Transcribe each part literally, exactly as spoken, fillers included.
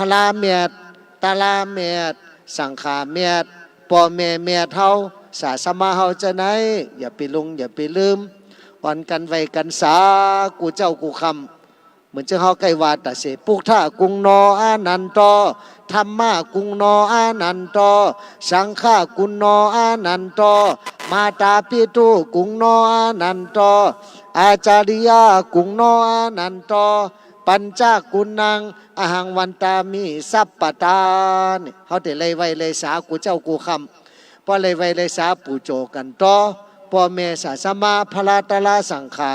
พระเมียด ตะละเมียด สังฆาเมียด ป้อแม่เมียดเฮา สาสมะเฮาเจ้าไหน อย่าไปลุงอย่าไปลืม อ่อนกั๋นไหว้กั๋นสา กู้เจ๊ากู้ค่ำ เหมือนเจ้าเฮาใก้ว่าตะเส พุทธะกุณโณอานันโต ธัมมะกุณโณอานันโต สังฆะกุณโณอานันโต มาตาปิตุกุณโณอานันโต อาจาริยะกุณโณอานันโต ปัญจกุณัง อะหัง วันตามิ สัพพะตา นี่ เฮาได้ไหว้ไหว้สา กู้เจ๊ากู้ค่ำ ป้อไหว้ไหว้สา ปู๋โจ๋กั๋นต่อ ป้อแม่สาสมะ พระตะละสังฆะ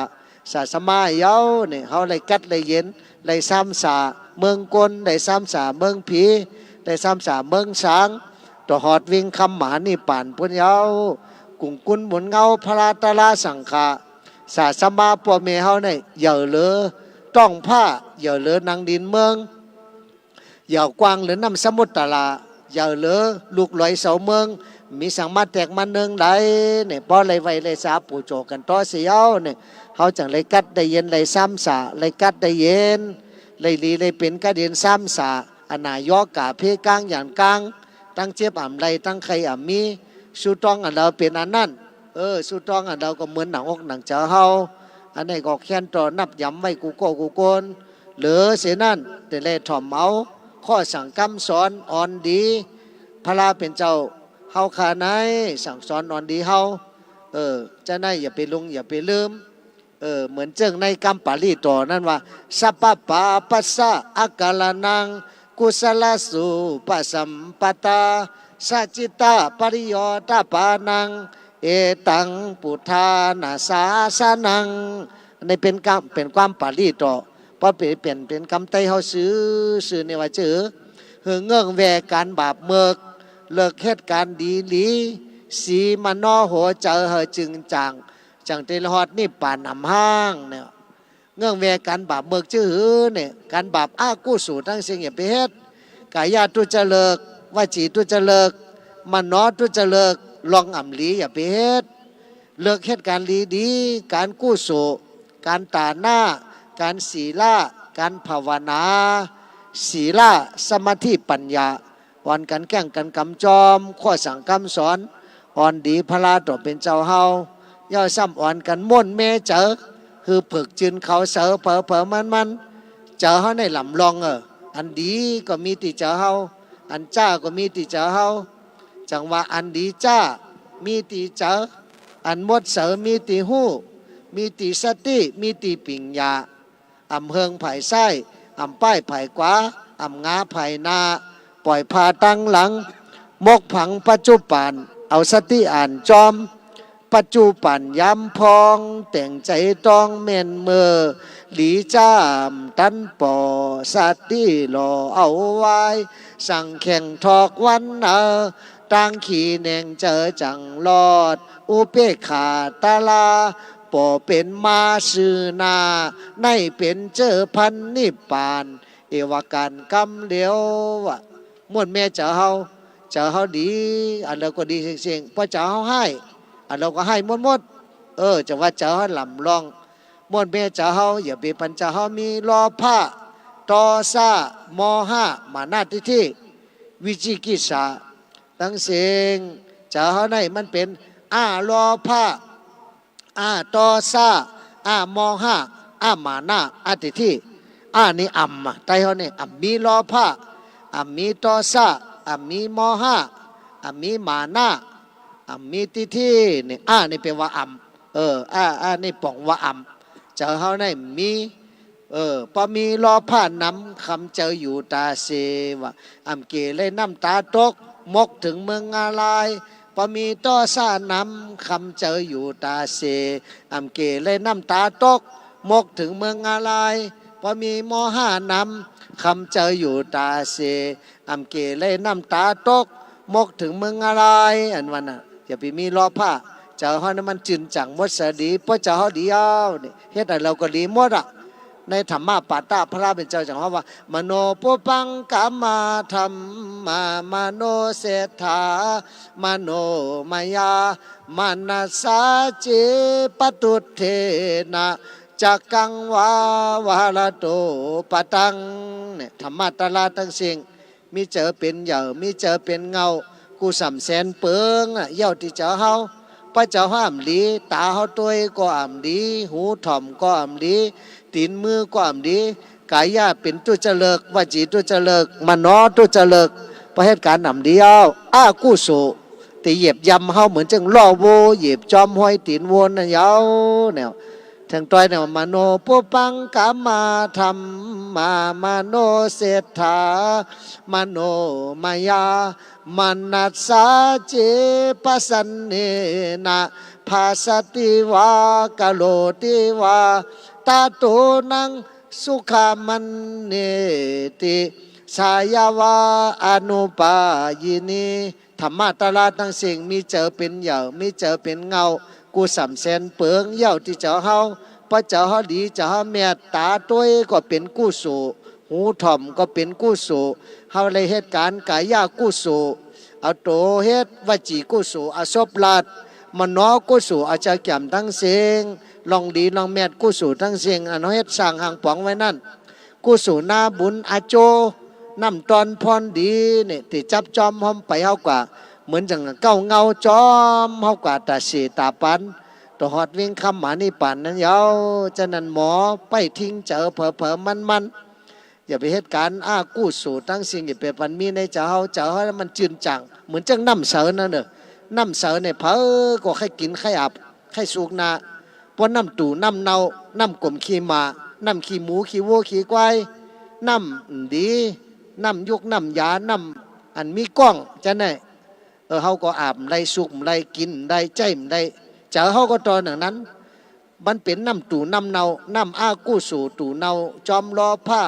สาสมะเย้า นี่ เฮาได้กัดได้เย็น ได้ซ้ำสาเมืองคน ได้ซ้ำสาเมืองผี ได้ซ้ำสาเมืองสาง ต่อฮอดวิ่งค่ำมหานิพพานปู๊นเย้า กุ๋งกุ๋นหมุนเงา พระตะละสังฆะ สาสมะป้อแม่เฮานี่ เยาะเหลือต๊องผ้า เยาะเหลือหนังดินเมือง ยาวกว้างเหลือน้ำสมุทรตะละ ยาวเหลือลูกลอยเสาเมือง มีสังมาแตกมาเนืองใด เนี่ย ป้อไหว้ไหว้สา ปู๋โจ๋กั๋นต่อเสียเย้า เนี่ย เฮาจั่งได้กัดได้เย็น ได้ซ้ำสา ได้กัดได้เย็น ได้ดีได้เป๋นกัดเย็นซ้ำสา อนาเยาะก๋าเพก้างหยานก้าง ตังเจ็บอ่ำไร้ ตังไข้อ่ำมี สู้ต้องอันเฮาเป๋นอันนั้น เออ สู้ต้องอันเฮาก็เหมือนหนังอกหนังใจ๋เฮา อันนี้ก็แค้นต่อนับย้ำไว้กู้ก้อกู้คน เหลือเสียนั้น แต่แลถ่อมเอา ข้อสั่งกำสอนอ่อนดี พระเป๋นเจ้าเฮาข้าใน สั่งสอนอ่อนดีเฮา เออ เจ้าในอย่าไปลุงอย่าไปลืม เออ เหมือนเจิ่งในกำปาลีต่อนั้นว่า สัพพะปาปัสสะอะกะระณัง กุศลาสูปะสัมปะทา สะจิตตะปะริโยตะปานัง เอตัง ปุทธานะสาสะนัง อันนี้เป๋นกำ เป๋นความปาลีต่อ ป้อเป๋น เป๋น เป๋นกำไต้เฮาซื่อ ซื่อนี่ว่าจื้อ หื้อเงื่องแว่ก๋านบาปเมิก เลิกเฮ็ดก๋านดีหลี สีมโนหัวใจ๋หื้อจึงจ่าง จั่งได้ฮอดนิพพานอ่ำฮ้างเนี่ย เงื่องแว่ก๋านบาปเมิกจื้อหื้อเนี่ย ก๋านบาปอกุศลตังสิ้นอย่าไปเฮ็ด ก๋ายทุจริต วจีทุจริต มโนทุจริต ลองอ่ำหลีอย่าไปเฮ็ด เลิกเฮ็ดก๋านดีๆ ก๋านกุศล ก๋านตานะ ก๋านศีละ ก๋านภาวนา ศีละ สมาธิ ปัญญา อ่อนกั๋นแก้งกั๋นกำจอม ข้อสั่งกำสอน อ่อนดีพระเป๋นเจ้าเฮา เย้าซ้ำอ่อนกั๋นม่วนแม่เจ๋อ หื้อเผิกจืนเขาเสาเผาๆ มันๆ เจ๋อเฮาในหล่ำลอง เออ อันดีก็มีตี้เจ๋อเฮา อันจ้าก็มีตี้เจ๋อเฮา จั่งว่าอันดีจ้า มีตี้เจ๋อ อันมดเสามีตี้ฮู้ มีตี้สติ มีตี้ปิงญา อ่ำเฮืองผายซ้าย อ่ำป้ายผายขวา อ่ำงาผายหน้า ป่อยผ่าตังหลัง หมกผังปัจจุบัน เอาสติอ่านจอม ปัจจุบันยามพ่อง แต่งใจ๋ต้องแม่นเมื่อ หลีจ้ามตันป่อ สติหล่อเอาไว้ สั่งแข่งทอกวันเออ ตางขีแหน่งเจ๋อจั่งรอด อุเปกขาตะลา ป่อเป๋นมาซื่อหน้า ในเป๋นเจอพันนิพพาน เอวาก๋านกำเดียวอะ ม่วนแม่เจ๋อเฮา เจ๋อเฮาดี อันเดียวก็ดีเสี้ยงๆ ป้อเจ๋อเฮาฮ้าย อันเดียวก็ฮ้ายหมดๆ เออ จะว่าเจ๋อเฮาหล่ำลอง ม่วนแม่เจ๋อเฮา อย่าไปปันเจ๋อเฮามีโลภะ โทสะ โมหะ มานะ ทิฏฐิ วิจิกิจฉา ตังสิ้น เจ๋อเฮาในมันเป๋น อโลภะ อโทสะ อโมหะ อมานะ อทิฏฐิ อนี่อ่ำอะ ใต้เฮานี่ อ่ำมีโลภะ อ่ำมีโทสะ อ่ำมีโมหะ อ่ำมีมานะ อ่ำมีทิฏฐิ นี่ อนี่แปลว่าอ่ำ เออ อ อนี่ป่องว่าอ่ำ เจ๋อเฮาในมี เออ ป้อมีโลภะนำ คำเจ๋ออยู่ต๋าเส ว่า อ่ำเก๋เลยน้ำต๋าตก หมกเถิงเมืองอบาย ป้อมีโทสะนำ คำเจ๋ออยู่ต๋าเส อ่ำเก๋เลยน้ำต๋าตก หมกเถิงเมืองอบาย ป้อมีโมหะนำ คำเจ๋ออยู่ต๋าเส อ่ำเก๋เลยน้ำต๋าตก หมกเถิงเมืองอบาย อันว่าน่ะ อย่าไปมีโลภะ เจ๋อเฮานั้นมันจืนจั่งหมดสดี ป้อเจ๋อเฮาดีเอา นี่ เฮ็ดอะเฮาก็ดีหมดอะ ในธัมมปาฐะ พระเป๋นเจ้าจั่งฮ้องว่า มโนปุพพังคะมาธัมมา มโนเศรษฐา มโนมยา มนัสสาจิปะตุทเถนะ จักขังวา วาหะระโต ปะทัง เนี่ย ธรรมะตะละตังสิ้น มีเจ๋อเป๋นใหญ่ มีเจ๋อเป๋นเง่า กู้ส่ำแสนเปิงอะ เย้าตี้เจ๋อเฮา ป้อเจ๋อเฮาอ่ำดี ต๋าเฮาตวยก็อ่ำดี หูถ่อมก็อ่ำดี ตี๋นมือก็อ่ำดี ก๋ายะเป๋นตุ๊จริต วจีตุ๊จริต มโนตุ๊จริต ป้อเฮ็ดก๋านอ่ำดีเย้า อกุศล ตี้เหยียบย่ำเฮาเหมือนเจิ้งล้อวัวเหยียบจ้อมฮอยตี๋นวัวนั่นเย้า เนี่ย เถิงตวยเนี่ย มโนปุพพังคะมาธัมมา มโนเศรษฐา มโนมยา มนัสสา เจ ปะสันเนนะ ภาสสติวา กะโรติวา ตะโตนัง สุขะมัณเณติ สายะวา อนุปายินี ธรรมะตะละตังสิ้น มีเจ๋อเป๋นใหญ่ มีเจ๋อเป๋นเง่า กู้ส่ำแสนเปิง เย้าตี้เจ๋อเฮา ป้อเจ๋อเฮาดี เจ๋อเฮาเมตต๋าตวยก็เป๋นกุศล หูถ่อมก็เป๋นกุศล เฮาได้เฮ็ดก๋านก๋ายะกุศล เอาตั๋วเฮ็ด วจีกุศล เอาศพลาด มโนกุศล เอาเจ้าแก้มตังสิ้น ลองดีลองเมตกุศลตังสิ้น อันเฮาเฮ็ดสร้างห้างป๋องไว้นั่น กุศลนาบุญอาโจ น้ำต้อนพรดีเนี่ย ตี้จับจ้อมฮ้อมไปเฮากว่า เหมือนเจิ้งเก๊าเงาจ้อมเฮากว่า ต๋าเสต๋าปัน ต๋อฮอดเวงค่ำมหานิพพานนั่นเย้า ฉะนั้นหมอไปทิ้งเจ๋อเผลอๆ มันๆ อย่าไปเฮ็ดก๋านอกุศลตังสิ้น อย่าไปปันมีในเจ๋อเฮา เจ๋อเฮามันจืนจ่าง เหมือนเจิ้งน้ำใสนั่นเน่อ น้ำใสเนี่ย ใผก็ใค่กิ๋นใค่อาบ ใค่สุกหน้า ป้อน้ำตู่น้ำเน่า น้ำก้มขี้หมา น้ำขี้หมูขี้วัวขี้ควาย น้ำดี น้ำยุกน้ำยา น้ำอันมีก้อง จะไหน เออ เฮาก็อาบบ่ได้ สุกบ่ได้ กิ๋นบ่ได้ ใจ๊บ่ได้ เจ๋อเฮาก็ต๋อหนังนั้น มันเป๋นน้ำตู่น้ำเน่า น้ำอกุศล ตู่เน่า จ้อมโลภะ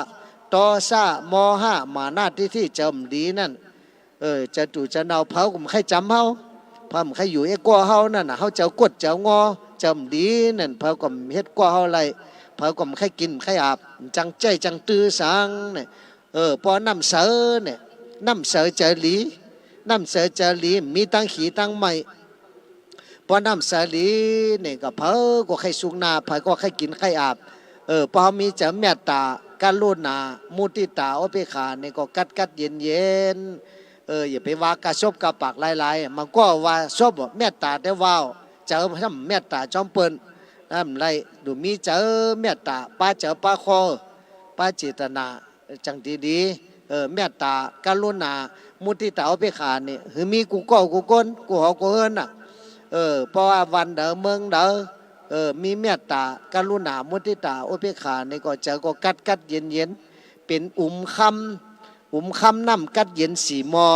โทสะ โมหะ มานะ ทิฏฐิ เจ๋อบ่ดีนั่น เออ เจ๋อตู่เจ๋อเน่า เผลอก็บ่ใค่จ๋ำเฮา เผลอบ่ใค่อยู่เอ็กกัวเฮานั่นน่ะ เฮาเจ๋อกวดเจ๋องอ เจ๋อบ่ดีนั่น เผลอก็บ่เฮ็ดกัวเฮาไล่ เผลอก็บ่ใค่กิ๋นบ่ใค่อาบ จังใจ๊จังตื้อสังเนี่ย เออ ป้อน้ำใสเนี่ย น้ำใสเจ๋อหลี น้ำใสเจ๋อหลี มีตังขี้ตังไหม้ ป้อน้ำใสหลีเนี่ย ก็เผลอก็ใค่สุกหน้า เผลอก็ใค่กิ๋นใค่อาบ เออ ป้อเฮามีเจ๋อเมตต๋า กรุณา มุทิตา อุเปกขาเนี่ย ก็กั๊ดกั๊ดเย็นเย็น เออ อย่าไปว่ากาศพกาปากหลายๆ บางก็ว่าศพเมตต๋าแต่ว่าว เจ๋อทำเมตต๋าจ้อมเปิ้น นั่นแหละ ดูมีเจ๋อเมตต๋า ปาเจ๋อปาคอ ปาเจตนา จังดีๆ เออ เมตต๋า กรุณา มุทิตา อุเปกขาเนี่ย หื้อมีกู้ก้อกู้ก้น กู้หอกู้เฮือนน่ะ เออ เพราะว่าวันใดเมืองใด เออ มีเมตต๋า กรุณา มุทิตา อุเปกขาเนี่ย ก็เจ๋อก็กั๊ดกั๊ดเย็นเย็น เป๋นอุ๋มคำ อุ๋มคำน้ำกั๊ดเย็นสี่หม้อ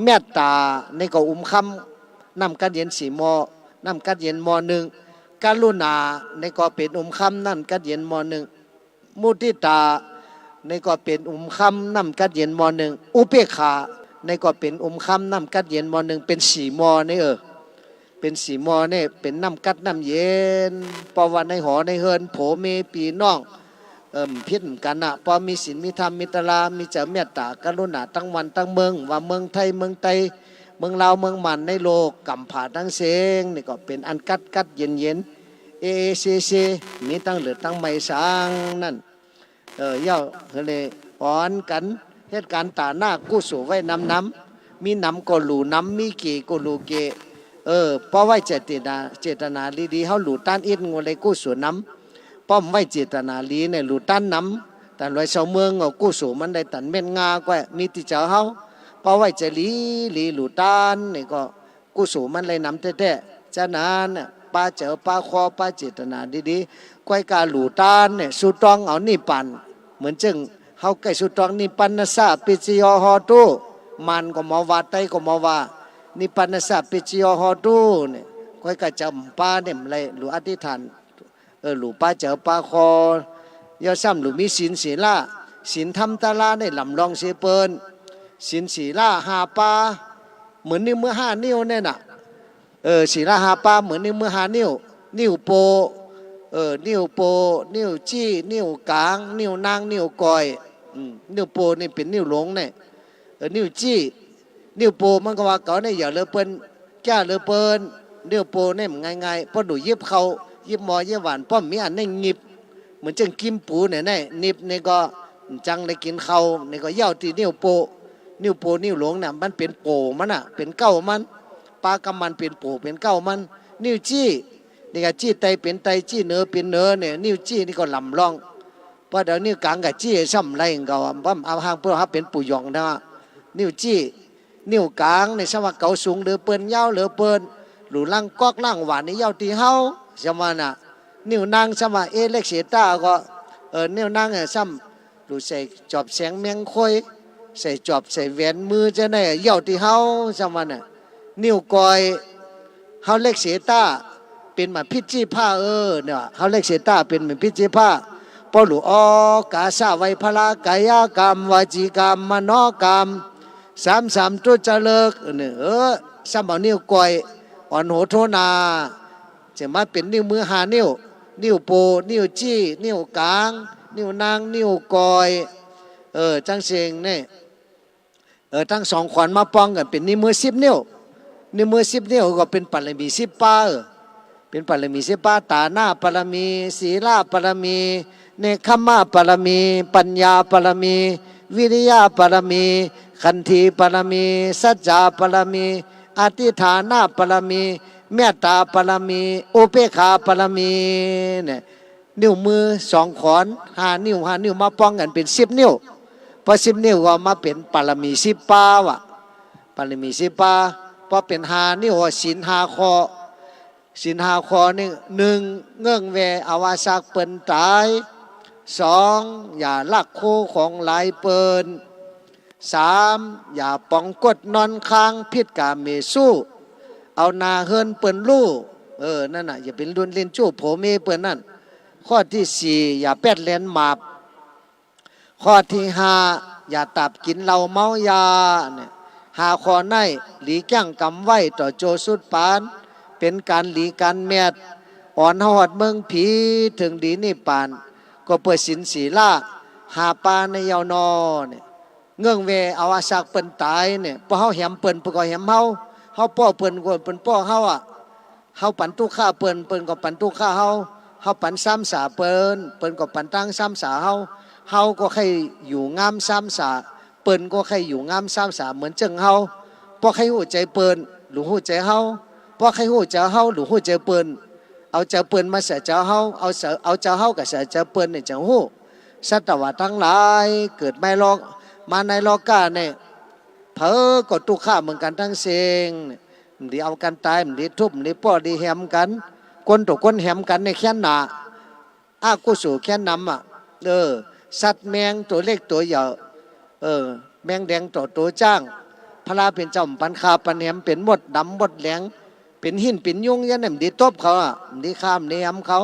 เมตต๋าเนี่ยก็อุ๋มคำน้ำกั๊ดเย็นสี่หม้อ น้ำกั๊ดเย็นหม้อนึ่ง กรุณาเนี่ยก็เป๋นอุ๋มคำน้ำกั๊ดเย็นหม้อนึ่ง มุทิตาเนี่ยก็เป๋นอุ๋มคำน้ำกั๊ดเย็นหม้อนึ่ง อุเปกขาเนี่ยก็เป๋นอุ๋มคำน้ำกั๊ดเย็นหม้อนึ่ง เป๋นสี่หม้อเนี่ย เออ เป๋นสี่หม้อเนี่ย เป๋นน้ำกั๊ดน้ำเย็น เพราะว่าในหอในเฮือนผัวเมียปี้น้อง เอิ่ม ผิดกั๋นน่ะ ป้อมีศีล มีธรรม มีตะละ มีเจ๋อเมตต๋า กรุณา ตังวันตังเมือง ว่าเมืองไทย เมืองใต้ เมืองลาว เมืองหม่าน ในโลกก๋ำผาตังเซ้ง นี่ก็เป๋นอันกั๊ดกั๊ดเย็นเย็น เอเอเซเซ มีตังเหลือตังใหม่สังนั้น เออ เย้า เลยอ่อนกั๋น เฮ็ดก๋านต๋านากุศลไว้นำๆ มีหนำก็หลู่หนำ มีเก่ก็หลู่เก่ เออ ป้อไหว้เจตนา เจตนาดีๆ เฮาหลู่ต้านอิ้น ก็ได้กุศลนำ ป้อบ่ไหว้เจตนาดีเนี่ย หลู่ต้านนำ ตันรวยเซาเมือง ก็กุศลมันได้ตันเม็ดงา ก็มีตี้เจ๋อเฮา ป้อไหว้เจตนาดี หลู่ต้านเนี่ย ก็กุศลมันได้นำแต๊ๆ ฉะนั้นน่ะ ปาเจ๋อปาคอ ปาเจตนาดีๆ ก้อยกาหลู่ต้านเนี่ย สู้ต้องเอานิพพาน เหมือนเจิ้งเฮาใก้สู้ต้อง นิพพานะสะปัจจโยโหตุ มานก็บ่ว่า ไตก็บ่ว่า นิพพานะสะปัจจโยโหตุเนี่ย ก้อยกาจ๋ำปาเนี่ย บ่ได้หลู่อธิษฐาน เออ หลู่ปาเจ๋อปาคอ เย้าซ้ำหลู่มีศีล ศีละ ศีลธรรมตะละเนี่ย หล่ำลองเสียเปิ้น ศีลศีละห้าปา เหมือนนิ้วมือห้านิ้วเนี่ยน่ะ เออ ศีละห้าปา เหมือนนิ้วมือห้านิ้ว นิ้วโป้ เออ นิ้วโป้ นิ้วจี้ นิ้วก๋าง นิ้วนาง นิ้วก้อย อืม นิ้วโป้นี่เป๋นนิ้วหลวงเนี่ย เออ นิ้วจี้ นิ้วโป้มันก็ว่าเก่าเนี่ย ใหญ่เหลือเปิ้น แก้วเหลือเปิ้น นิ้วโป้เนี่ยมันง่ายๆ ป้อหนูหยิบข้าว หยิบหม้อ หยิบหว่าน ป้อมีอันเนี่ยหยิบ เหมือนเจ้ากิมปู๋เนี่ย นี่ นิบนี่ก็จั้งได้กิ๋นข้าว นี่ก็เยี่ยวตี้นิ้วโป้ นิ้วโป้ นิ้วหลวงเนี่ย มันเป๋นโป้มันน่ะ เป๋นเก๊ามัน ปากั๋มมันเป๋นโป้เป๋นเก๊ามัน นิ้วจี้ นี่ก็จี้ใต้เป๋นใต้ จี้เหนือเป๋นเหนือเนี่ย นิ้วจี้นี่ก็ลำล่อง ปอเดี๋ยวนิ้วก๋างกับจี้ซ้ำไรก็ บ่าเอาห่างเปิ้น เฮาเป๋นปู่หย่องนะ นิ้วจี้ นิ้วก๋างนี่ซ้ำว่าเก๋าสูงเหลือเปิ้น ยาวเหลือเปิ้น ลู่ล้างก๊อกล้างหว้านี่เยี่ยวตี้เฮา ซ้ำว่าน่ะ นิ้วนางซ้ำว่า เอ๊ะ เล็กเสียต้าก็ เออ นิ้วนางอะซ้ำ ลู่ใส่จอบแสงแมงควย ใส่จอบใส่แหวนมือเจ้าไหน เยี่ยวตี้เฮา ซ้ำว่าน่ะ นิ้วก้อย เฮาเล็กเสียต้า เป๋นหมาพิษจี้ผ้า เออ เนี่ย เฮาเล็กเสียต้า เป๋นหมาพิษจี้ผ้า ปอหลู่ออกาสะไหว้พระ กายกรรม วจีกรรม มโนกรรม สามสามตุ๊จริต เนี่ย เออ ซ้ำเอานิ้วก้อย อ่อนโหโทนา จะมาเป๋นนิ้วมือห้านิ้ว นิ้วโป้ นิ้วจี้ นิ้วก๋าง นิ้วนาง นิ้วก้อย เออ จั้งเส้นนี่ เออ ตึงสองขอนมาป้องกั๋นเป๋นนิ้วมือสิบนิ้ว นิ้วมือสิบนิ้วก็เป๋นปารมีสิบประ เออ เป๋นปารมีสิบประ ตานะปารมี ศีลปารมี เนกขัมมะปารมี ปัญญาปารมี วิริยะปารมี ขันธิปารมี สัจจะปารมี อธิษฐานปารมี เมตตาปารมี อุเปกขาปารมี เนี่ย นิ้วมือสองขอน ห้านิ้ว ห้านิ้วมาป้องกั๋นเป๋นสิบนิ้ว ปอสิบนิ้วก็มาเป๋นปารมีสิบประว่ะ ปารมีสิบประ ปอเป๋นห้านิ้วก็ศีลห้าข้อ ศีลห้าข้อนี่ นึ่ง เงิ่งแว่เอาอาสักเปิ้นต๋าย สอง อย่าลักโคของหลายเปิ้น สาม อย่าป๋องก้นนอนค้าง ผิดก๋าเมสุ เอาหน้าเฮือนเปิ้นลู่ เออ นั่นน่ะ อย่าไปลุ่นเล่นจู้ผัวเมียเปิ้นนั่น ข้อตี้สี่ อย่าแป๊ดแลนหมาก ข้อตี้ห้า อย่าตาบกิ๋นเหล้าเมายา เนี่ย ห้าข้อนี้ หลีกยั้งกำไว้ต่อจั่วสุดปาน เป๋นก๋านหลีก๋านแมด อ่อนเฮาฮอดเมืองผี เถิงดีนิพพาน ก็เปื้อศีลศีละ ห้าประนี้เยียวนอ เนี่ย เงิ่งแว่เอาอาสักเปิ้นต๋ายเนี่ย ปอเฮาแหมเปิ้น เปิ้นก็แหมเฮา เฮาป้อเปิ้นก็เปิ้นป้อเฮาอะ เฮาปั๋นตุ๊กขะเปิ้น เปิ้นก็ปั๋นตุ๊กขะเฮา เฮาปั๋นซ้ำสาเปิ้น เปิ้นก็ปั๋นตังซ้ำสาเฮา เฮาก็ใค่อยู่งามซ้ำสา เปิ้นก็ใค่อยู่งามซ้ำสาเหมือนเจิ่งเฮา ปอใค่ฮู้ใจ๋เปิ้น หลู่ฮู้ใจ๋เฮา ปอใค่ฮู้ใจ๋เฮา หลู่ฮู้ใจ๋เปิ้น เอาใจ๋เปิ้นมาใส่ใจ๋เฮา เอาใส่ เอาใจ๋เฮากับใส่ใจ๋เปิ้นเนี่ยจั่งฮู้ สัตวะตังหลาย เกิดมาโลก มาในโลกาเนี่ย เผลอก็ตุ๊กขะเหมือนกั๋นตังเส้น บ่ดีเอากั๋นต๋าย บ่ดีทุบ บ่ดีป้อ บ่ดีแหมกั๋น คนต่อคนแหมกั๋นเนี่ยแค้นหนา อกุศลแค้นนำอะ เออ สัตว์แมงตั๋วเล็กตั๋วใหญ่ เออ แมงแดงต่อตั๋วจ๊าง พระเป๋นเจ้าบ่ปันฆ่าปันแหม เป๋นมดดำมดแดง เป๋นหินเป๋นยุงอย่างนั้น บ่ดีตบเขาอะ บ่ดีฆ่า บ่ดีแหมเขา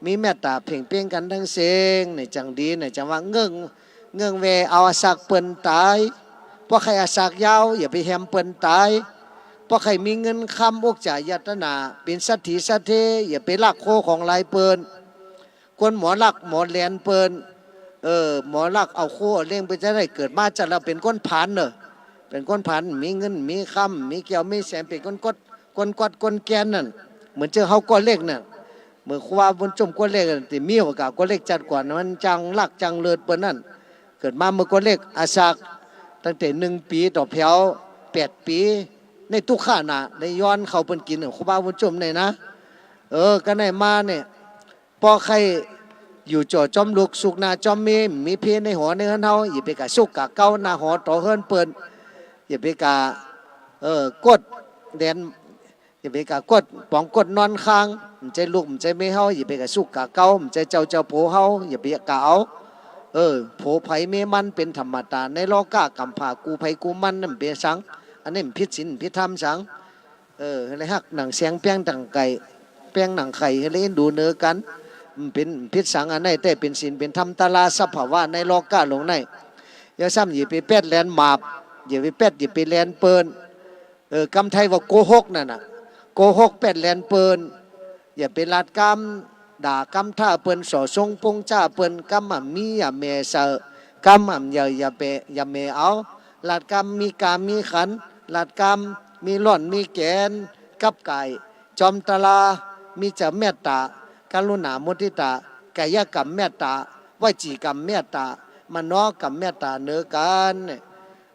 มีเมตต๋าเพ่งเป้งกั๋นตังเส้นเนี่ยจั่งดีเนี่ย จั่งว่าเงิ่ง เงิ่งแว่เอาอาสักเปิ้นต๋าย ปอใค่อาสักยาว อย่าไปแหมเปิ้นต๋าย ปอใค่มีเงินคำ อุจจายัตนา เป๋นเศรษฐีเศรษฐี อย่าไปลักโคของหลายเปิ้น คนหมอลักหมอแหลนเปิ้น เออ หมอลักเอาโคเลี้ยงไปจะได้เกิดมาจะแล้วเป๋นคนผานเน่อ เป๋นคนผาน มีเงิน มีคำ มีแก้ว มีแสง เป๋นคนกด คนกด คนแกนนั่น เหมือนเจิ่งเฮากั๋วเล็กนั่น เหมือนครูบาบุญจุ่มกั๋วเล็กนั่น ตี้มีโอกาสกั๋วเล็กจัดกว่านั้น จังลักจังเลิดเปิ้นนั่น เกิดมาเมื่อกั๋วเล็กอาสัก ตั้งแต่หนึ่งปี๋ต่อแผว แปดปี๋ ในตุ๊กขะน่ะ ได้ย้อนเข้าเปิ้นกิ๋น ครูบาบุญจุ่มเนี่ยนะ เออ ก็ได้มาเนี่ย ปอใค่อยู่จ่อจอมลุก สุขหน้าจอมเมีย มีเมียในหอในเฮือนเฮา อย่าไปก้าสุขก้าเก๊าหน้าหอต่อเฮือนเปิ้น อย่าไปก้า เออ กดแดน อย่าไปก้ากดป๋องก้นนอนค้าง บ่ใจ้ลูก บ่ใจ้เมียเฮา อย่าไปก้าสุขก้าเก๊า บ่ใจ้เจ้า เจ้าผัวเฮา อย่าไปก้าเอา เออ ผัวใผเมียมันเป๋นธรรมดา ในโลกะก๋ำพร้า กู้ใผกู้มัน นั่นบ่เป๋นสัง อันนี้บ่ผิดศีล บ่ผิดธรรมสัง เออ หื้อได้ฮักหนังแสงแปงหนังไข่ แปงหนังไข่ หื้อได้เอ็นดูเนอกั๋น บ่เป๋น บ่ผิดสัง อันนี้แต๊เป๋นศีลเป๋นธรรมตะลาสภาวะในโลกะโลกนี้ อย่าซ้ำ อย่าไปแป๊ดแลนหมาก อย่าไปแป๊ด อย่าไปแลนเปิ้น เออ กำไทยว่าโกหกนั่นน่ะ โกหกแป๊ดแลนเปิ้น อย่าไปลาดกำด่ากำถ้าเปิ้น ส่อส่งปงจ้าเปิ้น กำอ่ำมีอย่าแหม่ใส่ กำอ่ำใหญ่อย่าแหม่ อย่าแหม่เอา ลาดกำมีก๋ามีขัน ลาดกำมีล่อนมีแก๋น กับก๋าย จอมตะลา มีใจ๋เมตต๋า กรุณา มุทิตา กายกรรมเมตต๋า วจีกรรมเมตต๋า มโนกรรมเมตต๋าเหนือกั๋นเนี่ย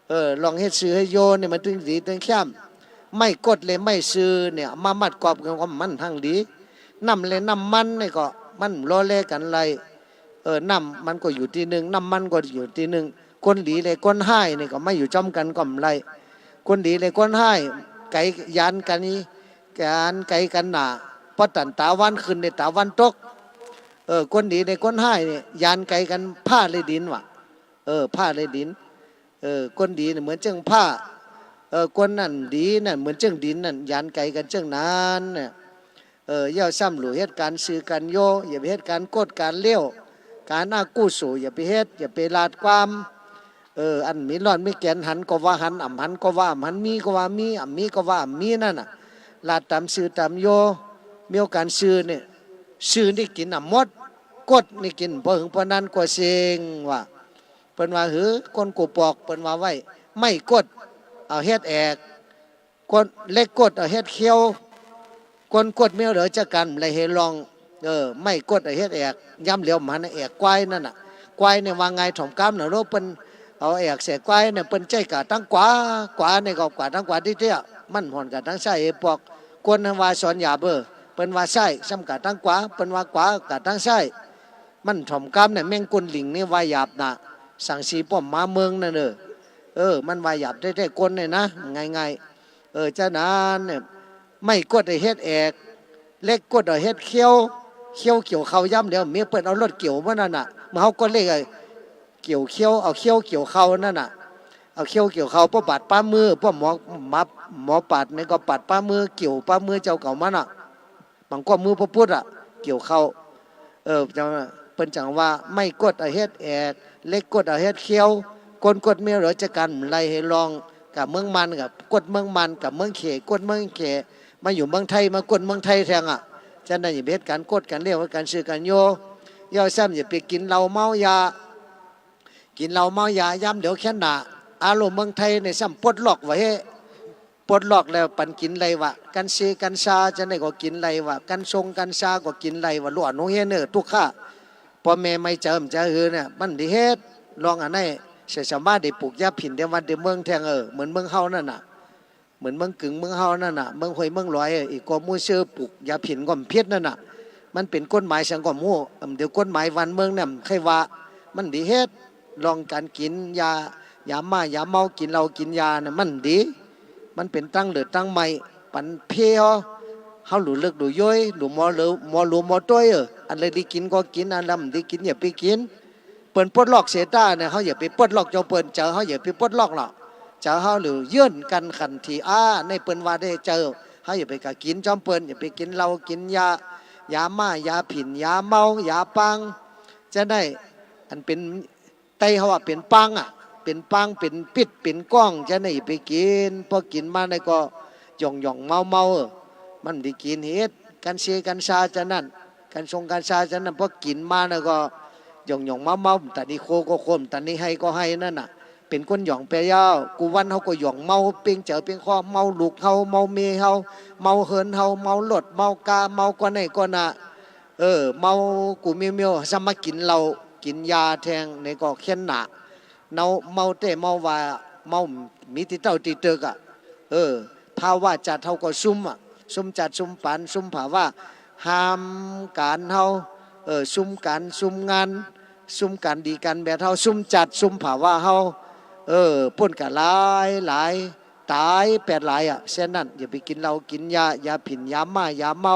เออ ลองเฮ็ดซื่อเฮ็ดโยเนี่ยมันตึงดีตึงเข้ม ไม้ก๊ดและไม้ซื่อเนี่ยมามัดกอบกั๋นก็มันหั้งดี น้ำและน้ำมันเนี่ยก็มันบ่เลาะแลกั๋นได้ เออ น้ำมันก็อยู่ตี้นึ่ง น้ำมันก็อยู่ตี้นึ่ง คนดีและคนฮ้ายเนี่ยก็มาอยู่จ้ำกั๋นก็บ่ได้ คนดีและคนฮ้ายไก๋ หยานกั๋น หยานไก๋กั๋นหนา ปอตันตาวันขึ้นในตาวันตก เออ คนดีและคนฮ้ายเนี่ยหยานไก๋กั๋นฟ้าและดินว่ะ เออ ฟ้าและดิน เออ คนดีเนี่ยเหมือนเจิ้งฟ้า เออ คนนั้นดีนั่นเหมือนเจิ้งดินนั่น หยานไก๋กั๋นเจิ้งนั้นเนี่ย เออ เย้าซ้ำหลู่เฮ็ดก๋านซื่อก๋านโย อย่าไปเฮ็ดก๋านก๊ดก๋านเลว ก๋านอกุศลอย่าไปเฮ็ด อย่าไปลาดความ เออ อันมีร่อนมีแก๋น หันก็ว่าหัน อ่ำหันก็ว่าอ่ำหัน มีก็ว่ามี อ่ำมีก็ว่าอ่ำมีนั่นน่ะ ลาดต๋ามซื่อต๋ามโย มีโอกาสซื่อเนี่ย ซื่อนี่กิ๋นอ่ำหมด ก๊ดนี่กิ๋นบ่หึงปานนั้นก็เซ็งว่ะ เปิ้นว่าหื้อ คนกู้ปอก เปิ้นว่าไว้ ไม้ก๊ดเอาเฮ็ดแอก ก๊ด เหล็กก๊ดเอาเฮ็ดเขี้ยว คนก๊ดแมวเหลือจักกั๋น บ่ได้หื้อลอง เออ ไม้ก๊ดเอาเฮ็ดแอก ยามเหลียวบ่หันแอกควายนั่นน่ะ ควายเนี่ยว่าง่ายถ่อมกำน่ะ โล เปิ้นเอาแอกใส่ควายเนี่ย เปิ้นใจ๊ก้าตางขวา ขวาเนี่ยก็ก้าตางขวาตี้เตี้ย มันบ่อนก้าตางซ้าย ไอ้ปอก คนว่าสอนหยาบ เออ เปิ้นว่าซ้าย ซ้ำก้าตางขวา เปิ้นว่าขวา ก้าตางซ้าย มันถ่อมกำเนี่ย แมงก้นหลิงนี่ว่าหยาบน่ะ สังสีป้อมหมาเมืองนั่น เออ เออ มันว่าหยาบแต๊ๆ คนเนี่ยนะ ง่ายๆ เออ จานั้นเนี่ย ไม้ก๊ดเอาเฮ็ดแอก เหล็กก๊ดเอาเฮ็ดเขี้ยว เขี้ยวเกี่ยวเข้ายามเดียว เมียเปิ้นเอารถเกี่ยวมานั่นน่ะ เมื่อเฮาก๊ดเหล็กอะ เกี่ยวเขี้ยว เอาเขี้ยวเกี่ยวเข้านั่นน่ะ เอาเขี้ยวเกี่ยวเข้า ป้อปาดป๊ามือ ป้อหมอ หมอ หมอปาดนี่ก็ปาดป๊ามือ เกี่ยวป๊ามือเจ้าเก่ามันน่ะ บางก็มือพระพุทธอะ เกี่ยวเข้า เออ จัง เปิ้นจังว่า ไม้ก๊ดเอาเฮ็ดแอก เหล็กก๊ดเอาเฮ็ดเขี้ยว คนก๊ดแมวเหลือจักกั๋น บ่ได้หื้อลอง ก้าเมืองมานก้าก๊ดเมืองมาน ก้าเมืองเขก๊ดเมืองเข มาอยู่เมืองไทย มาก๊ดเมืองไทยแทนอะ จานั้นอย่าไปเฮ็ดก๋านก๊ดก๋านเลว ก๋านซื่อก๋านโย เย้าซ้ำอย่าไปกิ๋นเหล้าเมายา กิ๋นเหล้าเมายายามเดียวแค่นหนา อาโลเมืองไทยเนี่ยซ้ำปลดล็อกว่ะเฮ้ ปลดล็อกแล้วปันกิ๋นได้ว่ะ กัญเชกัญชาจาไหนก็กิ๋นได้ว่ะ กัญชงกัญชาก็กิ๋นได้ว่ะ ลูกอ่อนโฮงเฮียนเน่อตุ๊กข้า ป้อแม่ไม่เจิมจะหื้อเนี่ย มันดีเฮ็ด ลองอันไหน ใส่สามารถได้ปลูกยาผิ่นเต็มวัดเต็มเมืองแทน เออ เหมือนเมืองเฮานั่นน่ะ เหมือนเมืองก๋ึงเมืองเฮานั่นน่ะ เมืองห้วยเมืองลอย อีกก็หมู่ซื่อปลูกยาผิ่นก็บ่ผิดนั่นน่ะ มันเป๋นกฎหมายสังคมฮู้ เดี๋ยวกฎหมายบ้านเมืองเนี่ยใค่ว่า มันดีเฮ็ด ลองก๋านกิ๋นยา ยาม่ายาเมา กิ๋นเหล้ากิ๋นยาน่ะ มันดี มันเป๋นตังเลิดตังไหม้ ปันเพเฮา เฮาหลู่เลิกหลู่ย้อย หลู่มัวหลู่ มัวหลู่มัวต้วย เออ อันใดดีกิ๋นก็กิ๋น อันใดบ่ดีกิ๋นอย่าไปกิ๋น เปิ้นปลดล็อกเสียต้าเนี่ย เฮาอย่าไปปลดล็อกจอมเปิ้น ใจ๋เฮาอย่าไปปลดล็อกเนาะ ใจ๋เฮาหลู่เยื้อนกั๋นขันที อ้า ในเปิ้นว่าได้ใจ๋ เฮาอย่าไปก้ากิ๋นจอมเปิ้น อย่าไปกิ๋นเหล้ากิ๋นยา ยาม่ายาผิ่น ยาเมา ยาปาง จาไหน อันเป๋น ไต้เฮาว่าเป๋นปางอะ เป๋นปาง เป๋นปิ๊ด เป๋นก้อง จาไหนอย่าไปกิ๋น พอกิ๋นมาไหนก็หย่องๆ เมาๆ เออ มันบ่ดีกิ๋น เฮ็ด กัญเชกัญชาจานั้น กัญชงกัญชาจานั้น พอกิ๋นมาไหนก็หย่องๆ เมาๆ บ่ตันดีโคก็โค บ่ตันดีไฮก็ไฮนั่นน่ะ เป๋นคนหย่องไปแล้ว กู้วันเฮาก็หย่องเมา เป๋งใจ๋เป๋งคอ เมาลูกเฮา เมาเมียเฮา เมาเฮือนเฮา เมารถ เมาก๋า เมาก้อไหนก้อหน้า เออ เมากู้เมียวๆ ซ้ำมากิ๋นเหล้า กิ๋นยาแทน นี่ก็แค่นหนา เนา เมาแต๊เมาว่า เมามีตี้เต้าตี้เติ๊กอะ เออ ภาวะจัดเฮาก็ซุ่มอะ ซุ่มจัดซุ่มป๋าน ซุ่มภาวะ ห้ามก๋านเฮา เออ ซุ่มก๋าน ซุ่มงาน ซุ่มก๋านดีก๋านแบดเฮา ซุ่มจัด ซุ่มภาวะเฮา เออ ป้นก้าหลายหลาย ต๋ายแปดหลายอะ เส้นนั้น อย่าไปกิ๋นเหล้ากิ๋นยา ยาผิ่น ยาม่ายาเมา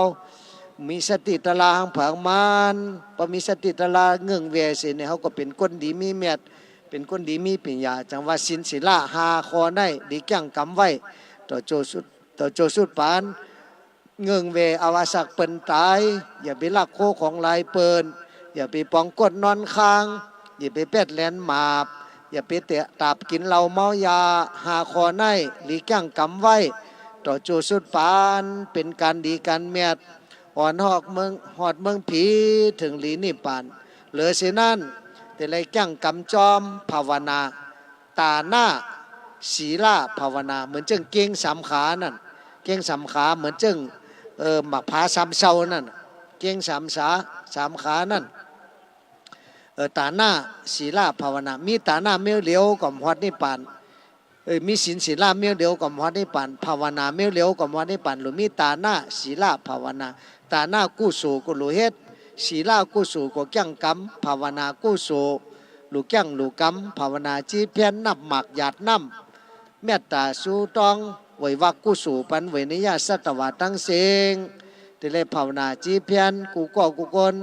มีสติตราหั้งผาหั้งมัน พอมีสติตราเงิ่งแว่เสียเนี่ย เฮาก็เป๋นคนดีมีเมต เป๋นคนดีมีปัญญา จังว่าศีลศีละห้าข้อไหน ดีเกี้ยงกำไว้ ต่อโจสุด ต่อโจสุดป๋าน เงิ่งแว่เอาอาสักเปิ้นต๋าย อย่าไปลักโคของหลายเปิ้น อย่าไปป๋องก๊ดนอนคาง อย่าไปแป๊ดแหลนหมาบ อย่าไปแตะตาบกิ๋นเหล้าเมายา ห้าข้อไหน หลีกเกี้ยงกำไว้ ต่อโจสุดป๋าน เป๋นก๋านดีก๋านเมต อ่อนฮอดเมือง ฮอดเมืองผี เถิงหลีนิพพาน เหลือเสียนั้น แต่ไล่เกี้ยงกำจอมภาวนา ต๋านะ ศีละภาวนา เหมือนเจิ้งเก้งสามขานั่น เก้งสามขา เหมือนเจิ้ง เอ่อ หมากผาสามเซานั่น เก้งสามสา สามขานั่น เออ ต๋านะ ศีละ ภาวนา มีต๋านะเมียวเหลียวก็บ่ฮอดนิพพาน เออ มีศีลศีละเมียวเหลียวก็บ่ฮอดนิพพาน ภาวนาเมียวเหลียวก็บ่ฮอดนิพพาน หรือมีต๋านะ ศีละ ภาวนา ต๋านะกุศลก็หลู่เฮ็ด ศีละกุศลก็เกี้ยงกำ ภาวนากุศลหลู่เกี้ยงหลู่กำ ภาวนาจี้เพี้ยน นับหมากหยาดน้ำ เมตต๋าสูตอง ไหว้วากกุศลปัน ไหว้เนยสัตวาตังเซ็ง เต๋เลยภาวนาจี้เพี้ยน กู้ก้อกู้คน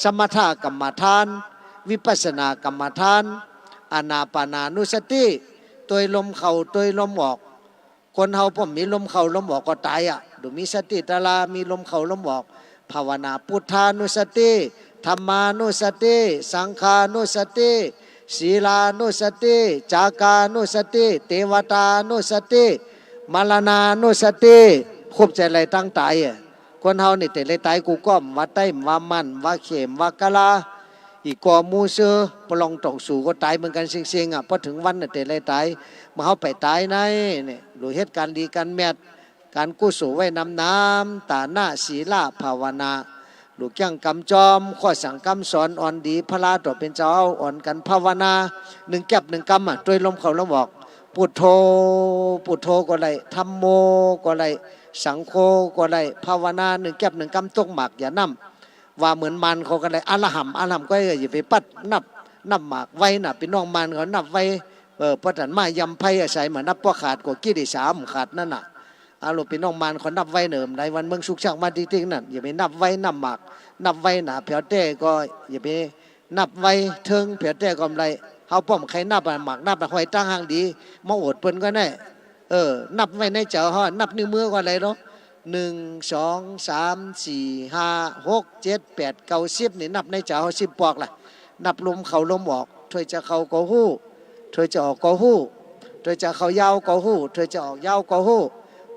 สมถกรรมฐาน วิปัสสนากรรมฐาน อานาปานานุสติ ตวยลมเข้าตวยลมออก คนเฮาป้อมมีลมเข้าลมออกก็ต๋ายอะ ดูมีสติตะลา มีลมเข้าลมออก ภาวนาพุทธานุสติ ธัมมานุสติ สังฆานุสติ ศีลานุสติ จากานุสติ เตวตานุสติ มรณานุสติ ครบใจ๋ไรตังต๋ายอะ คนเฮานี่เต๋เลยต๋ายกู้ก้อ บ่ว่าไต้ บ่ว่าม่าน บ่ว่าเขมร บ่ว่ากะลา อี่ก่อหมู่ซื่อ ปะลองต่องสู่ก็ต๋ายเหมือนกั๋นเซ็งๆ อะ พอเถิงวันน่ะเต๋เลยต๋าย เมื่อเฮาไปต๋ายในเนี่ย หลู่เฮ็ดก๋านดีก๋านเมียด ก๋านกุศลไว้นำๆ ต๋านะ ศีละ ภาวนา หลู่เกี้ยงกำจอม ข้อสั่งกำสอนอ่อนดี พระต๋วเป๋นเจ้าอ่อนกั๋นภาวนา นึ่งแก๊บนึ่งกำอะ ตวยลมเข้าลมออก พุทโธ พุทโธก็ได้ ธัมโมก็ได้ สังโฆก็ได้ ภาวนานึ่งแก๊บนึ่งกำ ตกหมากหยาดน้ำ ว่าเหมือนม่านเขาก็ได้ อะระหัง อะระหังก็ได้ อย่าไปปัดนับ นับหมากไวน่ะ ปี้น้องม่านเขานับไว เออ เพราะตันมาย่ำไพอาศัยมานับ บ่ขาดก็กิเลสาบ่ขาดนั่นน่ะ อะ หลู่ปี้น้องม่านเขานับไวเนิ่ม ในวันเมืองสุขสร้างมาติ๊กๆ นั่น อย่าไปนับไว นับหมาก นับไวหนาเปียวแต๊ก็อย่าไปนับไว เถิงเปียวแต๊ก็บ่ได้ เฮาป้อมใค่นับอะ หมากนับอะ ห้อยตังห้างดี มาโอดเปิ้นก็ได้ เออ นับไว้ในใจ๋เฮา นับนิ้วมือก็ได้เนาะ นึ่ง สอง สาม สี่ ห้า หก เจ็ด แปด เก้า สิบ นี่ นับในใจ๋เฮาสิบปอกละ นับลมเข้าลมออก ถ้วยจะเข้าก็ฮู้ ถ้วยจะออกก็ฮู้ ถ้วยจะเข้ายาวก็ฮู้ ถ้วยจะออกยาวก็ฮู้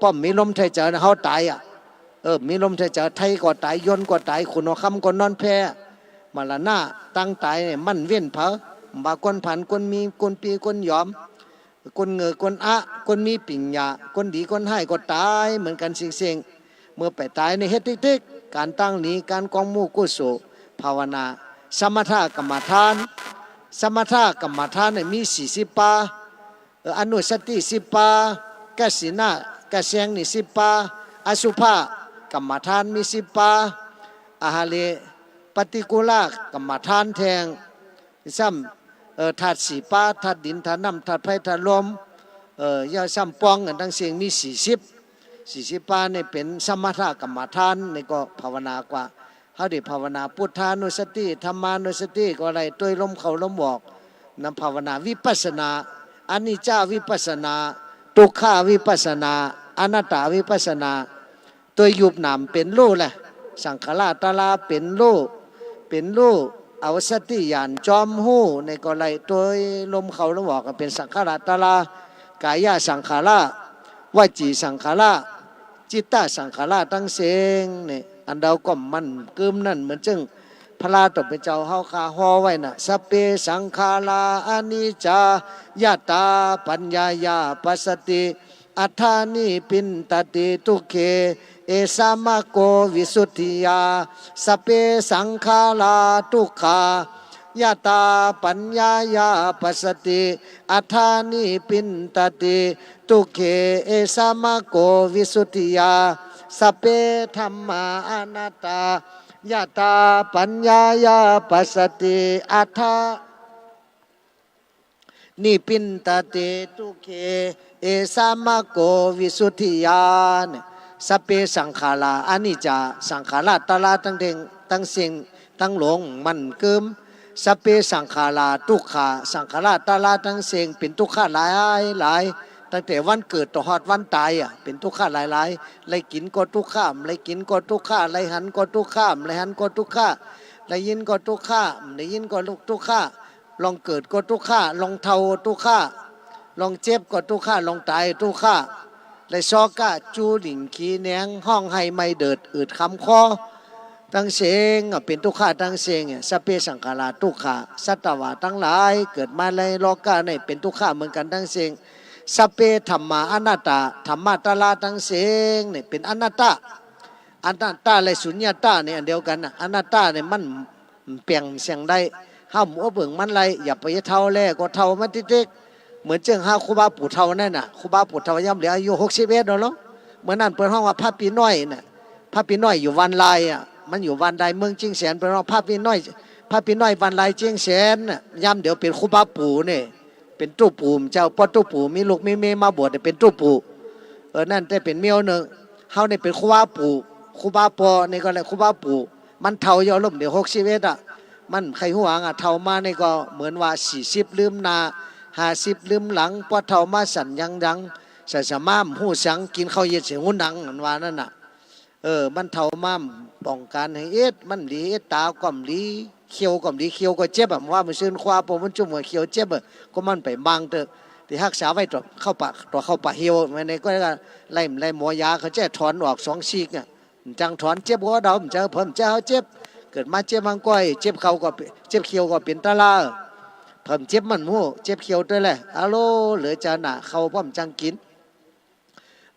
ป้อมมีลมถ้วยใจ๋นะ เฮาต๋ายอะ เออ มีลมถ้วยใจ๋ ไทยก็ต๋าย ยวนก็ต๋าย ขุนหอคำก็นอนแพ มรณะ ตังต๋ายเนี่ย มันเว้นเผา บ่าคนพาล คนมี คนปี้ คนหยอม คนเหงือ คนอะ คนมีปิญญา คนดี คนฮ้าย ก็ต๋ายเหมือนกั๋นเซ็งๆ เมื่อไปต๋ายในเฮ็ดติ๊กๆ ก๋านตั้งหนี ก๋านกองหมู่กุศล ภาวนา สมถกรรมฐาน สมถกรรมฐานเนี่ยมีสี่สิบปา เออ อนุสติสิบปา กสิณะ กะแซงนี่สิบปา อสุภกรรมฐานมีสิบปา อาหาเรปฏิกูลกรรมฐานแท่ง ซ้ำ เออ ธาตุสี่ปา ธาตุดิน ธาตุน้ำ ธาตุไฟ ธาตุลม เออ แล้วซ้ำปองกั๋นตังเสี้งมีสี่สิบ สี่สิบปานี่เป๋นสมถกรรมฐาน นี่ก็ภาวนากว่า เฮาได้ภาวนาพุทธานุสติ ธัมมานุสติก็ได้ ตวยลมเข้าลมออก นำภาวนาวิปัสสนา อนิจจวิปัสสนา ทุกขวิปัสสนา อนัตตวิปัสสนา ตวยหยุบหนามเป๋นฮู้แหละ สังขารตราเป๋นฮู้ เป๋นฮู้ เอาสติญาณจ้อมฮู้ นี่ก็ได้ ตวยลมเข้าลมออกก็เป๋นสังขารตรา กายสังขาร วจีสังขาร จิตตสังขารตังเสี้งนี่ อันเฮาก็หมั่นกึ๊มนั่น เหมือนเจิ่งพระต๋วเป๋นเจ้าเฮาข้าฮ้อไว้น่ะ สัพเพสังขาราอนิจจา ยัตตา ปัญญายา ปัสสติ อัฏฐานิ ปิณฑติ ทุกเข เอสะ มัคโค วิสุทธิยา สัพเพสังขารา ทุกขา ยัตตา ปัญญายา ปัสสติ อัฏฐานิ ปิณฑติ ทุกเข เอสะ มัคโค วิสุทธิยา สัพเพ ธัมมา อนัตตา ยัตตา ปัญญายา ปัสสติ อัฏฐานิ ปิณฑติ ทุกเข เอสะ มัคโค วิสุทธิยา เนี่ย สัพเพ สังขารา อนิจจา สังขารตราตังเสี้ง ตังเสี้งตังหลง หมั่นกึ๊ม สัพเพ สังขารา ทุกขา สังขารตราตังเสี้งเป๋นทุกขะหลายหลาย ตั้งแต่วันเกิดต่อฮอดวันต๋ายอะ เป๋นทุกขะหลายหลาย ได้กิ๋นก็ทุกขะ บ่ได้กิ๋นก็ทุกขะ ได้หันก็ทุกขะ บ่ได้หันก็ทุกขะ ได้ยินก็ทุกขะ บ่ได้ยินก็ทุกขะ ลองเกิดก็ทุกขะ ลองเฒ่าทุกขะ ลองเจ็บก็ทุกขะ ลองต๋ายทุกขะ ได้ซอกก้า จูหลิ่ง ขี้แหนง ฮ้องไห้ ไหม้เดิด อืดคำคอ ตังเสี้งอะ เป๋นทุกขะตังเสี้งอะ สัพเพ สังขารา ทุกขา สัตวาตังหลาย เกิดมาในโลกะนี้ เป๋นทุกขะเหมือนกั๋นตังเสี้ง สัพเพ ธัมมา อนัตตา ธรรมตราตังเสี้งนี่ เป๋นอนัตตะ อนัตตะและสุญญตานี่อันเดียวกั๋นน่ะ อนัตตะนี่มัน เปียงเสี้ยงได้ เฮาบ่อบเบิ่งมันไล อย่าไปเฒ่าแล ก็เฒ่ามาติ๊กๆ เหมือนเจิ่งเฮาครูบาปู่เฒ่านั่นน่ะ ครูบาปู่เฒ่ายามเหลืออายุหกสิบเอ็ดแล้วเนาะ เมื่อนั้นเปิ้นฮ้องว่าพระปีน้อยน่ะ พระปีน้อยอยู่วานลายอะ มันอยู่วานลายเมืองเจียงแสน เปิ้นฮ้องพระปีน้อย พระปีน้อยวานลายเจียงแสนน่ะ ยามเดี๋ยวเป๋นครูบาปู่นี่ เป๋นตุ๊ปู่เจ้า ป้อตุ๊ปู่มีลูกมีเมียมาบวชเนี่ยเป๋นตุ๊ปู่ เออ นั่นแต่เป๋นเมียวหนึ่ง เฮานี่เป๋นครูบาปู่ ครูบาปอนี่ก็แล ครูบาปู่ มันเฒ่าย่อล้มเดี๋ยวหกสิบเอ็ดอะ มันใค่ฮู้หยังอะ เฒ่ามานี่ก็เหมือนว่าสี่สิบลืมหน้า ห้าสิบลืมหลัง ป้อเฒ่ามาสันหยังหยัง ใส่สมาบ่ฮู้สัง กิ๋นข้าวเย็นใส่หูหนัง มันว่านั่นน่ะ เออ มันเฒ่ามาป้องกันหื้อเอ็ด มันดีเอ็ด ตาก็บ่ดี เขี้ยวก็บ่ดี เขี้ยวก็เจ็บอะ ว่ามื้อซืนคว้าปอมันจุ่มว่าเขี้ยวเจ็บอะ ก็มันไปบางเต๊อะ ตี้ฮักษาไว้ต่อเข้าป่า ต่อเข้าป่าเหี่ยว แม่นก็ไล่ ไล่หมอยาเขาจะถอนออกสองซีกอะ จั่งถอนเจ็บหัวเดา บ่เจ้า เผิมเจ้าเจ็บ เกิดมาเจ็บหังก้อย เจ็บเข่าก็เป๋น เจ็บเขี้ยวก็เป๋นตะลา เผิมเจ็บมันฮู้ เจ็บเขี้ยวตวยแล อะโล เหลือจาหน้า ข้าวป้อมจั่งกิ๋น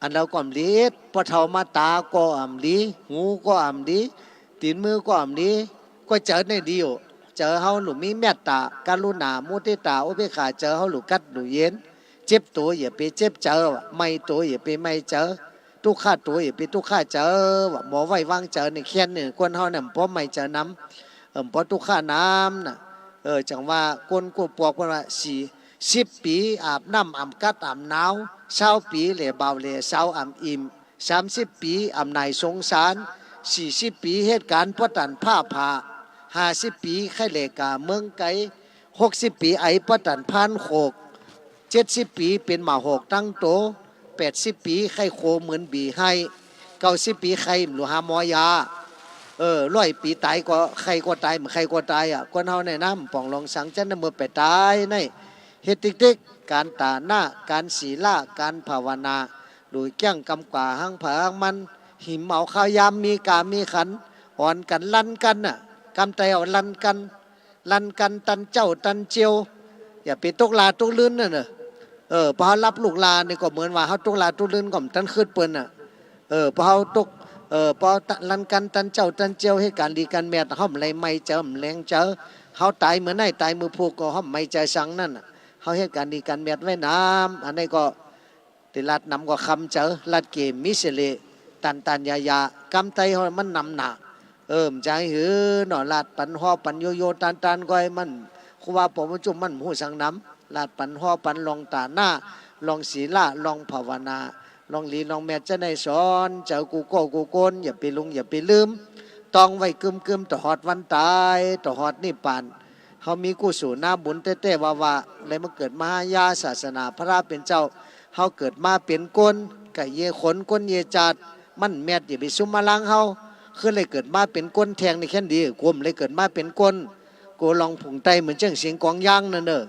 อันเฮาก็บ่ดี ป้อเฒ่ามาตาก็บ่ดี หูก็บ่ดี ตี๋นมือก็บ่ดี ก็ใจ๋นี่ดีอยู่ ใจ๋เฮาลูกมีเมตต๋า กรุณา มุทิตา อุเบกขา ใจ๋เฮาลูกกั๊ดลูกเย็น เจ็บตั๋วอย่าไปเจ็บใจ๋ เมื่อยตั๋วอย่าไปเมื่อยใจ๋ ตุ๊กขะตั๋วอย่าไปตุ๊กขะใจ๋ บ่ไว้วางใจ๋นี่แค้นนี่ คนเฮานี่บ่เมื่อยใจ๋นำ เออ บ่ตุ๊กขะนำน่ะ เออ จั่งว่าคนกู้ปวกเปิ้นว่า สี่สิบปี๋อาบน้ำอ่ำกั๊ดอ่ำหนาว ซาวปี๋แหล่บ่าวแหล่สาวอ่ำอิ่ม สามสิบปี๋อ่ำหน่ายสงสาร สี่สิบปี๋เหตุก๋ารณ์ป้อตันผ้าผ่า ห้าสิบปี๋ใค่แหล่ก่าเมืองไก๋ หกสิบปี๋ไอป้อตันพานโขก เจ็ดสิบปี๋เป๋นหมาหอกตั้งโต แปดสิบปี๋ไข้โคเหมือนบีไห้ เก้าสิบปี๋ไข้บ่ฮู้หาหมอยา เออ ร้อยปี๋ต๋ายก็ไข้ก็ต๋าย บ่ไข้ก็ต๋ายอะ คนเฮานี่นะ บ่ป่องลองสัง จั่นเมื่อไปต๋ายใน เฮ็ดติ๊กๆ ก๋านต๋านะ ก๋านศีละ ก๋านภาวนา หลู่เกี้ยงกำกว่าหังผาหังมัน หิมเอาข้าวยามมีก๋ามีขัน อ่อนกั๋นลั่นกั๋นน่ะ กำไตเอาลั่นกั๋น ลั่นกั๋นตันเจ๊าตันเจียว อย่าไปตกลาตกลื่นนั่นเน่อ เออ ปอเฮาฮับลูกลานี่ก็เหมือนว่าเฮาตกลาตกลื่นก็บ่ตันคืดเปิ้นน่ะ เออ ปอเฮาตก เออ ปอลั่นกั๋นตันเจ๊าตันเจียว เหตุก๋ารณ์ดีก๋ารณ์แมด เฮาบ่ไล่เมื่อยใจ๋ บ่แลงใจ๋ เฮาต๋ายมื้อไหนต๋ายมื้อพุธก็เฮาบ่เมื่อยใจ๋สังนั่นน่ะ เฮาเหตุก๋ารณ์ดีก๋ารณ์แมดไว้นำ อันนี้ก็ ตี้ลาดนำก็คำใจ๋ ลาดเกมมีเสล่ห์ ตันๆ ยาๆ กำไตเฮามันหนำหนา เออ บ่ใจ้หื้อเนาะ ลาดปันฮ้อปันโยโย่ตันๆ ก้อยมัน ครูบาปอประจุมมันบ่ฮู้สังนำ ลาดปันฮ้อปันล่องต๋านะ ล่องศีละ ล่องภาวนา ล่องหลีล่องแมด จะได้สอนใจ๋กู้ก้อกู้คน อย่าไปหลงอย่าไปลืม ต้องไว้กึมๆ ตลอดวันต๋าย ตลอดนิพพาน เฮามีกุศลนาบุญแต๊ๆ ว่าๆ เลยมาเกิดมาหายาศาสนาพระเป๋นเจ้า เฮาเกิดมาเป๋นคน กะเยขนคนเยจาติ มันแมดอย่าไปซุมมาลังเฮา คือเลยเกิดมาเป๋นคนแทงนี่แค่นดี กั๋วบ่เลยเกิดมาเป๋นคน กั๋วล่องผุ่งไตเหมือนเจิ่งเสียงกลองยางนั่นเน่อ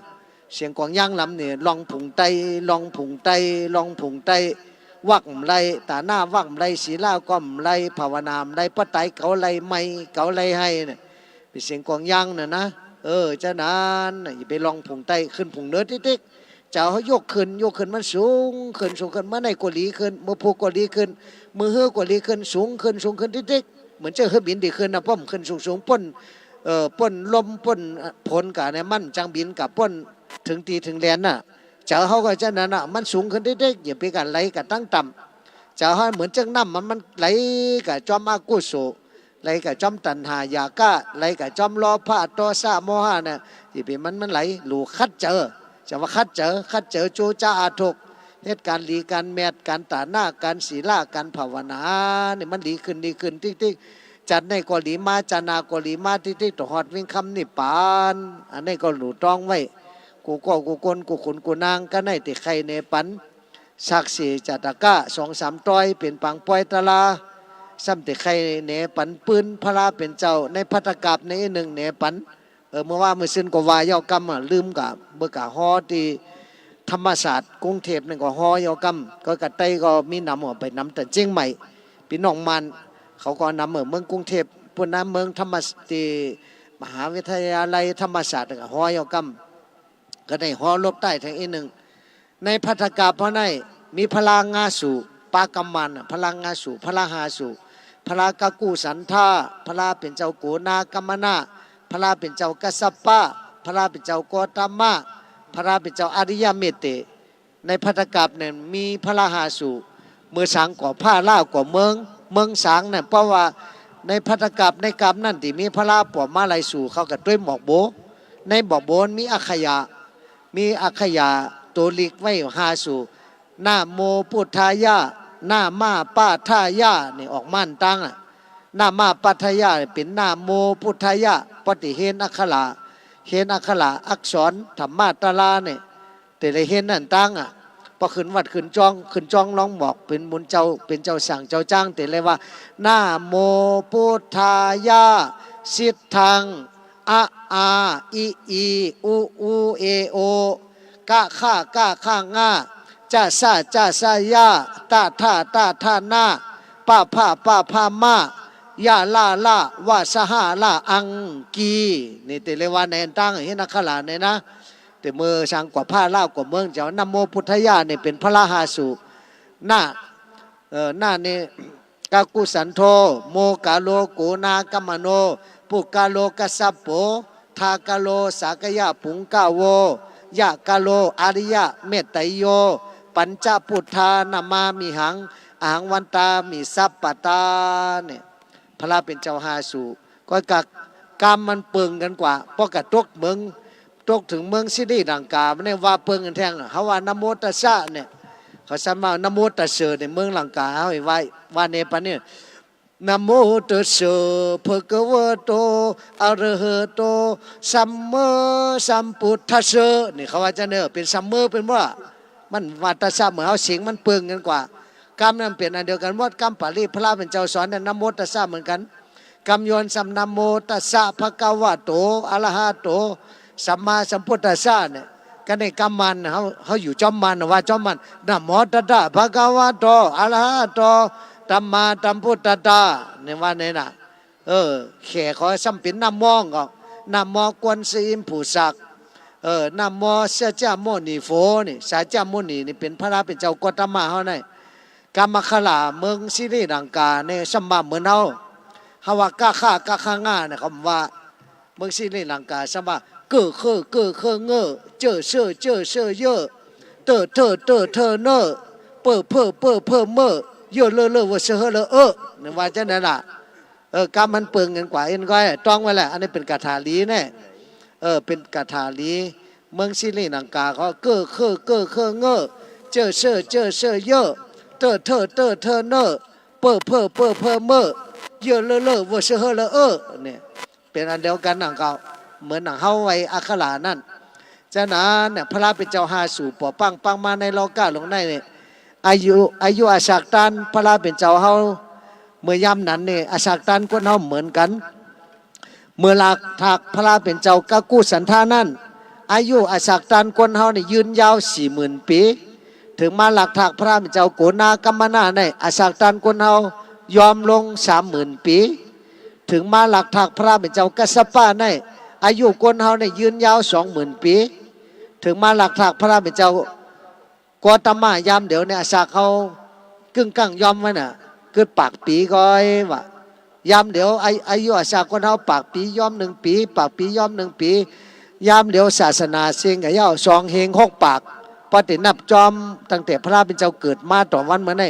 เสียงกลองยางลำนี่ ล่องผุ่งไต ล่องผุ่งไต ล่องผุ่งไต วักบ่ไล่ ต๋านะวักบ่ไล่ ศีละก็บ่ไล่ ภาวนาบ่ไล่ ปอต๋ายเก๋าไล่เมื่อย เก๋าไล่ไห้เนี่ย เป๋นเสียงกลองยางน่ะนะ เออ จะนั้นน่ะ อย่าไปล่องผุ่งไต ขึ้นผุ่งเหนือติ๊กๆ ใจ๋เฮายกขึ้น ยกขึ้นมันสูงขึ้น สูงขึ้น มื้อไหนก็หลีขึ้น มื้อพุธก็หลีขึ้น มื้อฮื้อก็หลีขึ้น สูงขึ้น สูงขึ้นติ๊กๆ เหมือนเจ้าเครื่องบินดีขึ้นน่ะ ป้อมขึ้นสูงๆ ป้น เอ่อ ป้นลม ป้นฝนกะเนี่ย มันจั่งบินกะป้นเถิงตี้เถิงแดนน่ะ ใจ๋เฮาก็จะนั้นน่ะ มันสูงขึ้นติ๊กๆ อย่าไปกะไหลกะตังต่ำ ใจ๋เฮาเหมือนเจิ่งน้ำมัน มันไหลกะจอมอกุศล ไหลกะจอมตัณหา อยากะ ไหลกะจอมโลภะ โทสะ โมหะเนี่ย ตี้เป๋นมัน มันไหล หลู่ขัดใจ๋ จะว่าขัดใจ๋ ขัดใจ๋ จู๋จะอาทก เหตุก๋ารณ์หลีก๋ารณ์แมด ก๋านต๋านะ ก๋านศีละ ก๋านภาวนา นี่มันหลีขึ้น หลีขึ้นติ๊กๆ จันทร์นี่ก็หลีมา จันทร์หน้าก็หลีมาติ๊กๆ ตลอดวิ่งค่ำนิพพาน อันนี้ก็หลู่ต้องไว้ กู้ก้อกู้คน กู้ขุนกู้นาง กะไหนตี้ใค่แนะปั๋น ศักดิ์สิทธิ์จาตะกะ สองสามตอย เป๋นปางป้อยตะลา ซ้ำตี้ใค่แนะปั๋นปืนพระเป๋นเจ้า ในภัททกาบในอี้นึ่งแนะปั๋น เออ เมื่อวานเมื่อซืนก็ว่าเย้ากำอะ ลืมกะ เมื่อกะฮ้อตี้ธรรมศาสตร์กรุงเทพฯนั่นก็ฮ้อเย้ากำ ก็กะใต้ก็มีนำ เอาไปนำตังเจียงใหม่ ปี้น้องมาน เขาก็นำ เออ เมืองกรุงเทพฯ ปุ้นนะ เมืองธรรมศ- ตี้มหาวิทยาลัยธรรมศาสตร์นั่นก็ฮ้อเย้ากำ ก็ได้ฮ้อลบใต้แทงอี้นึ่ง ในภัททกาบเฮาใน มีพระงาสูบ ปากำมานน่ะ พระงาสูบ พระหาสูบ พระกะกุสันทา พระเป๋นเจ้าโกนากัมมนะ พระเป๋นเจ้ากัสสปะ พระเป๋นเจ้าโกตมะ พระเป๋นเจ้าอาริยะเมตเต ในภัททกัปเนี่ยมีพระห้าสูตร เมื่อสังก่อผ้าล่าก่อเมือง เมืองสังเนี่ย เพราะว่าในภัททกัปในกัปนั้นตี้มีพระป๋อมาหลายสูตร เขาก็ตวยหมอกโบ ในหมอกโบมีอักขยะ มีอักขยะตั๋วหลีกไว้ห้าสูตร นะโมพุทธายะ นะมาปะทายะ นี่ออกมาอันตังอะ นะมาปะทายะเป๋นนะโมพุทธายะ ปอตี้เฮนอักขระ เฮนอักขระอักษรธรรมาตราเนี่ย แต่ละเฮนอันตังอะ ปอขึ้นวัดขึ้นจ้อง ขึ้นจ้องลองหมอกเป๋นหมุนเจ้า เป๋นเจ้าสั่งเจ้าจ้าง แต่ละว่า นะโมพุทธายะ สิทธัง อะอา อิอี อุอู เอโอ กะขะกะขะงะ จะสะจะสะยะ ตะทะตะทะนะ ปะผะปะผะมะ ยะละละ วะสหะละอังกี นี่แต่ละว่าในอันตังเฮนอักขระเนี่ยนะ แต่เมื่อสังก่อผ้าล่าก่อเมืองเจ้า นะโมพุทธายะเนี่ยเป๋นพระห้าสูตร นะ เออ นะเนี่ย กะกุสันโธ โมคคัลโล โกณาคัมมโน ปุคคัลโล กัสสโป ทาคัลโล สากยะปุงกะโว ยะคัลโล อาริยะเมตไตโย ปัญจพุทธานะมามิหัง อะหังวันตามิสัพพะตา เนี่ย พระเป๋นเจ้าห้าสูตร ก็กะกำมันเปิงกั๋นกว่า ปอกะตกเมือง ตกเถิงเมืองศรีลังกา มันเนี่ยว่าเปิงกั๋นแท้ง เฮาว่านะโมตัสสะเนี่ย เขาซ้ำว่านะโมตัสเสอในเมืองลังกา เฮาว่า ว่าในปานนี้ นะโมตัสสะ ภะคะวะโต อะระหะโต สัมมาสัมพุทธัสสะ นี่เขาว่าจั่งเน่อ เป๋นสัมมาเป๋นว่า มันว่าตัสสะเหมือนเฮาเสียงมันเปิงกั๋นกว่า กำนั้นเป๋นอันเดียวกั๋นหมด กำปาลีพระเป๋นเจ้าสอนเนี่ยนะโมตัสสะเหมือนกั๋น กำยวนซ้ำนะโมตัสสะ ภะคะวะโต อะระหะโต สัมมาสัมพุทธัสสะเนี่ย ก็ในกำมัน เฮา เฮาอยู่จ้อมมัน ว่าจ้อมมัน นะโมตัสสะ ภะคะวะโต อะระหะโต สัมมาสัมพุทธัสสะ เนี่ยว่าเนี่ยนะ เออ แขกเขาซ้ำเป๋นนะโมก็ นะโมกวนอิมผู้ศักดิ์ เออ นะโมสัจจะมุนีโฝ นี่ สัจจะมุนีนี่เป๋นพระเป๋นเจ้าโกตมะเฮาใน กำอักขระเมืองศรีลังกาเนี่ยซ้ำว่าเหมือนเฮา เฮาว่ากะขะกะขะงะเนี่ย เขาว่า เมืองศรีลังกาซ้ำว่า เก้อเค้อเก้อเค้อเง้อ เจ้อเซ้อเจ้อเซ้อเย้อ เต้อเท้อเต้อเท้อเน้อ เป้อเพ้อเป้อเพ้อเม้อ เย้อเล่อเล่อเว้อเซ้อเฮ้อเล่อเอ้อ เนี่ยว่าจั่งนั้นล่ะ เออ กำมันเปิงกั๋นกว่า เอ็นก้อย ต้องไว้แหละ อันนี้เป๋นคาถาหลีเนี่ย เออ เป๋นคาถาหลี เมืองศรีลังกาเขา เก้อเค้อเก้อเค้อเง้อ เจ้อเซ้อเจ้อเซ้อเย้อ เต้อเท้อเต้อเท้อเน้อ เป้อเพ้อเป้อเพ้อเม้อ เย้อเล่อเล่อเว้อเซ้อเฮ้อเล่อเอ้อ เนี่ย เป๋นอันเดียวกั๋นหนังเก่า เหมือนหนังเฮาไว้อักขระนั้น ฉะนั้นเนี่ย พระเป๋นเจ้าห้าสูตร ปอปั้งปั้งมาในโลกาโลกในเนี่ย อายุ อายุอาศักตันพระเป๋นเจ้าเฮา เมื่อยามนั้นเนี่ย อาศักตันคนเฮาเหมือนกั๋น เมื่อหลักถากพระเป๋นเจ้ากะกุสันทะนั้น อายุอาศักตันคนเฮาเนี่ยยืนยาวสี่หมื่นปี๋ เถิงมาหลักถากพระเป๋นเจ้าโกณาคัมมนะใน อาศักตันคนเฮายอมลงสามหมื่นปี๋ เถิงมาหลักถากพระเป๋นเจ้ากัสสปะใน อายุคนเฮาเนี่ยยืนยาวสองหมื่นปี๋ เถิงมาหลักถากพระเป๋นเจ้า โกตมะยามเดียวเนี่ย อาศักเฮากึ่งก้างย่อมไว้น่ะ กึ๊ดปากปี๋ก้อยว่า ยามเดียว อา อายุอาศักคนเฮาปากปี๋ย่อมหนึ่งปี๋ ปากปี๋ย่อมหนึ่งปี๋ ยามเดียวศาสนาเซ็งกะเย้าสองเฮงหกปาก ปอตี้นับจอมตั้งแต่พระเป๋นเจ้าเกิดมาต่อวันเมื่อใน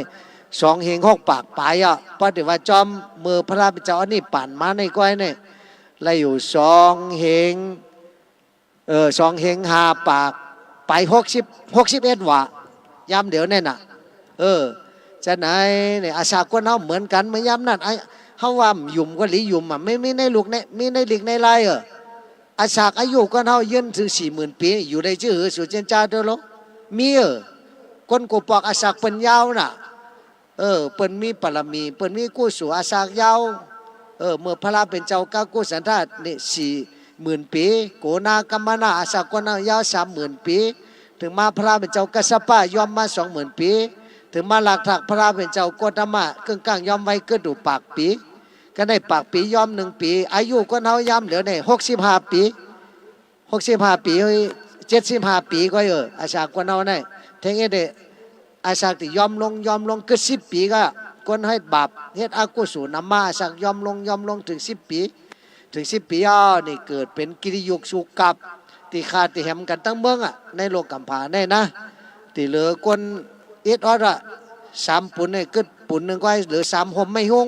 สองเฮงหกปากป๋ายอ่ะ ปอตี้ว่าจอมเมื่อพระเป๋นเจ้าอันนี้ปั๋นมาในก้อยเนี่ย ละอยู่สองเฮง เออ สองเฮงห้าปาก ไปหกสิบ หกสิบเอ็ดวา ยามเดียวเนี่ยน่ะ เออ จะไหนเนี่ย อาศักคนเฮาเหมือนกั๋น เมื่อยามนั้น ไอ้ เฮาว่าหยุ่มก็หลีหยุ่มอ่ะ ไม่มีในลุกใน มีในหลีกในลายเออ อาศักอายุคนเฮายืนเถิงสี่หมื่นปี๋ อยู่ได้จื้อหือ สูเจียนจ้าเด้อโล มีเออ คนกู้ปอกอาศักเปิ้นยาวน่ะ เออ เปิ้นมีปารมี เปิ้นมีกุศลอาศักยาว เออ เมื่อพระเป๋นเจ้ากะกุสันทะนี่สี่หมื่นปี๋ โกณาคัมมนะอาศักคนเฮายาวสามหมื่นปี๋ เถิงมาพระเป๋นเจ้ากัสสปะย่อมมาสองหมื่นปี๋ เถิงมาหลักถากพระเป๋นเจ้าโกตมะกึ่งก้างย่อมไว้กึ๊ดอยู่ปากปี๋ ก็ได้ปากปี๋ย่อมหนึ่งปี๋ อายุคนเฮายามเดียวเนี่ยหกสิบห้าปี๋ หกสิบห้าปี๋ เจ็ดสิบห้าปี๋ก้อยเออ อาศักคนเฮาเนี่ย เถิงเอ็ดเด อาศักตี้ย่อมลง ย่อมลง กึ๊ดสิบปี๋ก็ คนเฮ็ดบาป เฮ็ดอกุศลนำมา อาศักย่อมลง ย่อมลงเถิงสิบปี๋ เถ เถิงสิบปียาวนี่เกิดเป๋นกิริยุคสุกัป ตี้ข้าตี้แหมกั๋นตึงเมืองอะ ในโลกก๋ำผาแน่นะ ตี้เหลือคนอิดออดอะ สามปู๋นนี่กึ๊ดปู๋นนึ่งก็หื้อเหลือสามฮ่มไม้ฮุ้ง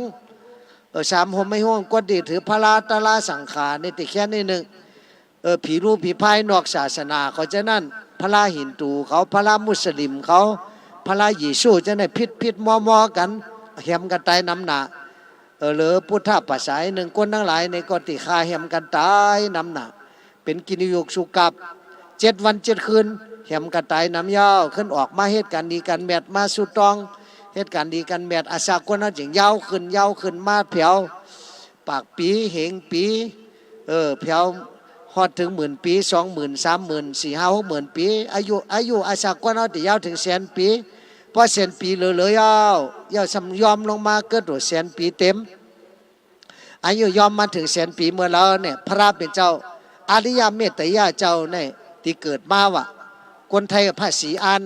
เออ สามฮ่มไม้ฮุ้ง คนตี้ถือพระต๋าราสังฆานี่ตี้แค่นี้นึ่ง เออ ผีลู่ผีพายนอกศาสนาเขาจะนั้น พระฮินดูเขา พระมุสลิมเขา พระเยซูจะนั้นผิดๆ มัวๆ กั๋น แหมกั๋นต๋ายนำหน้า เออ หรือพุทธภาษานึ่ง คนตังหลายนี่ก็ตี้ข้าแหมกั๋นต๋ายนำหน้า เป๋นกิริยุคสุกัป เจ็ดวันเจ็ดคืน แหมกั๋นต๋ายนำยาว ขึ้นออกมาเฮ็ดก๋านดีก๋านแมตมาสู่ต้อง เฮ็ดก๋านดีก๋านแมต อาสากลเฮาจึงยาวขึ้น ยาวขึ้นมาแผว ปากปี๋ เหงปี๋ เออ แผวฮอดเถิงหมื่นปี๋ สองหมื่น สามหมื่น สี่ห้า หกหมื่นปี๋ อายุ อายุอาสากลเฮาตี้ยาวเถิงแสนปี๋ พอแสนปี๋เหลือๆ ยาว ยาวซ้ำย่อมลงมาเกือบแสนปี๋เต๋ม อายุย่อมมาเถิงแสนปี๋เมื่อแล้วเนี่ย พระเป๋นเจ้า อริยเมตไตรยเจ้าเนี่ย ตี้เกิดมาว่า คนไทยพระศรีอาน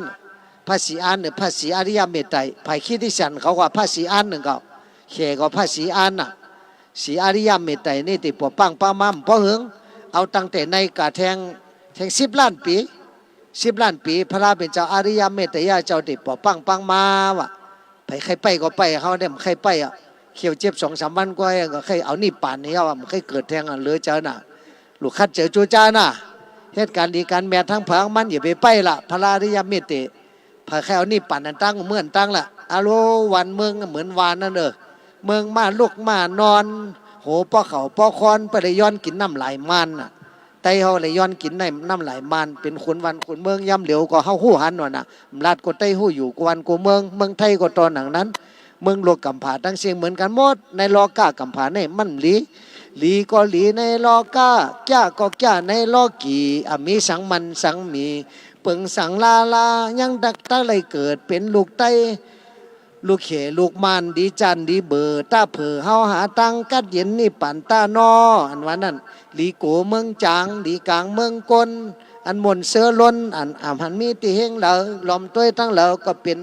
พระศรีอานหรือพระศรีอริยเมตไตร ฝ่ายคริสต์เตียนเขาว่าพระศรีอานนึ่งก็ แขกก็พระศรีอานน่ะ ศรีอริยเมตไตรนี่ตี้ปกปังปามาบ่เหิง เอาตั้งแต่ในกาแทง แทงสิบล้านปี๋ สิบล้านปี๋ พระเป๋นเจ้าอริยเมตไตรยเจ้าตี้ปกปังปามาว่า ใผใค่ไปก็ไป เฮาเนี่ยบ่ใค่ไปอะ เขียวเจ็บสองสามวันก็ ก็ใค่เอานิพพานนี่ เฮาอะบ่ใค่เกิดแทงอะ เหลือเจ๋อน่ะ ลูกขัดเจ๋อจู๊จ้าน่ะ เฮ็ดก๋านดีก๋านแมตตังผาตังมัน อย่าไปไปละ พระอริยเมตไตร ใผใค่เอานิพพานอันตัง เมืองตังละ อะโล วันเมืองเหมือนวานนั่นเน่อ เมืองม้าลุกม้านอน โห ป้อข้าวป้อค้อน ไปเลยย้อนกิ๋นน้ำลายมารน่ะ ไตเฮาเลยย้อนกิ๋นน้ำลายมาร เป๋นขุนบ้านขุนเมือง ยามเหลียวก็เฮาฮู้หันว่าน่ะ ลาดก็ไตฮู้อยู่ กู้บ้านกู้เมือง เมืองไทยก็ต๋อหนังนั้น เมืองโลกก๋ำผาตังสิ้นเหมือนกั๋นหมด ในโลกะก๋ำผานี่มันหลี หลีก็หลีในโลกะ แก้ก็แก้ในโลกี อะ มีสังมันสังมี เปิงสังลาลา ยังตักตะไลเกิดเป๋นลูกไต ลูกเขยลูกม่าน ดีจั้นดีเบอร์ ตาเผอเฮาหาตังกัดเย็นนิพพานตานอ อันว่านั้น หลีกั๋วเมืองจ๋าง หลีก๋างเมืองก้น อันม่วนเซอล้น อัน อันหันมีตี้เฮงเหลา ลอมตวยตังเหลาก็เป๋น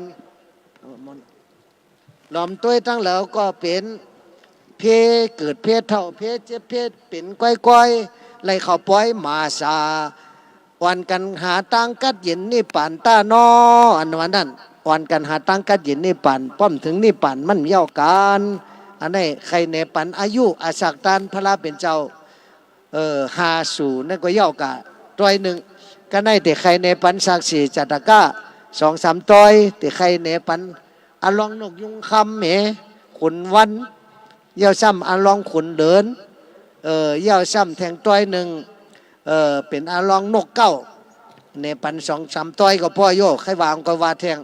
ลอมตวยตังเหลาก็เป๋น เพเกิดเพเฒ่า เพเจ็บเพเป๋นก้อยๆ ไล่เข้าปอยหมาสา อ่อนกั๋นหาตังกัดเย็นนิพพานตานอ อันว่านั้น อ่อนกั๋นหาตังกัดเย็นนิพพาน ป้อมเถิงนิพพานมันเย้ากั๋น อันนี้ใค่แนะปันอายุอาสากต้านพระเป๋นเจ้า เออ ห้าสูนั่นก็เย้ากะต้อยนึ่ง ก็ได้ตี้ใค่แนะปันสักสี่จัตตะกะ สองสามต้อย ตี้ใค่แนะปัน อะลองนกยุงคำเหม ขุนวัน เย้าซ้ำอะลองขุนเหลิน เออ เย้าซ้ำแทงต้อยนึ่ง เออ เป๋นอะลองนกเก๊า แนะปันสองสามต้อยก็ป้อโย ใค่ว่าก็ว่าแทง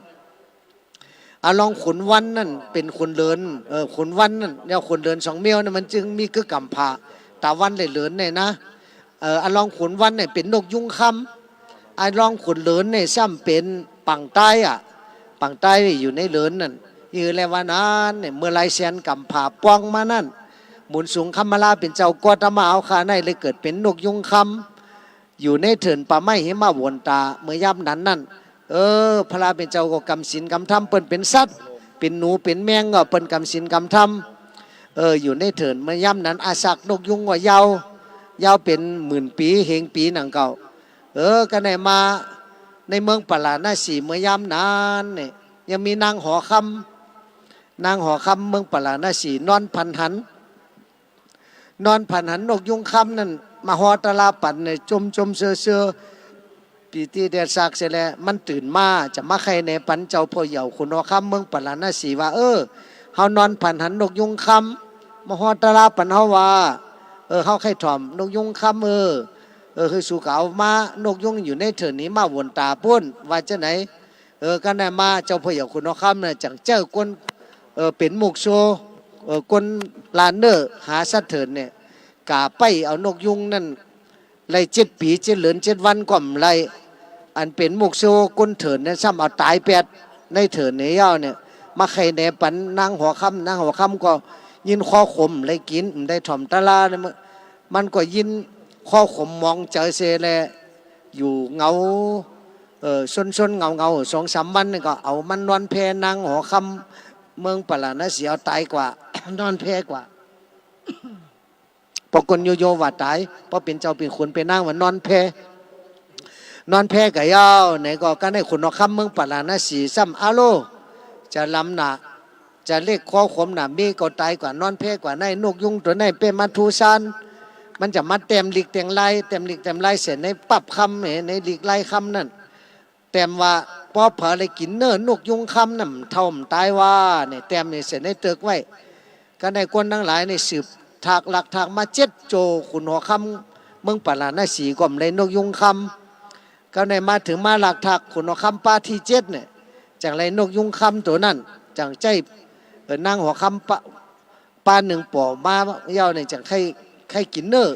อะลองขุนวันนั่นเป๋นขุนเหลิน เออ ขุนวันนั่น เย้าขุนเหลินสองเมี้ยวนั่นมันจึงมีกึ๊ดก๋ำผา ต๋าวันและเหลินเนี่ยนะ เออ อะลองขุนวันเนี่ยเป๋นนกยุงคำ อะลองขุนเหลินเนี่ยซ้ำเป๋นปังใต้อะ ปังใต้อยู่ในเหลินนั่น หื้อแลว่านั้นเนี่ย เมื่อหลายแสนก๋ำผาป้องมานั้น หมุนสูงคำมาลาเป๋นเจ้าโกตมะเอาข้าในเลยเกิดเป๋นนกยุงคำ อยู่ในเถินป่าไม้หิมะวนตา เมื่อยามนั้นนั่น เออ พระเป๋นเจ้าก็กำศีลกำธรรม เปิ้นเป๋นสัตว์ เป๋นหนูเป๋นแมงก็เปิ้นกำศีลกำธรรม เออ อยู่ในเถิน เมื่อยามนั้นอาสากนกยุงก็ยาว ยาวเป๋นหมื่นปี๋ เหงปี๋หนังเก่า เออ ก็ได้มาในเมืองปาราณสี เมื่อยามนั้นเนี่ย ยังมีนางหอคำ นางหอคำเมืองปาราณสี นอนฝันหัน นอนฝันหันนกยุงคำนั่น มาฮอตราปั๋นเนี่ย จมๆ เซอๆ ปี๋ตี้แดดซากเสียแล้ว มันตื่นมา จะมาใค่แนะปันเจ้าพ่อเยาว์ขุนหอคำเมืองปาราณสีว่า เออ เฮานอนฝันหันนกยุงคำ มาฮอตราปั๋นเฮาว่า เออ เฮาใค่ถ่อมนกยุงคำ เออ เออ หื้อสูก็เอามา นกยุงอยู่ในเถินนี้มาวนตาปู้น ว่าจะไหน เออ ก็ได้มา เจ้าพ่อเยาว์ขุนหอคำเนี่ย จั่งเจ้าคน เออ เป๋นมุกโซ เออ คนลานเน่อ หาสัตว์เถินเนี่ย ก๋าไปเอานกยุงนั่น ไล่เจ็ดปี๋ เจ็ดเหลือน เจ็ดวันก็บ่ไล่ อันเป๋นมุกโซคนเถินเนี่ย ซ้ำเอาต๋ายแปด ในเถินเนี่ยเย้าเนี่ย มาใค่แนะปันนางหอคำ นางหอคำก็ยินคอขม บ่ไล่กิ๋น บ่ไล่ถ่อมตราเนี่ย มันก็ยินคอขมหมองใจ๋เสียแล อยู่เหงา เออ ซนๆ เหงาๆ สองสามวันนี่ก็เอามันนอนแผ่นางหอคำเมืองปาราณสี เอาต๋ายกว่า นอนแผ่กว่า ปอก้นโยโย่ว่าต๋าย ปอเป๋นเจ้าเป๋นขุนเป๋นนางว่านอนแผ่ นอนแผ่ก่ะยาว ไหนก็ ก็ในขุนหอคำเมืองปาราณสีซ้ำ อะโล จะลำหนา จะเล็กคอขมหนา มีก็ต๋ายกว่านอนแผ่กว่าใน นกยูงตั๋วในเป้มาทูซาน มันจะมาแต้มหลีกแต้มลาย แต้มหลีกแต้มลายเสร็จในปั๊บคำ ในหลีกลายคำนั่น แต้มว่า ปอเผลอได้กิ๋นเนื้อนกยูงคำนั่น เฒ่าบ่ต๋ายว่า เนี่ย แต้มเนี่ยเสร็จในเติกไว้ ก็ในคนตังหลายเนี่ยสืบถากลักถากมาเจ็ดโจ ขุนหอคำเมืองปาราณสีก็บ่ได้นกยูงคำ ก็ในมาเถิงมาลักถากขุนหอคำป้าตี้เจ็ดเนี่ย จั่งได้นกยูงคำตั๋วนั้น จั่งใจ๊ เอ่อ นางหอคำป้า ป้านึ่งป่อมาเย้าเนี่ย จั่งใค่ ใค่กิ๋นเนื้อ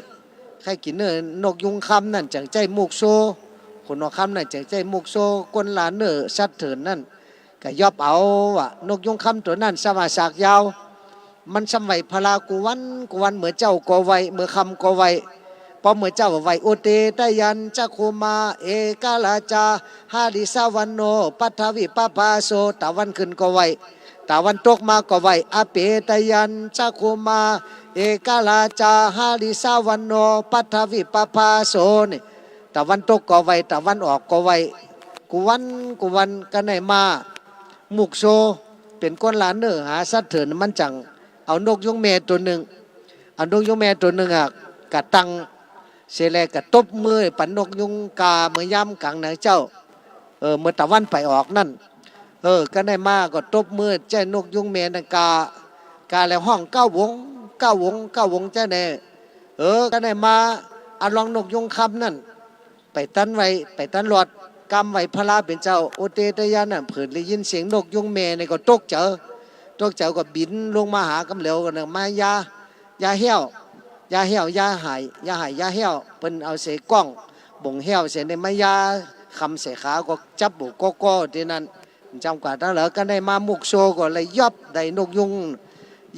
ใค่กิ๋นเนื้อนกยูงคำนั่น จั่งใจ๊มุกโซ ขุนหอคำนั่น จั่งใจ๊มุกโซ คนล่าเนื้อสัตว์เถิ่นนั่น ก็ยอบเอาว่านกยูงคำตั๋วนั้น ซ้ำว่าสากยาว มันซ้ำไหว้พระกู้วันกู้วัน เมื่อเจ๊าก็ไหว้ เมื่อค่ำก็ไหว้ ปอเมื่อเจ๊าไหว้ อุเตตะยัญจะคุมา เอกราชา หริสะวัณโณ ปัทวิปภาโส ตะวันขึ้นก็ไหว้ ตะวันตกมาก็ไหว้ อเปตะยัญจะคุมา เอกราชา หริสะวัณโณ ปัทวิปภาโส นี่ ตะวันตกก็ไหว้ ตะวันออกก็ไหว้ กู้วันกู้วัน ก็ในมา มุกโซ เป๋นคนล่าเนื้อหาสัตว์เถิ่น มันจั่งเอานกยูงแม่ตั๋วนึ่ง เอานกยูงแม่ตั๋วนึ่งอะ กะตั้งเสร็จแล้วก็ตบมือปันนกยูงกา เมื่อยามก๋างหน้าเจ๊า เออ เมื่อตะวันไปออกนั่น เออ ก็ในมาก็ตบมือใจ๊นกยูงแม่นั่นกา กาแล้วฮ้องเก้าวง เก้าวง เก้าวงใจ๊แน่ เออ ก็ในมา อะลองนกยูงคำนั่น ไปตันไหว้ ไปตันรอด กำไหว้พระเป๋นเจ้า อุเตตะยัญน่ะ เผิ่นได้ยินเสียงนกยูงแม่นี่ก็ตกใจ๋ ตกใจ๋ก็บินลงมาหากำเหลียวก็เนี่ย มา อย่า อย่าแห้ว อย่าแห้ว อย่าฮ้าย อย่าฮ้าย อย่าแห้ว เปิ้นเอาใส่ก้องบ่งแห้วเสร็จเนี่ย มา อย่า คำใส่ขาก็จับบุกก้อๆ ตี้นั่น จ๋ำกว่าตังเหลือ ก็ในมา มุกโซก็เลยยอบได้นกยูง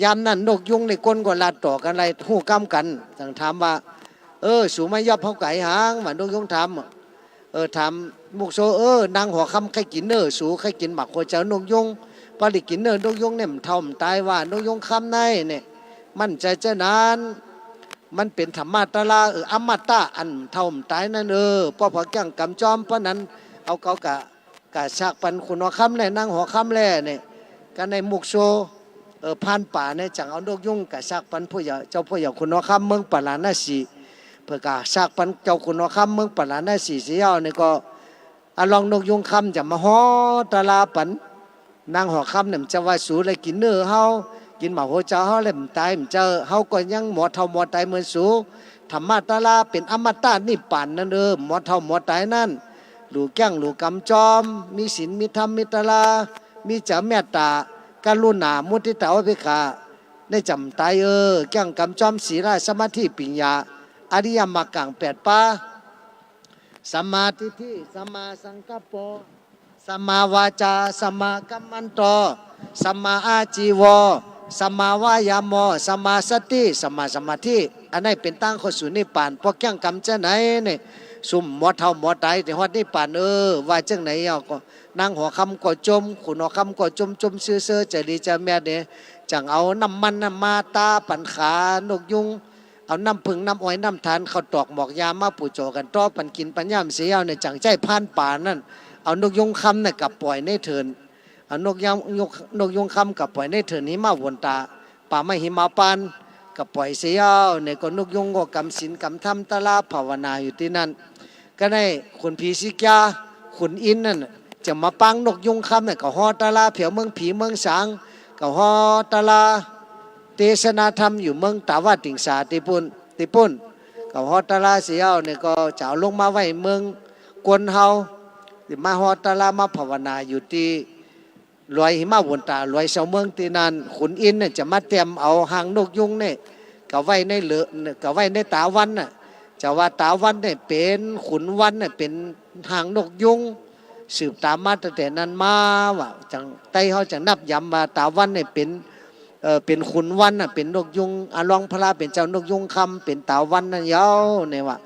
ยามนั้นนกยูงในคนก็ลัดต่อกั๋น เลยฮู้กำกั๋น จั่งถามว่า เออ สูมายอบเฮาก๋ายหาง ว่านกยูงถาม เออ ถามมุกโซ เออ นางหอคำใค่กิ๋นเนื้อ สูใค่กิ๋นหมากหัวใจ๋นกยูง ปอได้กิ๋นเนื้อนกยูงเนี่ย บ่เฒ่าบ่ต๋ายว่า นกยูงคำในเนี่ย มันใจ้เจ้านั้น มันเป๋นธรรมะตะลา เออ อมตะ อันบ่เฒ่าบ่ต๋ายนั่น เออ ปอเผาแก้งกำจอม ปอนั้น เอาเกากะ กะสากปันขุนหอคำแล นางหอคำแลเนี่ย ก็ในมุกโซ เออ พรานป่าเนี่ย จั่งเอานกยูงกะสากปันผู้เย้า เจ้าผู้เย้าขุนหอคำเมืองปาราณสี เปิ้นกะสากปันเจ้าขุนหอคำเมืองปาราณสีเสียเย้าเนี่ยก็ อะลองนกยูงคำจะมาฮอตะลาปัน นางหอคำเนี่ย บ่ใจ้ว่าสูได้กิ๋นเนื้อเฮา กิ๋นหมากหัวใจ๋เฮาแล้วบ่ต๋าย บ่ใจ้ เฮาก็ยังหมอเฒ่าหมอต๋ายเหมือนสู ธรรมะตะลาเป๋นอมตะนิพพานนั่น เออ หมอเฒ่าหมอต๋ายนั่น หลู่แก้งหลู่กำจอม มีศีลมีธรรมมีตะลา มีใจ๋เมตต๋า กรุณา มุทิตา อุเปกขา ในจ๋ำต๋าย เออ แก้งกำจอม ศีลา สมาธิ ปัญญา อริยมรรคแปดประก๋าน สัมมาทิฏฐิ สัมมาสังกัปโป สัมมาวาจา สัมมากัมมันโต สัมมาอาจีโว สัมมาวายาโม สัมมาสติ สัมมาสมาธิ อันนั้นเป๋นตางเข้าสู่นิพพาน ปอแก้งกำจาไหนเนี่ย สุมหมอเฒ่าหมอต๋ายได้ฮอดนิพพาน เออ ว่าจั่งไหนเย้าก็ นางหอคำก็จม ขุนหอคำก็จม จมเซอๆ ใจ๋ดีใจ๋แมดเนี่ย จั่งเอาน้ำมันน่ะมาตาปันขานกยูง เอาน้ำผึ้งน้ำอ้อยน้ำถ่าน ข้าวตอกหมอกยามาปู๋จ๋อกั๋น ต่อปันกิ๋นปันย่ำเสียเย้าเนี่ย จั่งใจ้พรานป่านั่น เอานกยูงคำเนี่ยกลับป่อยในเถิน เอานกยาง นก นกยูงคำกลับป่อยในเถินหิมะวนต๋า ป่าไม้หิมะปาน กลับป่อยเสียเย้าเนี่ย ก็นกยูงก็กำศีลกำธรรมตะลาภาวนาอยู่ตี้นั่น ก็ในขุนผีสิกยา ขุนอินทร์นั่นน่ะ จะมาปางนกยูงคำเนี่ย ก็ฮอตะลาแผวเมืองผีเมืองสาง ก็ฮอตะลา เตสนาธรรมอยู่เมืองตาวติงสาตี้ปุ้น ตี้ปุ้น ก็ฮอตะลาเสียเย้าเนี่ย ก็จะเอาลงมาไหว้เมืองกวนเฮา ตี้มาฮอตะลามาภาวนาอยู่ตี้หลวยหิมะวนต๋า หลวยเซาเมืองตี้นั่น ขุนอินทร์เนี่ยจะมาแต้มเอาหางนกยูงเนี่ย ก็ไหว้ในเหลือ ก็ไหว้ในต๋าวันน่ะ จะว่าต๋าวันเนี่ยเป๋นขุนวันน่ะ เป๋นหางนกยูง สืบต๋ามมาตั้งแต่นั้นมาว่า จั่งไต้เฮาจั่งนับยำว่าต๋าวันเนี่ยเป๋น เอ่อ เป๋นขุนวันน่ะ เป๋นนกยูง อะลองพระเป๋นเจ้านกยูงคำ เป๋นต๋าวันนั่นเย้าเนี่ยว่า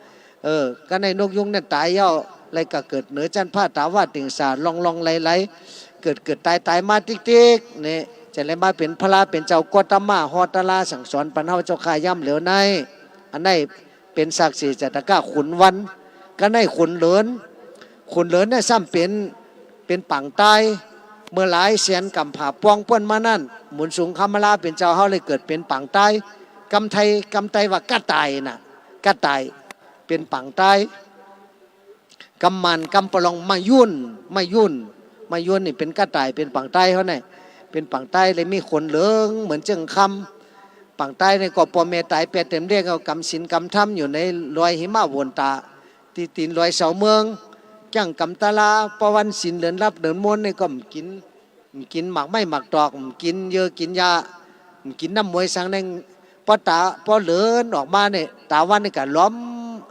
เออ ก็ในนกยูงเนี่ยต๋ายเย้า เลยก็เกิดเหนือจั๊นฟ้าตาวติงสา ล่องๆ ไหลๆ เกิดๆ ต๋ายๆ มาติ๊กๆ เนี่ย จะเลยมาเป๋นพระเป๋นเจ้าโกตมะ ฮอตะลาสั่งสอนปันเฮาเจ้าข้า ยามเหลียวใน อันไหนเป๋นศักดิ์สิทธิ์จาตกะขุนวัน ก็ไหนขุนเหลิน ขุนเหลินเนี่ยซ้ำเป๋น เป๋นปางใต้ เมื่อหลายแสนก๋ำผาดป๋วงป๊นมานั้น หมุนสูงคำมาลาเป๋นเจ้าเฮาเลยเกิดเป๋นปางใต้ กำไทย กำไตว่าก้าต่ายน่ะ ก้าต่าย เป๋นปางใต้ กำหม่าน กำปะลอง มะยุ่น มะยุ่น มะยุ่นนี่เป๋นก้าต่าย เป๋นปางใต้เฮาเนี่ย เป๋นปางใต้เลยมีขนเหลืองเหมือนเจื้องคำ ปางใต้เนี่ยก็ป้อแม่ต๋ายแปดเต็มเลี้ยง ก็กำศีลกำธรรมอยู่ในดอยหิมะโหวนตา ตี้ตี๋นดอยเสาเมือง แก้งก๋ำตะลา ปอวันศีลเดือนฮับเดือนมนเนี่ยก็บ่กิ๋น บ่กิ๋นหมากไม้หมากตอก บ่กิ๋นเยื่อกิ๋นยา บ่กิ๋นน้ำมวยสังแน่ง ปอต๋า ปอเหลินออกมาเนี่ย ต๋าวันนี่ก็หลอม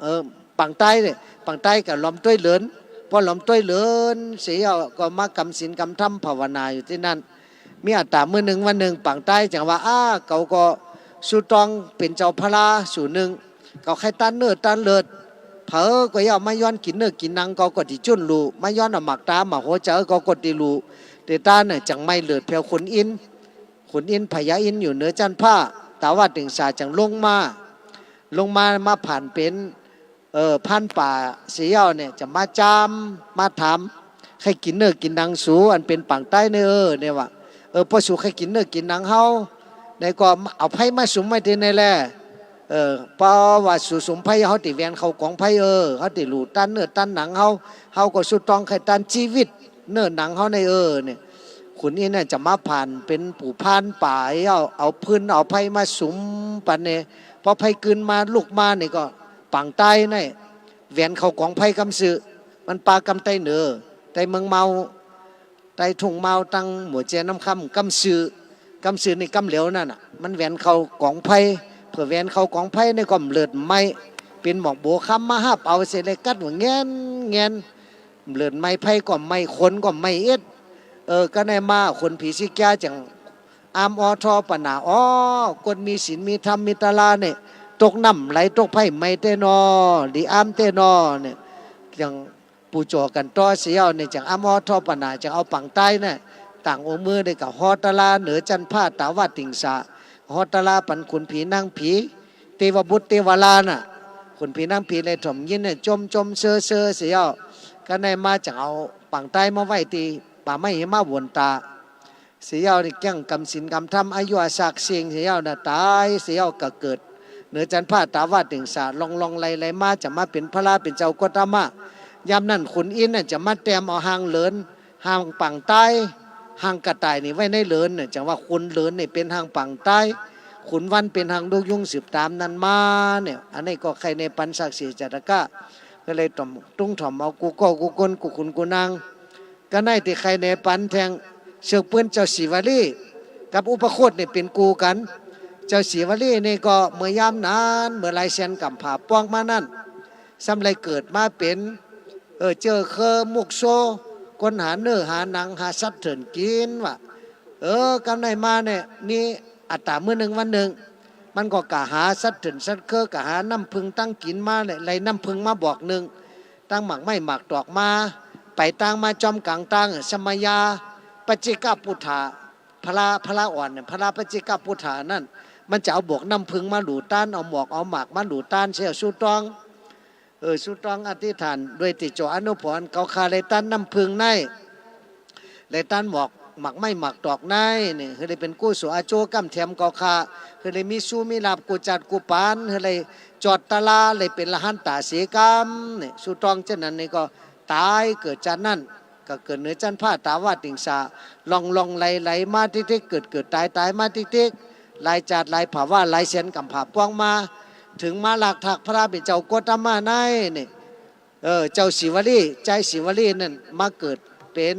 เออ ปางใต้เนี่ย ปางใต้ก็หลอมตวยเหลิน ปอหลอมตวยเหลินเสียก็มากำศีลกำธรรมภาวนาอยู่ตี้นั้น มีอัตตามื้อนึ่งวันนึ่ง ปางใต้จ๋ำว่า อ้า เกาก็สู้ต้องเป๋นเจ้าพระสูนนึ่ง เกาใค่ต้านเนื้อต้านเลือด เผลอก็เยียะมาย้อนกิ๋นเนื้อกิ๋นหนัง เกาก็ตี้จุ้นลู่ มาย้อนเอาหมากต๋าหมากหัวใจ๋ เกาก็ตี้ลู่ แต่ต้านเนี่ยจ๋ำไม่เลิดแผวขุนอินทร์ ขุนอินทร์พญาอินทร์อยู่เหนือจั๊นฟ้า ต๋าวาติงสาจ๋ำลงมา ลงมา มาผ่านเป๋น เออ พรานป่าเสียเนี่ย จ๋ำมาจ้ำ มาถาม ใค่กิ๋นเนื้อกิ๋นหนังสู อันเป๋นปางใต้เนี่ย เออ เนี่ยว่า เออ ปอสูใค่กิ๋นเนื้อกิ๋นหนังเฮา เนี่ยก็เอาไพมาสุมไว้ตี้นี่แล เออ ปอว่าสูสุมไพ เฮาตี้แหวนเข้ากองไพ เออ เฮาตี้ลู่ต้านเนื้อต้านหนังเฮา เฮาก็สู้ต้องใค่ต้านจีวิตเนื้อหนังเฮาใน เออ เนี่ย ขุนอินทร์เนี่ยจ๋ำมาผ่านเป๋นปู่พรานป่า เอา เอาฟืนเอาไพมาสุมปันเนี่ย ปอไพกืนมาลุกมาเนี่ยก็ ปางใต้เนี่ย แหวนเข้ากองไพกำซื่อ มันปากำใต้เหนือ ใต้เมืองเมา ใต้ทุ่งเมาตังหมู่แจน้ำค่ำกำซื่อ กำซื่อนี่กำเหลียวนั่นน่ะ มันแหวนเข้ากองไพ เปื้อแหวนเข้ากองไพนี่ก็บ่เลิดบ่ไหม้ เป๋นหมอกโบ๋คำมาฮับเอาเสียเลย กั๊ดว่าแงนแงน บ่เลิดบ่ไหม้ ไพก็บ่ไหม้ คนก็บ่ไหม้เอ็ด เออ ก็ได้มาคนผีสิแก้จ๋ำ อ้ามอ้อท่อปะหนา อ้อ คนมีศีลมีธรรมมีตะลาเนี่ย ตกน้ำไหลตกไพบ่ไหม้แต๊นอ ดีอ้ามแต๊นอเนี่ย อย่าง ปู่จ๋อกั๋นต่อเสียเนี่ย จ๋ำอ้ามอ้อท่อปะหนา จ๋ำเอาปางใต้เนี่ย ต่างองค์มือได้กับฮอตะลาเหนือจั๊นฟ้าต๋าวาติงสา ฮอตะลาปันขุนผีนางผี เตวบุตรเตวาลาน่ะ ขุนผีนางผีเลยถ่อมยินเนี่ย จมจมเซอเซอเสีย ก็ได้มาจ๋ำเอาปางใต้มาไว้ตี้ป่าไม้หิมะโหวนตา เสียนี่แก้งกำศีลกำธรรม อายุอสักเสี้ยงเสียน่ะ ต๋ายเสียก็เกิด เหนือจั๊นฟ้าต๋าวาติงสา ล่องล่องไล่ไล่มาจ๋ำมาเป๋นพระเป๋นเจ้าโกตมะ ยามนั้นขุนอินทร์น่ะจ๋ำมาแตมเอาฮางเหลิน ฮางปางใต้ ฮางก้าต่ายนี่ไว้ในเหลินเนี่ย จ๋ำว่าขุนเหลินนี่เป๋นฮางปางใต้ ขุนวันเป๋นฮางนกยูงสืบต๋ามนั้นมาเนี่ย อันนี้ก็ใค่แนะปันศักดิ์สิทธิ์จาตกะ ก็เลยต้อง ต้องถ่อมเอากู้ก้อกู้คนกู้ขุนกู้นาง ก็ได้ตี้ใค่แนะปันแทงเสิกปื๊นเจ้าสีวลี กับอุปโคตเนี่ยเป๋นกู้กั๋น เจ้าสีวลีนี่ก็เมื่อยามนั้น เมื่อหลายแสนก๋ำผาดป๋วงมานั้น ซ้ำได้เกิดมาเป๋น เออ เจ้าเคือมุกโซ คนหาเนื้อหาหนังหาสัตว์เถื่อนกิ๋นว่ะ เออ กำได้มาเนี่ย มีอัตตามื้อนึ่งวันนึ่ง มันก็ก่าหาสัตว์เถื่อนสัตว์เคือ ก่าหาน้ำผึ้งตังกิ๋นมาเนี่ย ไล่น้ำผึ้งมาบอกนึ่ง ตังหมากไม้หมากตอกมา ไปตางมาจอมก๋างตาง สมยา ปัจจิกปุฏฐา พระ พระอ่อนเนี่ย พระปัจจิกปุฏฐานั้น มันจะเอาบอกน้ำผึ้งมาหลู่ต้าน เอาหมอกเอาหมากมาหลู่ต้านเสีย สู้ต้อง เออ สู้ต้องอธิษฐานด้วยตี้จ๋ออนุพร เกาข้าได้ต้านน้ำผึ้งใน ได้ต้านหมอกหมากไม้หมากตอกในเนี่ย หื้อได้เป๋นกู้สูอาโจก้ำแถมเกาข้า หื้อได้มีสู้มีลาภกู้จัดกู้ปาน หื้อได้จอดตะลา ได้เป๋นอรหันต๋าเสียกำเนี่ย สู้ต้องเจ้านั้นนี่ก็ต๋ายเกิดจาตินั้น ก็เกิดเหนือจั๊นฟ้าต๋าวาติงสา ล่องล่องไล่ไล่มาติ๊กติ๊ก เกิดเกิดต๋ายต๋ายมาติ๊กติ๊ก หลายจาติหลายภาวะ หลายแสนก๋ำผาดป๋วงมา เถิงมาลากถากพระเป๋นเจ้าโกตมะในเนี่ย เออ เจ้าสีวลี ใจ๊สีวลีนั่นมาเกิดเป๋น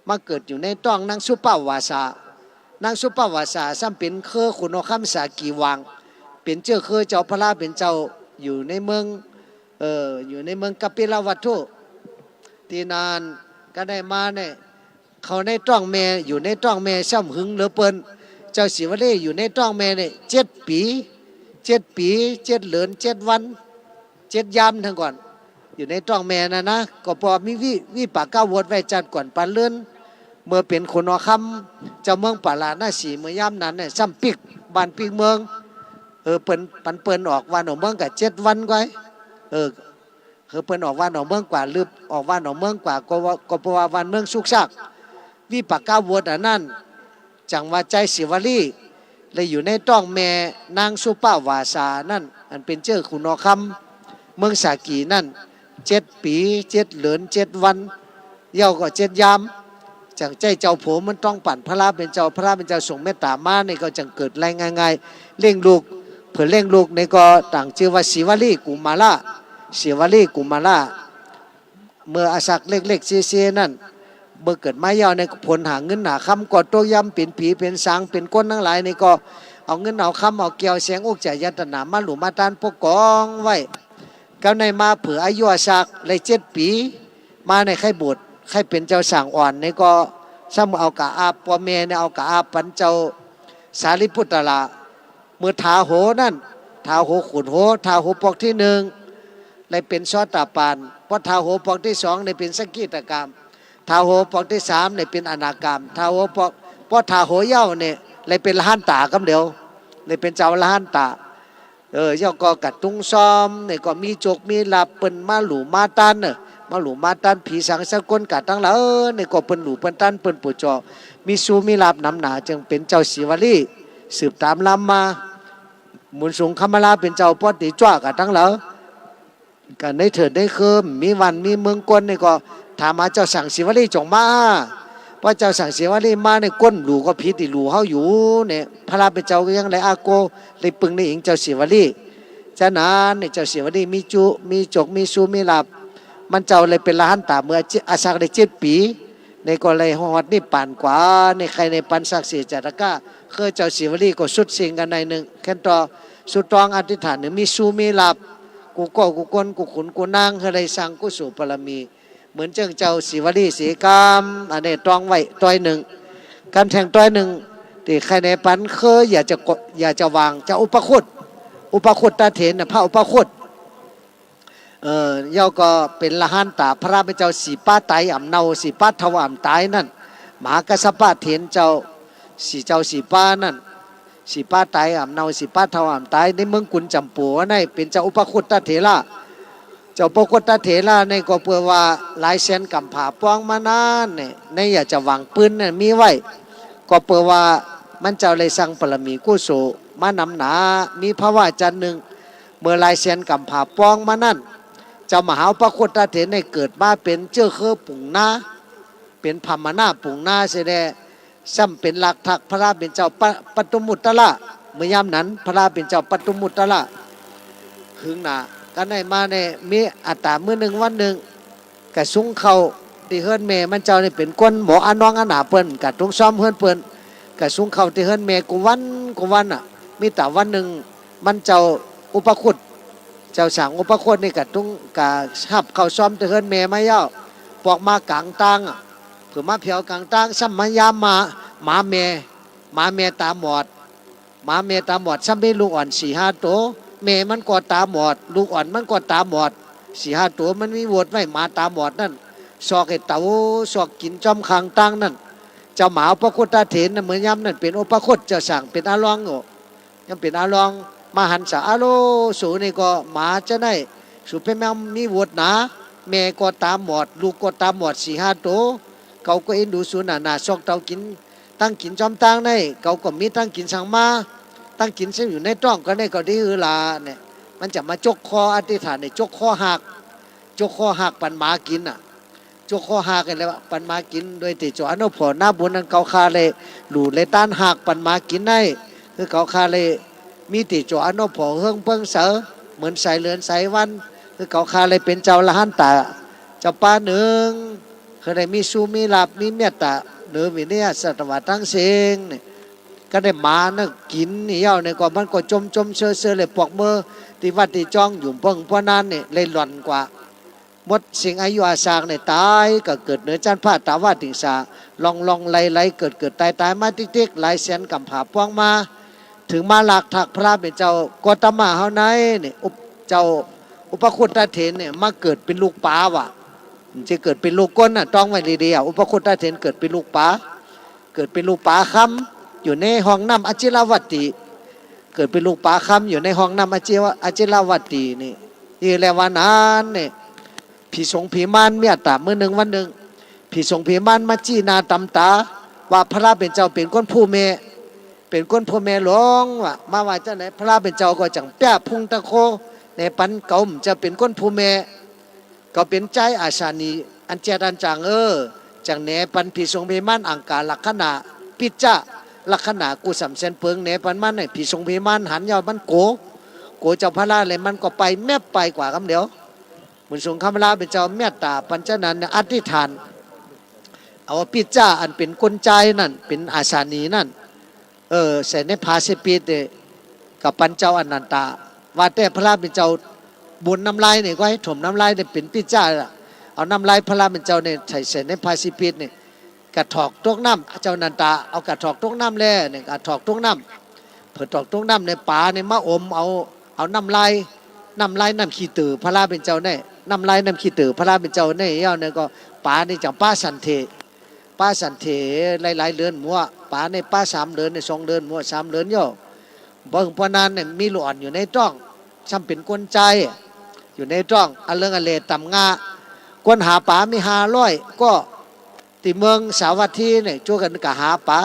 มาเกิดอยู่ในต๊องนางสุปวาสา นางสุปวาสาซ้ำเป๋นเครือขุนหอคำสากีหว่าง เป๋นเจ้าเครือเจ้าพระเป๋นเจ้าอยู่ในเมือง เออ อยู่ในเมืองกปิลวัตถุ ตี้นั้นก็ได้มาเนี่ย เข้าในต๊องแม่ อยู่ในต๊องแม่ซ้ำหึงเหลือเปิ้น เจ้าสีวลีอยู่ในต๊องแม่เนี่ย เจ็ดปี๋ เจ็ดปี๋ เจ็ดเหลือน เจ็ดวัน เจ็ดยามเถิงก่อน อยู่ในต๊องแม่น่ะนะ ก็ปอมีวิ วิปากวรรตไว้จัดก่อนปานเลิน เมื่อเป๋นขุนหอคำ เจ้าเมืองปาราณสี เมื่อยามนั้นเนี่ย ซ้ำปิ๊กบ้านปิ๊กเมือง เออ เปิ้น ปันเปิ้นออกบ้านออกเมืองกว่าเจ็ดวันก้อย เออ หื้อเปิ้นออกบ้านออกเมืองกว่า ลืบออกบ้านออกเมืองกว่า ก็ว่า ก็เพราะว่าบ้านเมืองสุกซาก วิปากาบทอันนั้น จั่งว่าใจ๊สีวลี และอยู่ในต๊องแม่นางสุปวาสานั้น อันเป๋นเจ้าขุนหอคำ เมืองสากีนั้น เจ็ดปี๋ เจ็ดเหลือน เจ็ดวัน เย้าก็เจ็ดยาม จั่งใจ๊เจ้าโผมันต้องปั๋นพระเป๋นเจ้า พระเป๋นเจ้าทรงเมตต๋ามานี่ก็จั่งเกิดไล่ง่ายๆ เลี้ยงลูก เปื้อเลี้ยงลูกนี่ก็ตั้งจื้อว่าสีวลีกุมาร สีวลีกุมาร เมื่ออาสักเล็กๆ เสี้ยๆ นั้น เมื่อเกิดมาเย้านี่ก็ผลหาเงินหาคำก็ตกย่ำ เป๋นผีเป๋นสางเป๋นคนตังหลายนี่ก็เอาเงินเอาคำเอาแก้วแสงอุจจายตนะมาหลู่มาต้านปกครองไว้ ก็ได้มาเปื้ออายุอาสักได้เจ็ดปี๋ มาในใค่บวช ใค่เป๋นเจ้าส่างอ่อนนี่ก็ซ้ำเอาก๋าอาบ ป้อแม่เนี่ยเอาก๋าอาบปั๋นเจ้าสารีปุตตะ เมื่อถาหัวนั้น ถาหัวขุดหัว ถาหัวปอกตี้นึ่ง ได้เป๋นโสตาปัน พอถาหัวปอกตี้สองได้เป๋นสกิทาคาม ถาหัวปอกตี้สามได้เป๋นอนาคาม ถาหัวปอก พอถาหัวเย้านี่ได้เป๋นอรหันต๋ากำเดียว ได้เป๋นเจ้าอรหันต๋า เออ เย้าก็กระตุ้งซ้อมนี่ก็มีโจคมีลาภ เปิ้นมาหลู่มาต้านเน่อ มาหลู่มาต้านผีสางสะก๋นก๋าตังหลาย เออ นี่ก็เปิ้นหลู่เปิ้นต้านเปิ้นปู่จ่อ มีโชคมีลาภหนำหนา จึ่งเป๋นเจ้าสีวลี สืบต๋ามลำมา หมุนสูงคำมาลาเป๋นเจ้า ปอดตี๋จั่วก๋าตังหลาย ก๋าในเถิดในเคิม มีบ้านมีเมืองก้นนี่ก็ถามหาเจ้าส่างสีวลีจ๋งมา พอเจ้าส่างสีวลีมานี่ก้นหลู่ก็ผีตี้หลู่เฮาอยู่เนี่ย พระเป๋นเจ้าก็ยังได้อาโก ได้ปึงได้อิงเจ้าสีวลี จานั้นเนี่ยเจ้าสีวลีมีจุ มีโจคมีโชคมีลาภ มันเจ้าเลยเป๋นอรหันต๋าเมื่ออาสักได้เจ็ดปี๋ นี่ก็เลยฮอดนิพพานกว่า นี่ใค่ในปันสักเสียจาตะก้า คือเจ้าสีวลีก็สุดสิ่งกั๋นในนึ่ง แค่นต่อ สุดต้องอธิษฐานนึ่ง มีโชคมีลาภ กู้ก้อกู้ก้น กู้ขุนกู้นาง หื้อได้สร้างกุศลบารมี เหมือนเจ้า เจ้าสีวลีเสียกำ อันนี้ต้องไว้ต้อยนึ่ง กำแท่งต้อยนึ่ง ตี้ใค่ในปันคืออย่าจะกด อย่าจะวาง เจ้าอุปคุต อุปคุตตะเถรน่ะ พระอุปคุต เออ เย้าก็เป๋นอรหันต๋า พระเป๋นเจ้าสีฟ้าต๋ายอ่ำเนา สีฟ้าเทาอ่ำต๋ายนั้น มหากัสสปะเถรเจ้า สีเจ้าสีฟ้านั้น สีฟ้าต๋ายอ่ำเนา สีฟ้าเทาอ่ำต๋าย ในเมืองกุนจำปู๋อันไหน เป๋นเจ้าอุปคุตตะเถระ เจ้าอุปคุตตะเถระนี่ก็เปื้อว่าหลายแสนก๋ำผาป้องมานั้นเนี่ย ในอย่าจะวางปืนเนี่ยมีไว้ ก็เปื้อว่ามันเจ้าเลยสร้างบารมีกุศลมานำหนา มีพระวาจันนึ่ง เมื่อหลายแสนก๋ำผาป้องมานั้น เจ้ามหาอุปคุตตะเถรนี่เกิดมาเป๋นเจ้าเฮือปุ๋งนา เป๋นพรรหมณะปุ๋งนาเสียแล ซ้ำเป๋นรากฐานพระเป๋นเจ้าปะ ปัตตุมุตตะละ เมื่อยามนั้นพระเป๋นเจ้าปัตตุมุตตะละ หึงหนา ก็ได้มาเนี่ย มีอัตตามื้อนึ่งวันนึ่ง ก็สุ้งเข้าตี้เฮือนแม่มันเจ้านี่เป๋นคนหมออาน้องอาหนาเปิ้น ก็ตุ้งซ้อมเฮือนเปิ้น ก็สุ้งเข้าตี้เฮือนแม่กู้วันกู้วันน่ะ มีต๋าวันนึ่ง มันเจ้าอุปคุต เจ้าส่างอุปคุตนี่ก็ตุ้ง ก็ฮับเข้าซ้อมตี้เฮือนแม่มาเย้า ปอกมากลางตางอะ เปื้อมาแผวกลางตาง ซ้ำมายามมา หมาแม่ หมาแม่ต๋าหมอด หมาแม่ต๋าหมอด ซ้ำมีลูกอ่อนสี่ห้าตั๋ว แม่มันก็ต๋าหมอด ลูกอ่อนมันก็ต๋าหมอด สี่ห้าตั๋ว มันมีโหวดไว้หมาต๋าหมอดนั้น ซอกหื้อเต่า ซอกกิ๋นจ้อมข้างตางนั้น เจ้าหมาอุปคุตตะเถรน่ะ เมื่อยามนั้นเป๋นอุปคุต เจ้าส่างเป๋นอาลองโอ้ ยังเป๋นอาลอง มาหันสา อาโล สูนี่ก็หมาจาไหน สูเป๋นแม่มีโหวดหนา แม่ก็ต๋าหมอด ลูกก็ต๋าหมอดสี่ห้าตั๋ว เขาก็เอ็นดูสูนานา ซอกเต่ากิ๋น ตังกิ๋นจ้อมตางใน เขาก็มีตังกิ๋นสั่งมา ตังกิ๋นซึ่งอยู่ในต๊องก็ได้ก็ดีหื้อหลาเนี่ย มันจะมาจกคออธิษฐานเนี่ย จกคอหาก จกคอหากปันหมากิ๋นน่ะ จกคอหากกันแล้วปันหมากิ๋น โดยเตโจอานุภาพนาบุญนั้น เขาข้าเลยหลู่เลยต้านหากปันหมากิ๋นใน คือเขาข้าเลยมีเตโจอานุภาพเฮิ่งเปิ้งเสอ เหมือนสายเหลือนสายวัน คือเขาข้าเลยเป๋นเจ้าอรหันต๋า เจ้าป้านึ่ง คือได้มีโชคมีลาภ มีเมตต๋า เหนือวิริยะสัตวะตังเส้งเนี่ย ก็ได้หมานั่นกิ๋นนี่เย้าเนี่ยก็มันก็จมจมเซอเซอเลยปอกเมอตี้วัดตี้จ้องอยู่เปิ้ง เพราะนั้นเนี่ยเลยหล่อนกว่า หมดสิ่งอายุอาสากเนี่ย ต๋ายก็เกิดเหนือจั๊นฟ้าต๋าวาติงสา ล่องล่องไหลไหล เกิดเกิดต๋ายต๋ายมาติ๊กติ๊ก หลายแสนก๋ำผาป้องมา เถิงมารากฐานพระเป๋นเจ้าโกตมะเฮาในเนี่ย อุป เจ้าอุปคุตตะเถรเนี่ย มาเกิดเป๋นลูกป๋าว่ะ จะเกิดเป๋นลูกคนน่ะ ต้องไว้ดีๆ อ่ะ อุปคุตตะเถรเกิดเป๋นลูกป๋า เกิดเป๋นลูกป๋าคำ อยู่ในห้องน้ำอจิรวัตติ เกิดเป๋นลูกป๋าคำอยู่ในห้องน้ำอจิวะ อจิรวตีนี่ อี้แลว่านั้นเนี่ย ผีสงผีมารมีอัตตา มื้อนึ่งวันนึ่ง ผีสงผีมารมาจี้หน้าตำต๋า ว่าพระเป๋นเจ้าเป๋นคนผู้แม่ เป๋นคนผู้แม่หลวง ว่า มาว่าจั้นแหละ พระเป๋นเจ้าก็จั่งเปียพุงตะโค แหนปันเก๋า เจ้าเป๋นคนผู้แม่ ก็เป๋นจายอาสานี อันเจียดอันจ๋าง เออ จั่งแหนปันผีสงผีมาร อังคาลักขณะ ปิจจะลักขณะ กู้สำแสนเปิง แหนปันมัน หื้อผีสงผีมารหันเย้า มันกั๋ว กั๋วเจ้าพระเลย มันก็ไปแมบไปกว่ากำเดียว บุญสงฆ์คำพระเป๋นเจ้าเมตต๋าปัญจนันท์เนี่ย อธิษฐาน เอาปิจจะอันเป๋นคนจายนั่น เป๋นอาสานีนั่น เออ ใส่ในผ้าเสปีดเนี่ย กับปันเจ้าอนันตะ ว่าแต่พระเป๋นเจ้าบุญน้ำลายเนี่ย ก็หื้อถมน้ำลายเนี่ยเป๋นปิจจะ เอาน้ำลายพระเป๋นเจ้าเนี่ยใส่ ใส่ในผ้าเสปีดเนี่ย กระถอกตกน้ำ เจ้าอนันตะ เอากระถอกตกน้ำแลเนี่ย กระถอกตกน้ำ เปื้อถอกตกน้ำเนี่ย ป๋าเนี่ยมาอมเอา เอาน้ำลาย น้ำลายน้ำขี้เตื้อพระเป๋นเจ้าเนี่ย น้ำลายน้ำขี้เตื้อพระเป๋นเจ้าเนี่ย เย้าเนี่ยก็ป๋าเนี่ยจั่งปะสันเถ ปะสันเถหลายๆ เดือนหมัว ป๋าเนี่ยปะสามเดือนเนี่ย สองเดือนหมัว สามเดือนเย้า บ่เถิงปานนั้นเนี่ย มีลูกอ่อนอยู่ในต๊อง ซ้ำเป๋นคนจาย อยู่ในต๊อง อะเลิงอะเลต่ำงา คนหาป๋ามีห้าร้อย ก็ ตี้เมืองสาวัตถีเนี่ย จ้วยกั๋นก๋าหาป๋า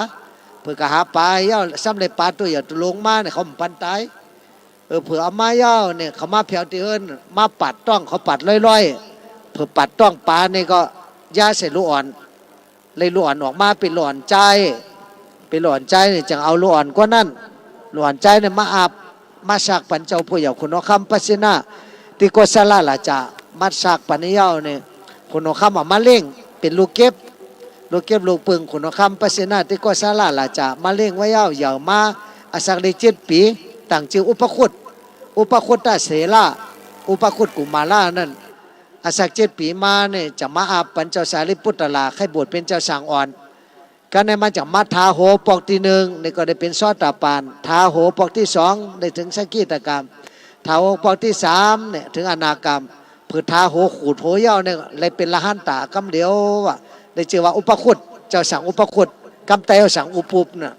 เปื้อก๋าหาป๋าเย้า ซ้ำได้ป๋าตั๋วใหญ่ตั๋วหลวงมาเนี่ย เขาบ่ปันต๋าย เออ เปื้อเอามาเย้าเนี่ย เขามาแผวตี้เอิ้น มาปัดต๊อง เขาปัดล่อยๆ เปื้อปัดต๊องป๋าเนี่ยก็ยาใส่ลูกอ่อน เลยลูกอ่อนออกมาเป๋นลูกอ่อนจาย เป๋นลูกอ่อนจายเนี่ย จั่งเอาลูกอ่อนกั๋วนั้น ลูกอ่อนจายเนี่ยมาอาบ มาสักปันเจ้าผู้เยาว์ขุนหอคำพระเสนา ตี้โกศลราชา มาสักปันเย้าเนี่ย ขุนหอคำเอามาเลี้ยง เป๋นลูกเก็บ ลูกเก็บลูกปึง ขุนหอคำพระเสนา ตี้โกศลราชา มาเลี้ยงไว้เย้า เยาว์มา อาสักได้เจ็ดปี๋ ตั้งจื้ออุปคุต อุปคุตเถระ อุปคุตกุมารนั่น อาสักเจ็ดปี๋มาเนี่ย จะมาอาบปันเจ้าสารีปุตตรา ใค่บวชเป๋นเจ้าสังอ่อน ก็ได้มาจากมัทธาโหปอกตี้นึ่งเนี่ย ก็ได้เป๋นโสตาปัน ทาโหปอกตี้สอง ได้เถิงสกิทาคาม ทาโหปอกตี้สามเนี่ย เถิงอนาคาม เปื้อทาโหขูดโหเย้าเนี่ย เลยเป๋นอรหันต๋ากำเดียวอะ ได้จื้อว่าอุปคุต เจ้าสังอุปคุต กำไตเฮาสังอุปุปน่ะ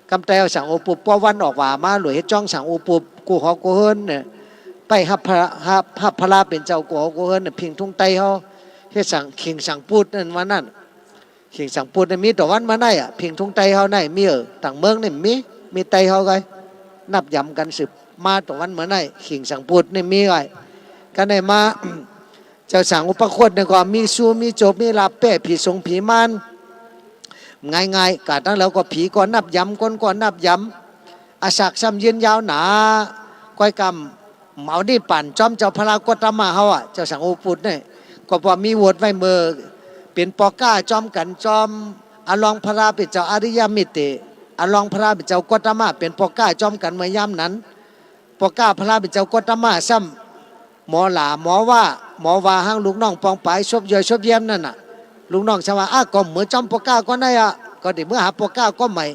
กำไตเฮาสังอุปุป เพราะวันออกหว่ามา หลวยเฮ็ดจ้องสังอุปุป กู้หอกู้เฮือนเนี่ย ไปฮับพระ ฮับ ฮับพระเป๋นเจ้ากู้หอกู้เฮือนเนี่ย ผิงทุงไตเฮา เฮ็ดสัง ขิงสังปุตนั่นว่านั้น ขิงสังปุตเนี่ยมีต่อวันเมื่อไหนอะ ผิงทุงไตเฮาไหนมี เออ ต่างเมืองเนี่ยมี มีไตเฮาไง นับย้ำกั๋นสืบมาต่อวันเมื่อไหน ขิงสังปุตเนี่ยมีไง ก็ได้มา เจ้าสังอุปคุตเนี่ยก็มีสู้มีโจบมีลาภแป้ผีสงผีมาร ง่ายๆ ก๋าตั้งแล้วก็ผีก็นับย้ำ คนก็นับย้ำ อาสักซ้ำยืนยาวหนา ก้อยกำ เอานิพพานจ้อมเจ้าพระโกตมะเฮาอะ เจ้าสังอุปคุตเนี่ย ก็บ่มีโหวตไว้เมื่อ เป๋นปอก้าจ้อมกั๋นจ้อม อะลองพระเป๋นเจ้าอริยเมตเต อะลองพระเป๋นเจ้าโกตมะ เป๋นปอก้าจ้อมกั๋นเมื่อยามนั้น ปอก้าพระเป๋นเจ้าโกตมะซ้ำ หมอหล่าหมอว่า หมอว่าหังลูกน้องปองป๋าย ซบย่อยซบแย้มนั่นน่ะ ลูกน้องซ้ำว่า อ้า ก็เมื่อจ้อมปอก้าก็ได้อะ ก็ได้เมื่อหาปอก้าก็ใหม่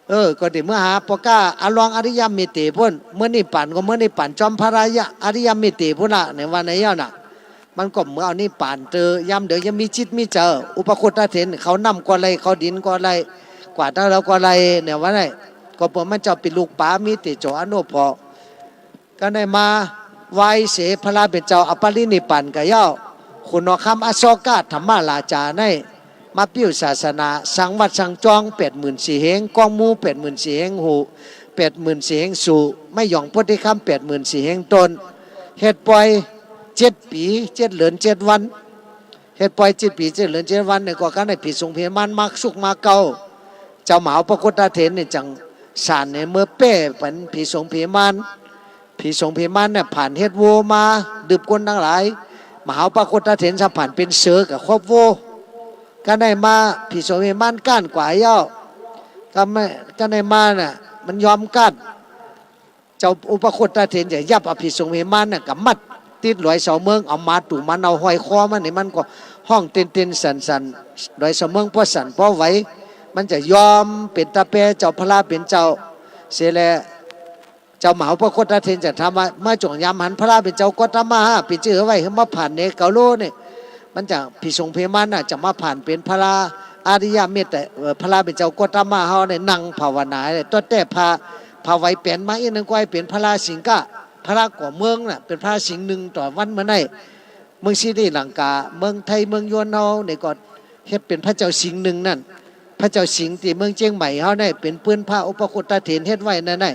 เออ ก็ได้เมื่อหาปอก้า อะลองอริยเมตเตปุ้น เมื่อนิพพานก็เมื่อนิพพานจ้อมพระอริยะ อริยเมตเตปุ้นละ เนี่ยว่าในเย้าน่ะ มันก็เมื่อเอานิพพานเตอ ยามเดียวยังมีจิตมีใจ๋ อุปคุตเถรเขานำก็ไล่ เขาดินก็ไล่ กวาดเอาแล้วก็ไล่ เนี่ยว่าใน ก็เปื้อมันเจ้าเป๋นลูกป๋า มีเตโจอานุภาพ ก็ได้มาไหว้เสพระเป๋นเจ้าอปรินิพพานก็เย้า ขุนหอคำอโศกธรรมราชาใน มาปิ้วศาสนา สั่งวัดสั่งจองแปดหมื่นสี่เฮง กองหมู่แปดหมื่นสี่เฮง ฮู้แปดหมื่นสี่เฮง สู่ ไม้หย่องโพธิคำแปดหมื่นสี่เฮงต้น เฮ็ดป่อยเจ็ดปี๋ เจ็ดเดือนเจ็ดวัน เฮ็ดป่อยเจ็ดปี๋ เจ็ดเดือนเจ็ดวันเนี่ย ก็กั๋นได้ผีสงผีมารมาสุกมาเก๊า เจ้ามหาอุปคุตเถรเนี่ยจั่งสานเนี่ย เมื่อแป้ปันผีสงผีมาร ผีสงผีมารเนี่ยผ่านเฮ็ดโวมา ดืบคนตังหลาย มหาอุปคุตเถรซ้ำผ่านเป๋นเสือกับครอบโว ก็ได้มา ผีสงผีมารก้านกว่าเย้า ก็ไม่ ก็ได้มาน่ะ มันยอมก้าน เจ้าอุปคุตเถรจะยับเอาผีสงผีมารน่ะ ก็มัดติดหลอยเสาเมือง เอาหมาตู่หมาเน่าห้อยคอมันนี่ มันก็ฮ้องเต้นๆ สั่นๆ หลอยเสาเมืองพอสั่นพอไหว มันจะยอมเป๋นตาแปรเจ้าพระเป๋นเจ้าเสียแล เจ้ามหาอุปคุตเถรจะถามว่า เมื่อจ้วงยามหันพระเป๋นเจ้าโกตมะ เป๋นจื้อไว้หื้อมาผ่านเนเกาโลเนี่ย มันจะผีสงผีมารน่ะ จะมาผ่านเป๋นพระอริยเมตไตร เอ่อ พระเป๋นเจ้าโกตมะเฮาเนี่ย นั่งภาวนาเลย ตั้งแต่พระ พ ผ่าไหวเป๋นมาอี้นึ่งก็ใค่เป๋นพระราชสิงหะ พระราชก่อเมืองน่ะ เป๋นพระราชสิงห์นึ่งต่อวันเมื่อไหร่ เมืองศรีลังกา เมืองไทย เมืองยวนเฮานี่ก็เฮ็ดเป๋นพระเจ้าสิงห์นึ่งนั่น พระเจ้าสิงห์ตี้เมืองเจียงใหม่เฮานี่ เป๋นปื๊นพระอุปคุตตะเถรเฮ็ดไว้นั่นน่ะ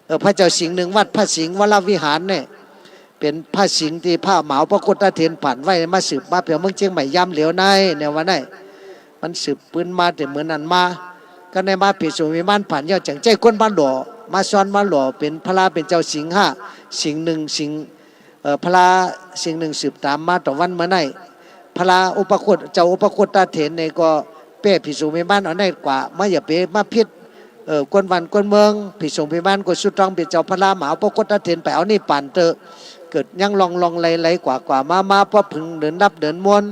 เออ พระเจ้าสิงห์นึ่ง วัดพระสิงห์วรวิหารนี่ เป๋นพระสิงห์ตี้พระมหาอุปคุตตะเถรผ่านไว้ มาสืบมาแผวเมืองเจียงใหม่ยามเหลียวใน เนี่ยว่าใน มันสืบปื๊นมาแต่เหมือนนั้นมา ก็ในมาภิสุมภิมานผ่านยาว จั่งใจ๊คนมาหล่อ มาซ้อนมาหล่อ เป๋นพระเป๋นเจ้าสิงหะ สิงห์นึ่ง สิงห์ เอ่อ พระสิงห์นึ่งสืบต๋ามมาต่อวันเมื่อไหร่ พระอุปคุต เจ้าอุปคุตตะเถรนี่ก็แป้ภิสุมภิมานเอาในกว่า มาอย่าไปมาผิด เออ คนบ้านคนเมือง ภิสุมภิมานก็สุดต๊องเป๋นเจ้าพระมหาอุปคุตตะเถรไปเอานิพพานเต๊อะ เกิดยังลองลองไหลไหลกว่า กว่ามา มา พอเถิงเดือนนับเดือนมวน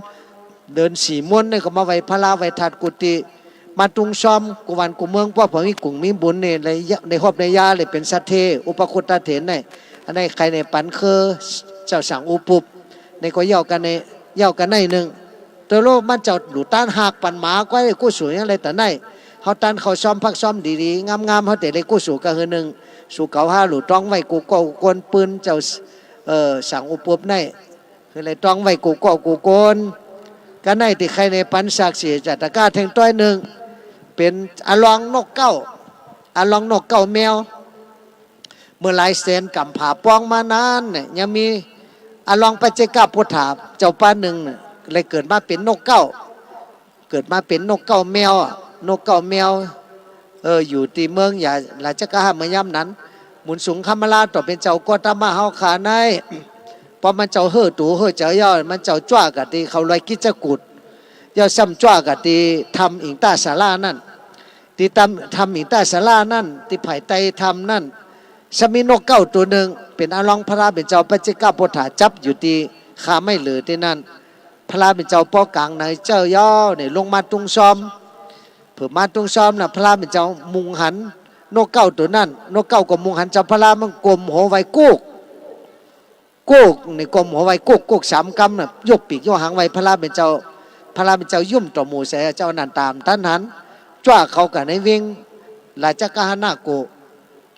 เดือนสี่มวนนี่ก็มาไหว้พระไหว้ธาตุกุฏิ มาตุ้งซ้อมกู้บ้านกู้เมือง พวกเฮามีกุ๋งมีบุญนี่ ใน ในฮอบในยาเลยเป๋นสัทเทอุปคุตตะเถรนี่ อันนี้ใค่ในปันคือเจ้าสังอุปุปนี่ก็เย้ากั๋นใน เย้ากั๋นในนึ่ง เตอโลมันเจ้าหลู่ต้านหากปันหมาก็ได้กุศลอย่างไรแต่ไหน เฮาต้านเข้าซ้อมพักซ้อมดีๆ งามๆ เฮาเต๋ได้กุศลก็คือนึ่ง สูเก๋าห้าหลู่ต้องไหว้กู้เก้ากู้คนปื๊นเจ้า เอ่อ สังอุปุปนี่ คือได้ต้องไหว้กู้เก้ากู้คน ก็ในตี้ใค่ในปันสักดิ์ศรีจาตะก้าแท่งต้อยนึ่ง เป๋นอลองนกเก๊า อลองนกเก๊าแมว เมื่อหลายแสนก๋ำผาป้องมานั้นเนี่ย ยังมีอลองปัจเจกปุฏฐาเจ้าป้านึ่งเนี่ย เลยเกิดมาเป๋นนกเก๊า เกิดมาเป๋นนกเก๊าแมวอะ นกเก๊าแมว เออ อยู่ตี้เมืองยา ราชคฤหะเมืองยามนั้น หมุนสุงคมลาต่อเป๋นเจ้าโกตมะเฮาข้าใน พอมันเจ้าเฮ่อตั๋วเฮ่อเจ๋อเย้า มันเจ้าจ้วกั๋นตี้เขาลอยกิจจกูฏ เย้าซ้ำจ้วกั๋นตี้ถ้ำอินทศาลานั่น ตี้ถ้ำ ถ้ำอินทศาลานั่น ตี้ภายใต้ถ้ำนั่น ซ้ำมีนกเก๊าตั๋วนึ่ง เป๋นอลองพระเป๋นเจ้าปัจเจกปุฏฐาจับอยู่ตี้คาไม้เหลือตี้นั่น พระเป๋นเจ้าป้อกางในเจ้าเย้าเนี่ย ลงมาตุ้งซ้อม เปื้อมาตุ้งซ้อมน่ะ พระเป๋นเจ้ามุ่งหันนกเก๊าตั๋วนั่น นกเก๊าก็มุ่งหันเจ้าพระ มันก้มหัวไหว้กุก กุกนี่ก้มหัวไหว้กุก กุกสามกำน่ะ ยกปีกยกหางไหว้พระเป๋นเจ้า พระเป๋นเจ้ายุ่มต่อหมู่เสีย เจ้าอนันตาบ่ทันหัน จ้วเข้ากั๋นในเวง ราชคฤหะโก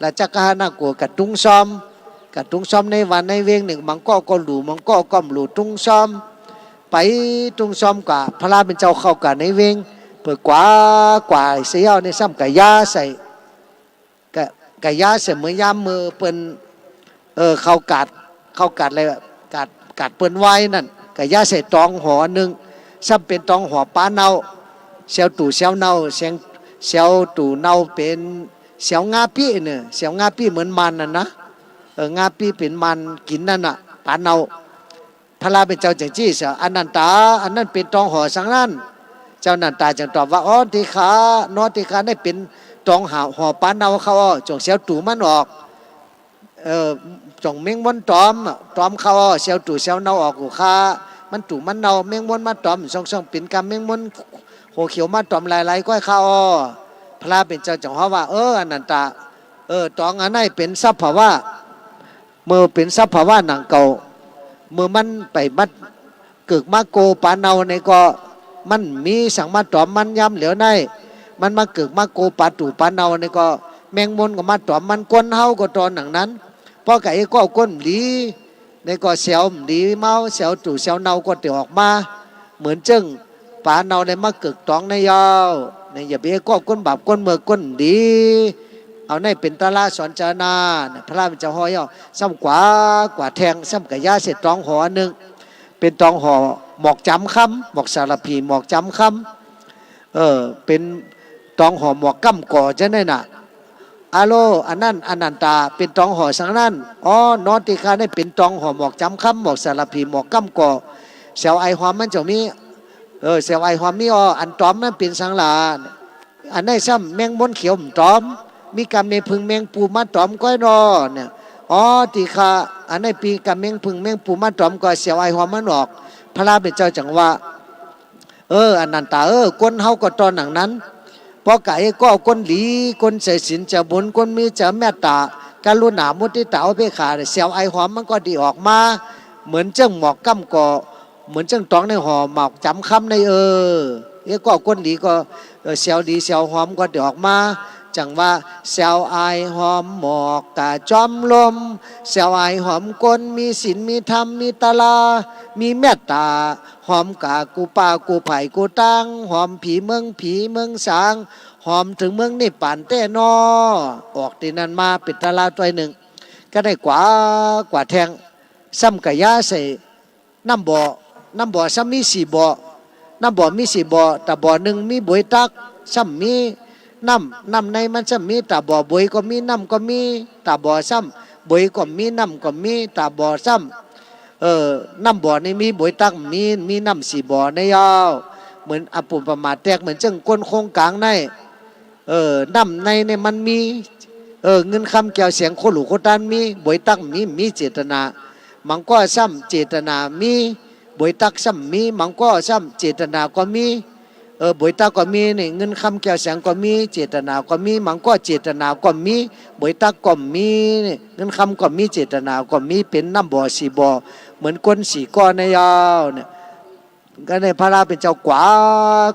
ราชคฤหะโกกั๋นตุ้งซ้อม กั๋นตุ้งซ้อมในวังในเวงนึ่ง บางก้อก็หลู่ บางก้อก็บ่หลู่ ตุ้งซ้อม ไปตุ้งซ้อมกว่า พระเป๋นเจ้าเข้ากั๋นในเวง เปื้อกวาดกวาดเสียเย้านี่ ซ้ำกะยาใส่ กะ กะยาใส่เมื่อยามเมื่อเปิ้น เออ เข้ากาด เข้ากาดอะไร กาด กาดเปิ้นไหว้นั่น กะยาใส่ตองหอนึ่ง ซ้ำเป๋นตองหอป๋าเนา แซวตู่แซวเนา แซง แซวตู่เนาเป๋นแซวงาปี้เนี่ย แซวงาปี้เหมือนมันนั่นนะ เออ งาปี้เป๋นมันกิ๋นนั่นน่ะ ป๋าเนา พระเป๋นเจ้าจึงจี้เสีย อนันตา อันนั้นเป๋นตองหอสังนั้น เจ้าอนันตาจึงตอบว่า อ๋อ ตี้ข้า น้อตี้ข้า นี่เป๋นตองหอ หอป๋าเนาข้าอ้อ จ๋งแซวตู่มันออก เออ จ๋งเม็งม้วนต๋อม ต๋อมข้าอ้อ แซวตู่แซวเนาออกกู่ข้า มันตู่มันเนา เม็งม้วนมาต๋อม ส่องๆ เป๋นกำเม็งม้วนหัวเขียวมาต๋อมหลายๆ ก้อยข้าอ้อ พระเป๋นเจ้าจึงฮ้องว่า เออ อนันตา เออ ตองอันนั้นเป๋นสภาวะ เมื่อเป๋นสภาวะหนังเก่า เมื่อมันไปมาเกิกมาโกป๋าเนาในก็ มันมีสังมาต๋อมมันยามเหลียวใน มันมาเกิกมาโกป๋าตู่ป๋าเนาในก็ แมงมุมก็มาต๋อมมัน คนเฮาก็ต๋อหนังนั้น เพราะกะเอก็คนบ่ดี ในก็แซวบ่ดีเมา แซวตู่แซวเนาก็เตียวออกมา เหมือนเจิ้งป๋าเนาในมาเกิกต๋องในเย้า ในอย่าไปเอก็คนบาปคนเมือกคนบ่ดี เอาในเป๋นตาราสอนจานา พระเป๋นเจ้าฮ้องเย้า ซ้ำกว่ากว่าแทง ซ้ำกะยาใส่ต๋องหอนึ่ง เป๋นต๋องหอหมอกจ๋ำคำ หมอกสาระพีหมอกจ๋ำคำ เออ เป๋นต๋องหอหมอกก้ำก่อจะได้น่ะ อาโล อันนั้นอนันตา เป๋นต๋องหอสังนั้น อ๋อ น้อตี้ข้านี่เป๋นต๋องหอหมอกจ๋ำคำ หมอกสาระพีหมอกก้ำก่อ แซวไอหอมมันจะมี เออ แซวไอหอมมี อ๋อ อันต๋อมมันเป๋นสังหลา อันนั้นซ้ำแมงมุมเขียวบ่ต๋อม มีกำเมผึ้งแมงปูมาต๋อมก้อยน้อเนี่ย อ๋อ ตี้ข้า อันนั้นปีกำเมผึ้งแมงปูมาต๋อมก็แซวไอหอมมันออก พระเป๋นเจ้าจึงว่า เออ อนันตา เออ คนเฮาก็ต๋อหนังนั้น เพราะกะเอก็คนดี คนใจ๋ศีลใจ๋บุญ คนมีใจ๋เมตต๋า กรุณา มุทิตา อุเบกขา แซวไอหอมมันก็เตียวออกมา เหมือนเจิ้งหมอกก้ำก่อ เหมือนเจิ้งต๋องในหอหมอกจ๋ำคำใน เออ เอก็คนดีก็ เออ แซวดีแซวหอมก็เตียวออกมา จั่งว่า แซวอายหอมหมอกกาจ้อมลม แซวอายหอมคน มีศีล มีธรรม มีตะลา มีเมตต๋า หอมกากู้ป้ากู้ไผ่กู้ตาง หอมผีเมืองผีเมืองสาง หอมเถิงเมืองนิพพานแต๊นอ ออกตี้นั้นมาเป๋นตะลาต้อยนึ่ง ก็ได้กว่า กว่าแทง ซ้ำกะยาใส่ น้ำบ่อ น้ำบ่อซ้ำมีสี่บ่อ น้ำบ่อมีสี่บ่อ ต๋าบ่อนึ่งมีบวยตัก ซ้ำมีน้ำ น้ำในมันซ้ำมี ต๋าบ่อบวยก็มี น้ำก็มี ต๋าบ่อซ้ำบวยก็มี น้ำก็มี ต๋าบ่อซ้ำ เออ น้ำบ่อนี่มีบวยตักมี มีน้ำสี่บ่อในยาว เหมือนอปุปมาแตกเหมือนเจิ่งก้นโค้งกลางใน เออ น้ำในเนี่ยมันมี เออ เงินคำแก้วแสงโคหลูโคต้านมี บวยตักมี มีเจตนา มังก็ซ้ำเจตนามี บวยตักซ้ำมี มังก็ซ้ำเจตนาก็มี เออ บวยตักก็มีนี่ เงินคำแก้วแสงก็มี เจตนาก็มี มังก็เจตนาก็มี บวยตักก็มีนี่ เงินคำก็มี เจตนาก็มี เป๋นน้ำบ่อสี่บ่อ เหมือนก้นสี่ก้อนในยาวเนี่ย ก็ได้พระเป๋นเจ้ากว่า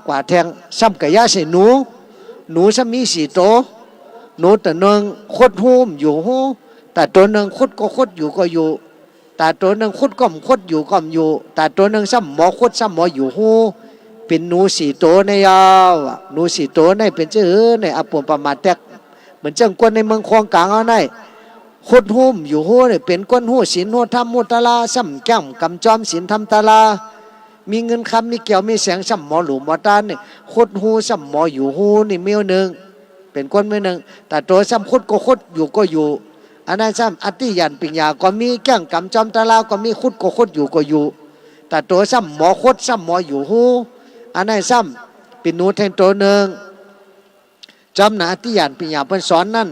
กว่าแทง ซ้ำกะยาใส่หนู หนูซ้ำมีสี่โต หนูต๋านึ่งขดฮู้อยู่ฮู้ ต๋าโตนึ่งขดก็ขดอยู่ก็อยู่ ต๋าโตนึ่งขดก็บ่ขดอยู่ก็บ่อยู่ ต๋าโตนึ่งซ้ำหมอขดซ้ำหมออยู่ฮู้ เป๋นหนูสี่โตในยาวอะ หนูสี่โตในเป๋นจื้อในอปุปมาแตก เหมือนเจิ่งก้นในเมืองโค้งกลางเฮาใน ขดฮู้อยู่ฮู้เนี่ย เป๋นก้นฮู้ศีลฮู้ธรรมฮู้ตะลา ซ้ำแก้งกำจอมศีลธรรมตะลา มีเงินคำมีแก้วมีแสง ซ้ำหมอหลูหมอต้านนี่ ขดฮู้ซ้ำหมออยู่ฮู้นี่เมี้ยวนึ่ง เป๋นก้นเมี้ยวนึ่ง ต๋าโตซ้ำขดก็ขดอยู่ก็อยู่ อันนั้นซ้ำอธิญาณปิญญาก็มี แก้งกำจอมตะลาก็มี ขดก็ขดอยู่ก็อยู่ ต๋าโตซ้ำหมอขดซ้ำหมออยู่ฮู้ อันนั้นซ้ำเป๋นหนูแทงโตนึ่ง จอมนาอธิญาณปิญญาเปิ้นสอนนั้น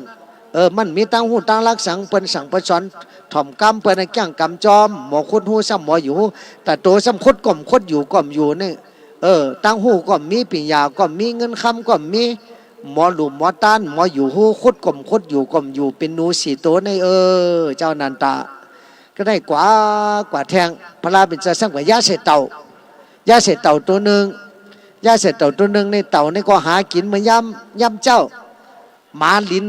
เออ มันมีตังฮู้ตังหลักสัง เปิ้นสั่งเปิ้นสอน ถ่อมกำเปิ้นแก้งกำจอม หมอขดฮู้ซ้ำหมออยู่ฮู้ ต๋าโตซ้ำขดก็บ่ขดอยู่ก็บ่อยู่นี่ เออ ตังฮู้ก็บ่มี ปิญญาก็บ่มี เงินคำก็บ่มี หมอหลูหมอต้าน หมออยู่ฮู้ ขดก็บ่ขดอยู่ก็บ่อยู่ เป๋นหนูสี่โตใน เออ เจ้านันตะ ก็ได้กว่า กว่าแทง พระเป๋นเจ้าซ้ำกะยาใส่เต่า ยาใส่เต่าโตนึ่ง ยาใส่เต่าโตนึ่งใน เต่านี่ก็หากิ๋นเมื่อยาม ยามเจ๊า หมาหลิน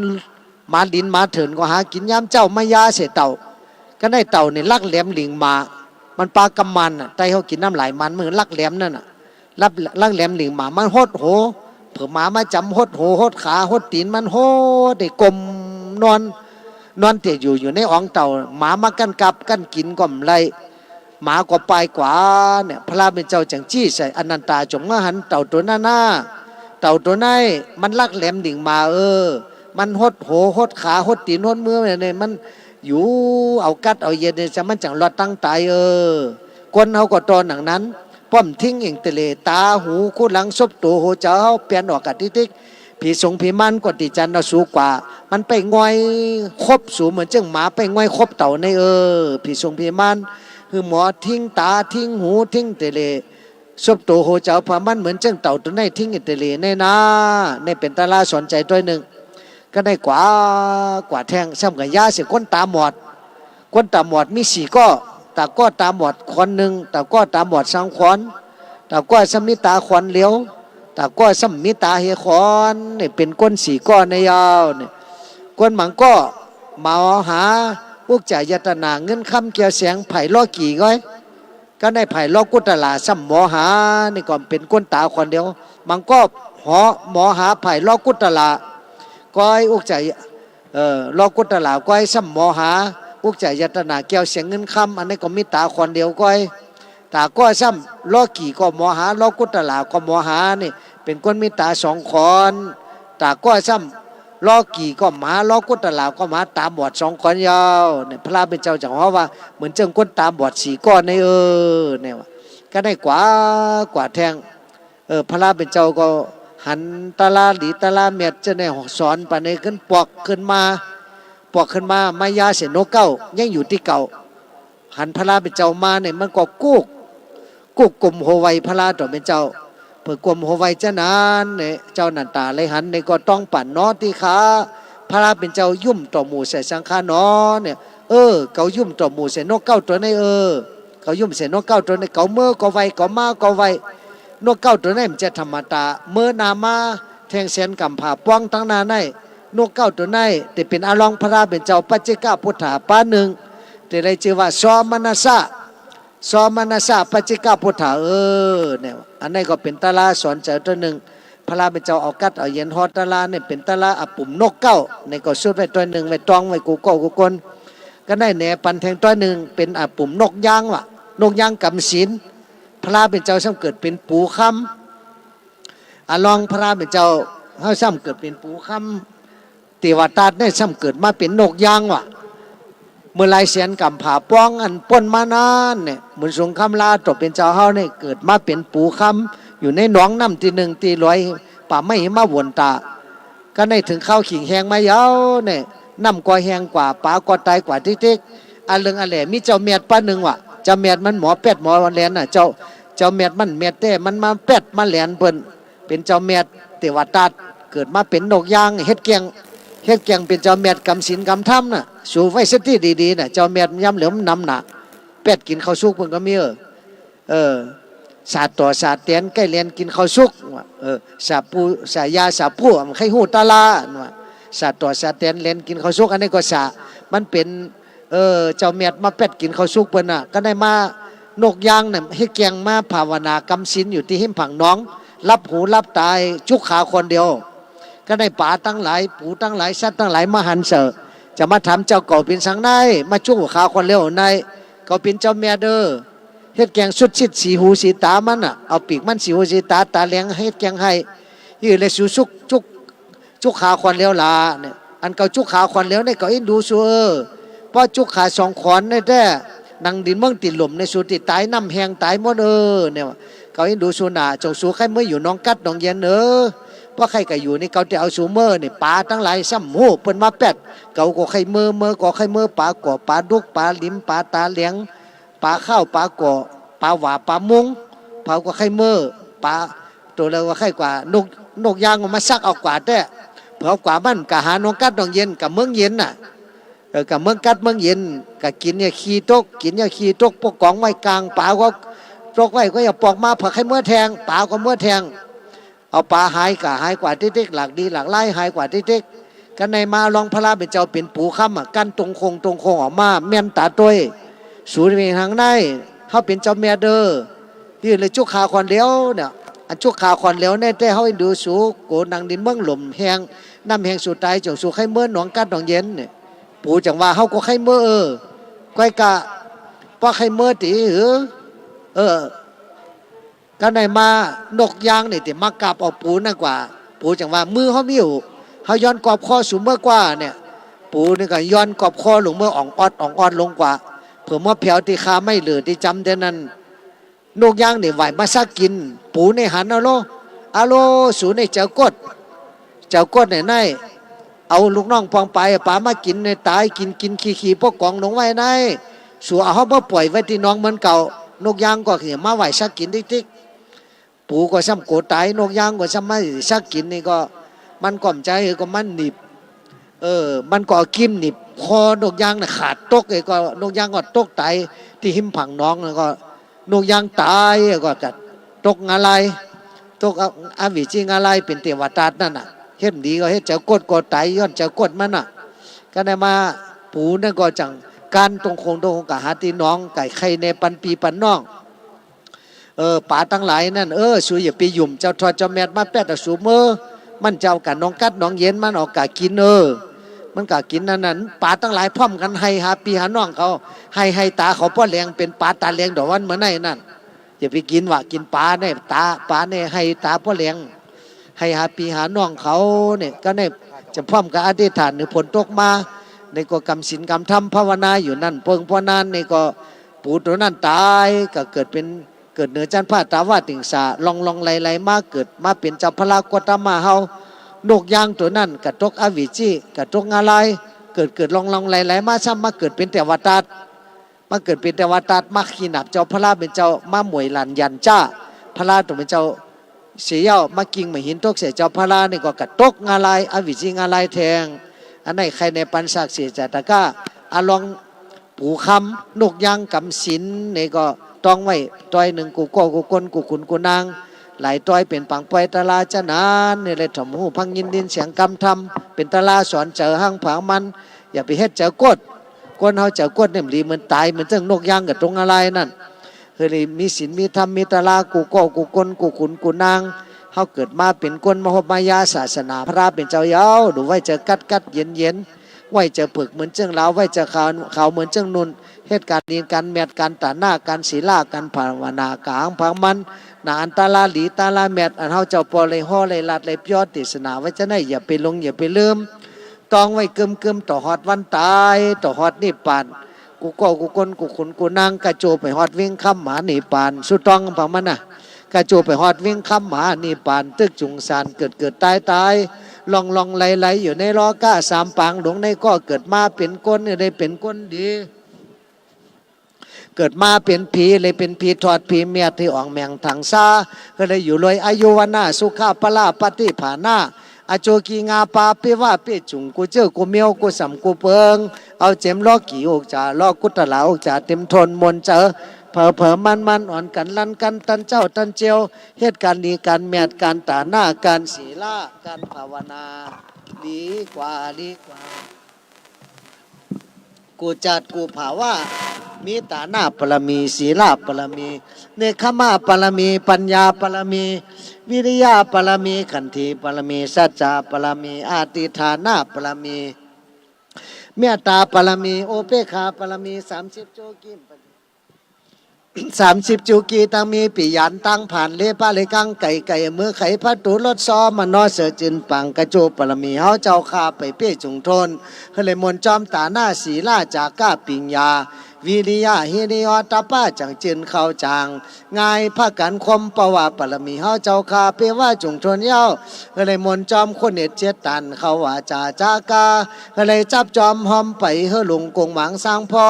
หมาหลินหมาเถินก็หากิ๋นยามเจ๊า มายาใส่เต่า ก็ได้เต่านี่ลักแหลมหลิงหมา มันปากำมันน่ะ ไตเฮากิ๋นน้ำลายมัน มันลักแหลมนั่นน่ะ ลัก ลักแหลมหลิงหมา มันหดหัว เผื่อหมามาจ๋ำหดหัว หดขา หดตี๋น มันหด ได้ก้มนอน นอนเตียอยู่ อยู่ในอองเต่า หมามากั้นกับกั้นกิ๋นก็บ่ได้ หมาก็ไปกว่าเนี่ย พระเป๋นเจ้าจั่งจี้ใส่ อนันตา จงมาหันเต่าโตนั้นนา เต่าโตนั้น มันลักแหลมหลิงหมา เออ มันหดหัว หดขา หดตี๋น หดมือเนี่ย มันอยู่เอากั๊ดเอาเย็นเนี่ย จะมันจั่งรอดตังต๋าย เออ คนเฮาก็ต๋อหนังนั้น ป้อมทิ้งเอ่งเตเล ต๋า หู คูหลัง ศพ ตั๋ว หัวใจ๋เฮา เปียนออกกะติ๊กๆ ผีสงผีมารก็ติจันเอาสูกว่า มันไปง่อยคบสูเหมือนเจิ่งหมาไปง่อยคบเต่าใน เออ ผีสงผีมาร หื้อหมอทิ้งต๋า ทิ้งหู ทิ้งเตเล ศพ ตั๋ว หัวใจ๋เฮา มันเหมือนเจิ่งเต่าโตนั้นทิ้งเตเลในนา นี่เป๋นตะลาสอนใจ๋ต้อยนึ่ง ก็ได้กว่า กว่าแทง ซ้ำกะยาใส่ก้นต๋าหมอด ก้นต๋าหมอดมีสี่ก้อ ต๋าก้อต๋าหมอดคนนึ่ง ต๋าก้อต๋าหมอดสองคน ต๋าก้อซ้ำมีต๋าคนเดียว ต๋าก้อซ้ำมีต๋าเฮคน นี่เป๋นก้นสี่ก้อในยาวนี่ ก้นบางก้อ หมอหา อุจจายตนะ เงินคำแก้วแสง ใฝ่โลกีก้อย ก็ได้ใฝ่โลกุตตะละ ซ้ำหมอหา นี่ก็เป๋นก้นต๋าคนเดียว บางก้อ หอ หมอหาใฝ่โลกุตตะละ ก้อย อุจจาย เออ โลกุตตะละก้อย ซ้ำหมอหา อุจจายตนะ แก้วแสง เงินคำ อันนี้ก็มีต๋าคนเดียวก้อย ต๋าก้อซ้ำ โลกีก็หมอหา โลกุตตะละก็หมอหา นี่เป๋นก้นมีต๋าสองคน ต๋าก้อซ้ำ โลกีก็หมอหา โลกุตตะละก็หมอหา ต๋าหมอดสองคนยาว นี่พระเป๋นเจ้าจั่งฮ้องว่า เหมือนเจิ่งก้นต๋าหมอดสี่ก้อใน เออ นี่ว่า ก็ได้กว่า กว่าแทง เออ พระเป๋นเจ้าก็หันตะลาดีตะลาเม็ดเจ้าเนี่ยสอนปานนี้ขึ้นปอกขึ้นมา ปอกขึ้นมา มายาใส่นกเก๊า ยังอยู่ตี้เก๊า หันพระเป๋นเจ้ามาเนี่ย มันก็กุก กุกก้มหัวไหว้พระเป๋นเจ้า เปื้อก้มหัวไหว้เจ้านั้นเนี่ย เจ้านันตาเลยหันเนี่ย ก็ต้องปั๋นหนอตี้ข้า พระเป๋นเจ้ายุ่มต่อหมู่ใส่สังฆาหนอเนี่ย เออ เก๋ายุ่มต่อหมู่ใส่นกเก๊าตั๋วนี้ เออ เก๋ายุ่มใส่นกเก๊าตั๋วนี้ เก๋าเมือก็ไหว้ เก๋ามาก็ไหว้ นกเก๊าตั๋วนี้มันจะธรรมดา เมือหน้ามา แทงแสนก๋ำผ่าป้องตังหน้าใน นกเก๊าตั๋วนั้นตี้เป๋นอารองค์พระเป๋นเจ้าปัจเจกปุฏฐะปานึ่ง ตี้ได้จื้อว่า สมณัสสะ สมณัสสะปัจเจกปุฏฐะ เออ เนี่ย อันนั้นก็เป๋นต๋าราสอนใจ๋ตั๋วนึ่ง พระเป๋นเจ้าเอากั๊ดเอาเย็นฮ้อต๋าราเนี่ย เป๋นต๋าราอาปุ่มนกเก๊า เนี่ยก็สุดไว้ตั๋วนึ่ง ไว้ต้องไว้กู้เก๊ากู้คน ก็ได้แหนปันแทงตั๋วนึ่ง เป๋นอาปุ่มนกยางวะ นกยางกำศีล พระเป๋นเจ้าซ้ำเกิดเป๋นปู๋คำ อารองค์พระเป๋นเจ้า เฮาซ้ำเกิดเป๋นปู๋คำ เตวตาดเนี่ยซ้ำเกิดมาเป๋นนกยางวะ เมื่อหลายแสนก๋ำผ่าป๊องอันป๊นมานั้นเนี่ย หมุนสงครามลาต่อเป๋นเจ้าเฮาเนี่ย เกิดมาเป๋นปู๋คำ อยู่ในหนองน้ำตี้นึ่งตี้ลอยป่าไม้หิมะวนต๋า ก็ได้เถิงคราวขิงแฮงมาเย้าเนี่ย น้ำก็แฮงกว่า ป๋าก็ต๋ายกว่าติ๊กๆ อะเลิงอะแหล่ มีเจ้าแมดปานึ่งวะ เจ้าแมดมันหมอแป๊ดหมอแหลนน่ะ เจ้า เจ้าแมดมันแมดแต๊ มันมาแป๊ดมาแหลนเปิ้น เป๋นเจ้าแมดเตวตาด เกิดมาเป๋นนกยาง เฮ็ดแก่ง เฮ็ดแก่งเป๋นเจ้าแมดกำศีลกำธรรมน่ะ สูไว้สติดีๆ น่ะ เจ้าแมดยามเหลียวมันนำหน้า แป๊ดกิ๋นข้าวสุกเปิ้นก็มี เออ เออ สาดต่อสาดแตนใก้แหลนกิ๋นข้าวสุก เออ สาปู สายาสาปู บ่ใค่ฮู้ต๋ารา สาดต่อสาดแตนแหลนกิ๋นข้าวสุก อันนี้ก็สา มันเป๋น เออ เจ้าแมดมาแป๊ดกิ๋นข้าวสุกเปิ้นน่ะ ก็ได้มา นกยางเนี่ย เฮ็ดแก่งมาภาวนากำศีลอยู่ตี้หิมผางหนอง หลับหูหลับต๋า จุกขาคนเดียว ก็ได้ป๋าตังหลาย ปู๋ตังหลาย สัตว์ตังหลายมาหันเสอะ จะมาถามเจ้าเก่าเป๋นสังไหน มาจุกขาคนเดียวไหน เก่าเป๋นเจ้าแมดเด้อ เฮ็ดแก่งสุดสิทธิ์สีหูสีต๋ามันน่ะ เอาปีกมันสีหูสีต๋า ต๋าแหลงเฮ็ดแก่งไห้ อี้แหละสูจุก จุก จุกขาคนเดียวละเนี่ย อันเก่าจุกขาคนเดียวเนี่ย เก่าอิ้นดูสู เออ เพราะจุกขาสองคนเนี่ยแต๊ หนังดินเมืองติดหล่มเนี่ย สูติดต๋าย น้ำแฮงต๋ายหมด เออ เนี่ย เก่าอิ้นดูสูน่ะ จงสูใค่เมืออยู่หนองกั๊ดหนองเย็น เออ เพราะใค่ก็อยู่นี่ เก่าจะเอาสูเมือเนี่ย ป๋าตังหลายซ้ำฮู้เปิ้นมาแป๊ด เก่าก็ใค่เมือ เมือก็ใค่เมือ ป๋าก่อ ป๋าดุก ป๋าหลิม ป๋าต๋าแหลง ป๋าข้าว ป๋าก่อ ป๋าหว่า ป๋ามุ้ง เผาก็ใค่เมือ ป๋า ตั๋วเลิกว่าใค่กว่า นก นกยางก็มาซักเอากว่าแต๊ เผากว่ามันก็หาหนองกั๊ดหนองเย็น ก็เมืองเย็นน่ะ เออ ก็เมืองกั๊ดเมืองเย็น ก็กิ๋นเนี่ยขี้ตก กิ๋นเนี่ยขี้ตก ปกก๋องไว้ก๋าง ป๋าก็ตกไว้ก็อย่าปอกมา เผาใค่เมือแทง ป๋าก็เมือแทง เอาป๋าหายก็หายกว่าติ๊กๆ หลากดีหลากหลายหายกว่าติ๊กๆ ก็ได้มาลองพระเป๋นเจ้าเป๋นปู๋คำอ่ะ กั้นตรงคงตรงคงออกมา แม่นต๋าตวย สูเป๋นสังไหน เฮาเป๋นเจ้าแมดเด้อ อี้เลยจุกขาคนเดียวเนี่ย อันจุกขาคนเดียวเนี่ย แต่เฮาอิ้นดูสู โกหนังดินเมืองหล่มแฮง น้ำแฮงสูต๋าย จงสูใค่เมือหนองกั๊ดหนองเย็นเนี่ย ปู๋จังว่าเฮาก็ใค่เมือ เออ ก้อยกะ เพราะใค่เมือติ เออ เออ ก็ได้มา นกยางนี่ตี้มากาบเอาปู๋นั่นกว่า ปู๋จังว่ามือเฮามีอยู่ เฮาย้อนกอบคอสูเมือกว่าเนี่ย ปู๋นี่ก็ย้อนกอบคอลงเมืออ่องออดอ่องออดลงกว่า เผื่อเมือแผวตี้คาไม้เหลือตี้จำเดี๋ยวนั้น นกยางนี่ไหว้มาซักกิ๋น ปู๋นี่หันเอาโล อะโล สูนี่เจ้ากด เจ้ากดเนี่ยไหน เอาลูกน้องปองไป ป๋ามากิ๋นเนี่ยต๋าย กิ๋นกิ๋นขี้ขี้ปกก๋องหนงไว้ไหน สูเอาเฮามาป่อยไว้ตี้หนองเหมือนเก่า นกยางก็เหี่ยมาไหว้ซักกิ๋นติ๊กๆ ปู๋ก็ซ้ำโกต๋าย นกยางก็ซ้ำมาซักกิ๋นนี่ก็ มันก็บ่ใจ้ ก็มันหนีบ เออ มันก็เอากรีบหนีบคอนกยางน่ะขาดตก เอ้ย ก็นกยางก็ตกต๋ายตี้หิมผางหนอง แล้วก็นกยางต๋าย ก็จะตกงาลาย ตกอ อวิชชีงาลาย เป๋นเตวตาดนั่นน่ะ เฮ็ดบ่ดีก็เฮ็ดเจ้ากดก็ต๋าย ย้อนเจ้ากดมันน่ะ ก็ได้มา ปู๋นั่นก็จัง กั้นตรงคงตรงคงก็หาตี้หนอง ก็ใค่แหนปันปี้ปันน้อง เออ ป๋าตังหลายนั่น เออ สูอย่าไปยุ่ม เจ้าทอดเจ้าแมดมาแป๊ดเอาสูเมือ มันจะเอากะหนองกั๊ดหนองเย็น มันเอากะกิ๋น เออ มันกะกิ๋นนั่นน่ะ ป๋าตังหลายพร้อมกั๋นไฮ่หาปี้หาน้องเขา ไฮ่ ไฮ่ต๋าเขาป้อแหลง เป๋นป๋าต๋าแหลงดอกวันเมื่อไหนนั่น อย่าไปกิ๋นวะ กิ๋นป๋าเนี่ย ต๋า ป๋าเนี่ยไฮ่ต๋าป้อแหลง ไฮ่หาปี้หาน้องเขาเนี่ย ก็เนี่ยจะพร้อมกับอธิษฐานหื้อฝนตกมา นี่ก็กำศีลกำธรรมภาวนาอยู่นั่น เปิงป้อนั้น นี่ก็ปู๋ตั๋วนั้นต๋าย ก็เกิดเป๋น เกิดเหนือจั๊นฟ้าต๋าวาติงสา ล่องๆ ไหลๆ มา เกิดมาเป๋นเจ้าพระโคตมะเฮา นกยางตั๋วนั้นก็ตกอวิชชี ก็ตกงาลาย เกิดๆ ล่องๆ ไหลๆ มาซ้ำมาเกิดเป๋นเตวตาด มาเกิดเป๋นเตวตาด มาขี้หนาบเจ้าพระเป๋นเจ้า มาหมวยหลั่นหยันจ้า พระตั๋วเป๋นเจ้า เสียเย้า มากิ่งไม้หินตกใส่เจ้าพระนี่ก็กะตกงาลาย อวิชชีงาลายแทง อันไหนใค่แหนปันสักเสียจาตะก้า อะลอง ปู๋คำ นกยางกำศีลนี่ก็ต้องไว้ ตวยนึ่งกู้เก๊ากู้คนกู้ขุนกู้นาง หลายตวยเป๋นปางป่อยต๋าราจะนั้น นี่แหละถ่อมหูฟังยินดีเสียงกำธรรม เป๋นตะลาสอนใจ๋หังผางมัน อย่าไปเฮ็ดใจ๋กด คนเฮาใจ๋กดเนี่ยมันดีเหมือนต๋าย เหมือนเจิ่งนกยางกับตรงอะไรนั่น เฮาเลยมีศีลมีธรรมมีตะลากู้ก้อกู้คนกู้ขุนกู้นาง เฮาเกิดมาเป๋นคนมาฮบมายาศาสนาพระเป๋นเจ้าเย้า ดูไหว้เจิ่งกั๊ดกั๊ดเย็นเย็น ไหว้เจิ่งเผือกเหมือนเจิ่งลาว ไหว้เจิ่งขาวขาวเหมือนเจิ่งนุ่น เฮ็ดก๋านดีก๋านแมตก๋านต๋าหน้าก๋านศีลาก๋านภาวนาก๋าหังผางมัน หน้าอันตะลาดีตะลาแมต อันเฮาเจ้าป้อไล่ฮ้อไล่ลัดไล่เปียะเตสนาไว้จะไหน อย่าไปหลงอย่าไปลืม ต้องไว้กึมกึมต่อฮอดวันต๋าย ต่อฮอดนิพพาน กู้ก้อกู้คนกู้ขุนกู้นาง กระโจไปฮอดเวงค่ำมหานิพพาน สู้ต้องผางมันน่ะ กระโจไปฮอดเวงค่ำมหานิพพาน ตึกจุงสารเกิดเกิดต๋ายต๋าย ล่องล่องไหลไหลอยู่ในโลกะสามปาง หลงในก้อเกิดมาเป๋นคน ได้เป๋นคนดี เกิดมาเป๋นผี เลยเป๋นผีถอดผีเมียด ตี้อ่องแหม่งถังซา ก็เลยอยู่รวยอายุวรรณะสุขะพละปฏิภาณะ อโจกีงาปาปิวะปิจุง กู้เจื้อกู้เมียวกู้ส่ำกู้เปิง เอาเจ๋มล้อกี่อกจ๋า ล้อกุตลาอกจ๋าเต๋มถ้วนมวลเจิ่ง เผลอเผลอมันมันอ่อนกั๋นลั่นกั๋น ตันเจ๊าตันเจียว เฮ็ดก๋านดีก๋านแมตก๋านต๋าหน้าก๋านศีลาก๋านภาวนา ดีกว่าดีกว่า กู้จัดกู้ภาวะ มีต๋าหน้าบารมี ศีลาบารมี เนกขัมมะบารมี ปัญญาบารมี วิริยะบารมี ขันติบารมี สัจจะบารมี อธิฏฐานะบารมี เมตตาบารมี อุเปกขาบารมี สามสิบจุกิ สามสิบจุกิ ตังมีปิยานตังผ่านเลปะเลกังไก๋ไก๋ มือไขผะตู๋รถซ้อมมะนอเสือจืนปัง กระโจบารมีเฮาเจ้าข้าไปเป้จุงถ้วน เฮาเลยมนต์จอมต๋าหน้าศีลาจากะปิญญา วิริยะหิริโอตตัปปะจั่งจืนเข้าจาง ง่ายผะกั๋นคม เพราะว่าบารมีเฮาเจ้าข้าเปว่าจุงถ้วนเย้า เฮาเลยมนต์จอมคุณเหตุเจ็ดตัน เข้าวาจาจากะ เฮาเลยจับจอมฮอมไป หื้อลุงกุงหวังสร้างพ่อ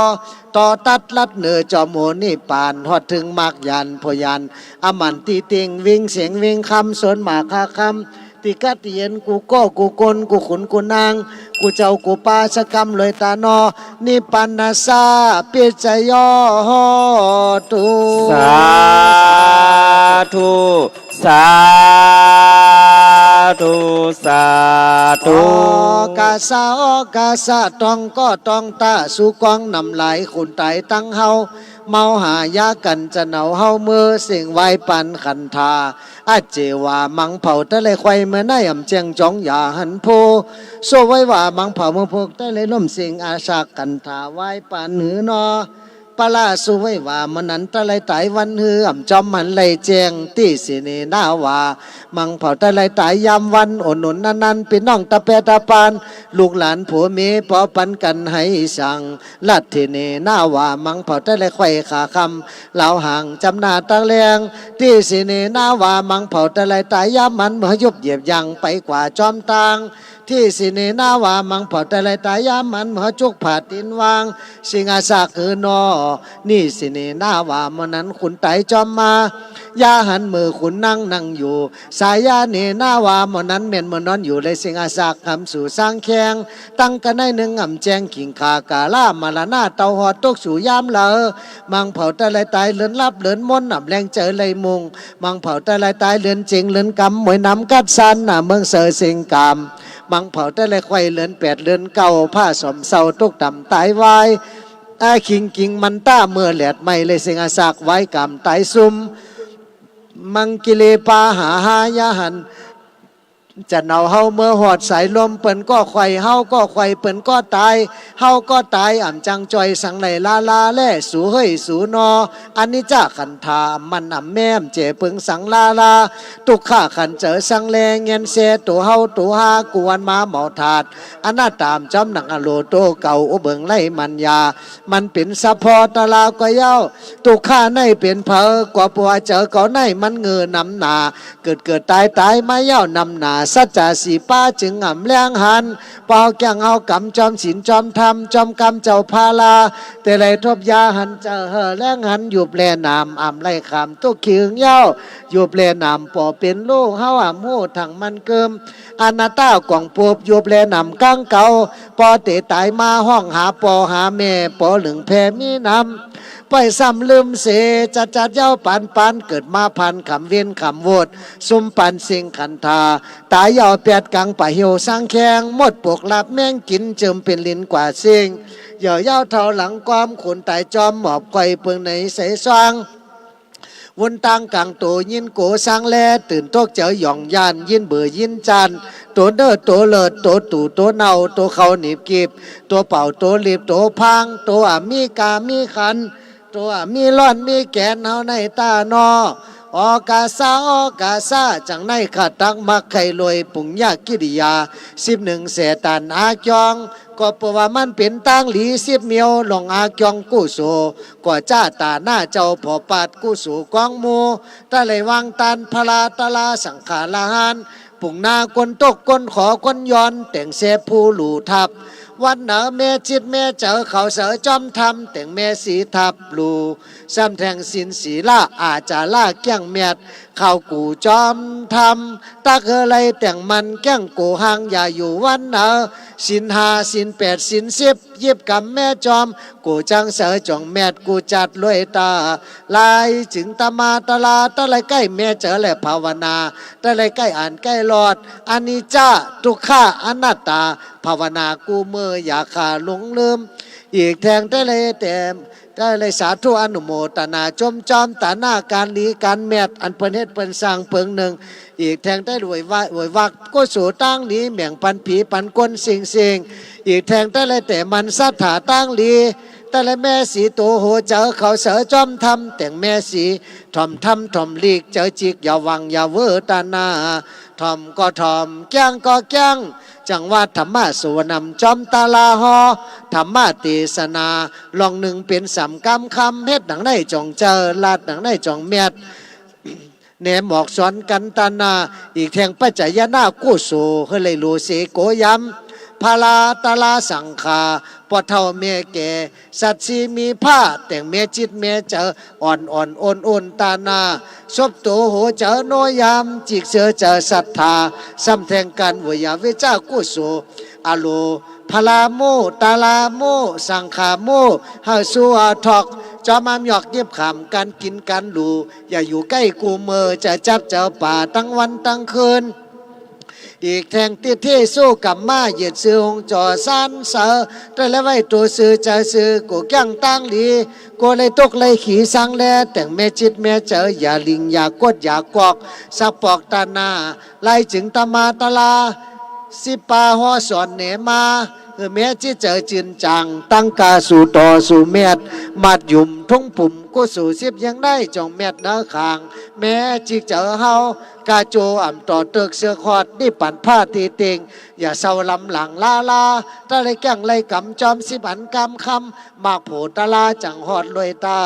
ต่อตัดลัดเหนือจอมโหนิพพาน ฮอดเถิงมรรคญาณโพญาณ อมันติติง วิ่งเสียงวิ่งคำ สนหมากหาคำ ตี้กั๊ดตี้เย็น กู้ก้อกู้คน กู้ขุนกู้นาง กู้เจ้ากู้ปา สะกำรวยต๋าหนอ นิพพานัสสะปัจจโย โหตุ สาธุ สาธุ สาธุ โอกัสสะ โอกัสสะ ต้องก้อต้องตะ สูกองน้ำลาย คนต๋ายตังเฮา เมาหายากั๋น จะเหนาเฮาเมื่อเสี้ยงไหว้ปันขันธา อัจเจวา มังเผาตะไลไขว้เมื่อไหน อ่ำแจ้งจ๋องอย่าหันผู้ โสไว้ว่า มังเผาเมื่อพวกตะไลล้มเสี้ยงอาสากขันธา ไหว้ปันหื้อนอ ปะละสุไว้ว่า เมื่อนั้นตะไลต๋ายวันหื้อ อ่ำจอมหันไล่แจ้ง ติเสเนนาวา มังเผาตะไลต๋ายยามวัน โอหนุนนั้นนั้น ปี้น้องตะแปะตะปาน ลูกหลานผัวเมีย ปอปันกั๋นไหสั่ง ลัทธิเนนาวา มังเผาตะไลไขว้ขาค่ำ ลาวห่างจำหน้าตะแลง ติเสเนนาวา มังเผาตะไลต๋ายยามมัน เมื่อยุบเหยียบย่างไปกว่าจอมตาง ติเสเนนาวา มังเผาตะไลต๋ายยามมัน เมื่อจุกผ้าตี๋นวาง สิงหาศักดิ์หื้อนอ นิเสเนนาวา เมื่อนั้นคนต๋ายจอมมา อย่าหันเมื่อคนนั่งนั่งอยู่ สายาเนนาวา เมื่อนั้นแม่นเมื่อนอนอยู่ เลยสิงหาศักดิ์หำสู่สางแข้ง ตั้งกะไหนนึ่งอ่ำแจ้ง ขิงขากาลามรณะ เต้าหอดตกสู่ยามเหลอ มังเผาตะไลต๋ายเลินหลับเลินมน อ่ำแลงเจอไลมุง มังเผาตะไลต๋ายเลินเจ็งเลินกำ มวยน้ำกัดสัน หน้าเมืองเสอเสียงกาม มังเผาตะไลไขว้เลินแปดเลินเก้า ผ้าสมเศร้าตกต่ำต๋ายวาย อาคิงกิงมันตะเมื่อแหลดไหม้ เลยสิงหาศักดิ์วายกามต๋ายซุ่ม มังกิเลปาหาหายาหัน จะเหนาเฮาเมื่อหอดสายลม เปิ้นก็ไขว้ เฮาก็ไขว้ เปิ้นก็ต๋าย เฮาก็ต๋าย อ่ำจังจ่อยสังไหลลาลาแล สูเฮ้ยสูนอ อนิจจขันธา อ่ำมันอ่ำแม่ อ่ำเจ๋เปิงสังลาลา ตุ๊กขะขันเจอสังแล เงียนเซ ตั๋วเฮาตั๋วฮา กูวันมาเหมาถาด อนัตตา อ่ำจอมหนังอโลโตเก่า อุเบิงไล่มันยา มันเป๋นสะเพาะตะลาก็เย้า ตุ๊กขะไหนเป๋นเผย ก็เพราะว่าเจอเก่าไหนมันเงือหนำหนา เกิดเกิดต๋ายต๋ายมาเย้าหนำหนา สัจจะสี่ประจึงอ่ำแลงหัน เปาแก้งเฮากำจอมศีลจอมธรรม จอมกำเจ้าพาลา แต่ไลทบยาหันเจอเห่อแลงหัน หยุบแลหนามอ่ำไล่ขามตุ๊กข์ขี้หึงเย้า หยุบแลหนามปอเป๋นลูก เฮาอ่ำฮู้ทั้งมันเกิม อนัตตะกว่างปุบ หยุบแลหนามก้างเก่า ปอเต๋ต๋ายมาฮ้องหาปอหาแม่ ปอเหลืองแผ่มีน้ำ ป้อยซ้ำลืมเส จัดจัดเย้าปานปาน เกิดมาผ่านขำเวรขำโวษ สุมปันสิ่งขันธา ต๋ายเย้าแปดกั๋ง ปะเหี่ยวสังแข้ง หมดปกหลับแมงกิ๋น เจิมเป๋นลินกว่าสิ่ง เยียะเย้าเฒ่าหลังความ คนต๋ายจอมหมอบ ก้อยเปิงในใสสว่าง วนตางก๋างโต ยินโกสังแล ตื่นตกใจ๋หย่องย่าน ยินเบื่อยินจ๊าน โตเน่อโตเลิด โตตู่โตเน่า โตเขาหนีบกีบ โตเป่าโตหลีบ โตพาง โตอะมีก๋ามีขัน โตอะมีร่อนมีแก๋น เฮาในต้านอ ออกาสา ออกาสา จั่งในข้าตักมักใค่รวย ปุญญกิริยา สิบเอ็ดแสตานอาจอง ก็เปื้อว่ามันเป๋นตางหลีสิบเมียว ล่องอาจองกุโส ก็จ้าต๋าหน้าเจ้าผ่อปาดกุโสกองหมู่ ตะไลวางตานพลาตะลาสังฆาลาหาร ปุงนาคนตกคนขอคนย้อน แต่งแซ่ผู้หลู่ทับ วันเนอแม่จิตแม่เจอ เขาเสอจอมธรรม แต่งแม่สีทับหลู่ ซ้ำแท่งศีลศีละอาจาระเกลี้ยงแมด เข้ากู่จอมธรรม ตักเฮอไลแต่งมันแก้งโกหัง อย่าอยู่วันเนอ ศีลห้าศีลแปดศีลสิบ ยิบกำแม่จอม กูจั้งเสอจ่องแมด กูจัดรวยต๋า ลายจึงตะมาตะลา ตะไลใก้แม่เจอและภาวนา ตะไลใก้อ่านใก้รอด อนิจจา ทุกขา อนัตตา ภาวนากู้เมื่อ อย่าขาหลงลืม อีกแท่งตะไลแต่ ตะไลสาธุอนุโมตนา จมจอมต๋าหน้าก๋านหลีก๋านแมด อันเปิ้นเฮ็ดเปิ้นสร้างเปิงนึ่ง อีกแท่งตะไลไหว้ไหว้ ไหว้วักกุโสตางหลี แบ่งปันผีปันคนสิ่งสิ่ง อีกแท่งตะไลแต่มันศรัทธาตางหลี ตะไลแม่สีโตหัวเจอ เขาเสอจอมธรรม แต่งแม่สีถ่อมธรรมถ่อมหลีก เจอจิกอย่าหวั่งอย่าเวอตะนา ถ่อมก็ถ่อม เกลี้ยงก็เกลี้ยง จังว่าธรรมะสวรรค์นำจอมตะลาฮอ ธรรมะเตสนา ล่องนึ่งเป๋นสามกำคำ เฮ็ดหนังในจ่องเจอ ลาดหนังในจ่องแมด แหนหมอกสอนกั๋นตะนา อีกแท่งปัจจายนากุโส เฮอไลหลู่เสโกยำ พลาตะลาสังฆา ป้อเฒ่าแม่แก่ สัตว์สีมีผ้า แต่งแม่จิตแม่เจอ อ่อนอ่อนโอนโอนตะนา ศพโตหัวเจอโนยาม จิกเสอเจอศรัทธา ซ้ำแท่งก๋านเวยาเวจากุโส อโล พลาโม ตาลาโม สังขาโม เฮอสู้อาทอก จอมอำยอกยิบขาม ก๋านกิ๋นก๋านหลู่ อย่าอยู่ใก้กู้เมื่อ จะจับเจอป่าตั้งวันตั้งคืน อีกแท่งติดที่สู้กับมา เหยียดซื่อหงจ่อสานเสอ ตะไลไหว้ตัวซื่อเจอซื่อ กูเกลี้ยงตางหลี กูไลตกไลขี่สังแล แต่งแม่จิตแม่เจอ อย่าหลิงอย่ากดอย่ากอก สักปอกตะนา ลายจึงตะมาตะลา สิบป่าฮอสอนแหนมา หื้อแม่จิตเจอจืนจ่าง ตั้งก้าสู้ต่อสู้แมด มัดหยุมทุ่งปุ่ม กุโสสิบยังได้จ่องแมดเนอขาง แม่จิตเจอเฮา ก้าโจอ่ำต่อเติกเสือกฮอด นิพพานผ้าตี้เต็ง อย่าเศร้าลำหลังล้าลา ตะไลแก้งไลกำจอมสิบอันกำคำ มากโผตะลาจั่งฮอดรวยต๋า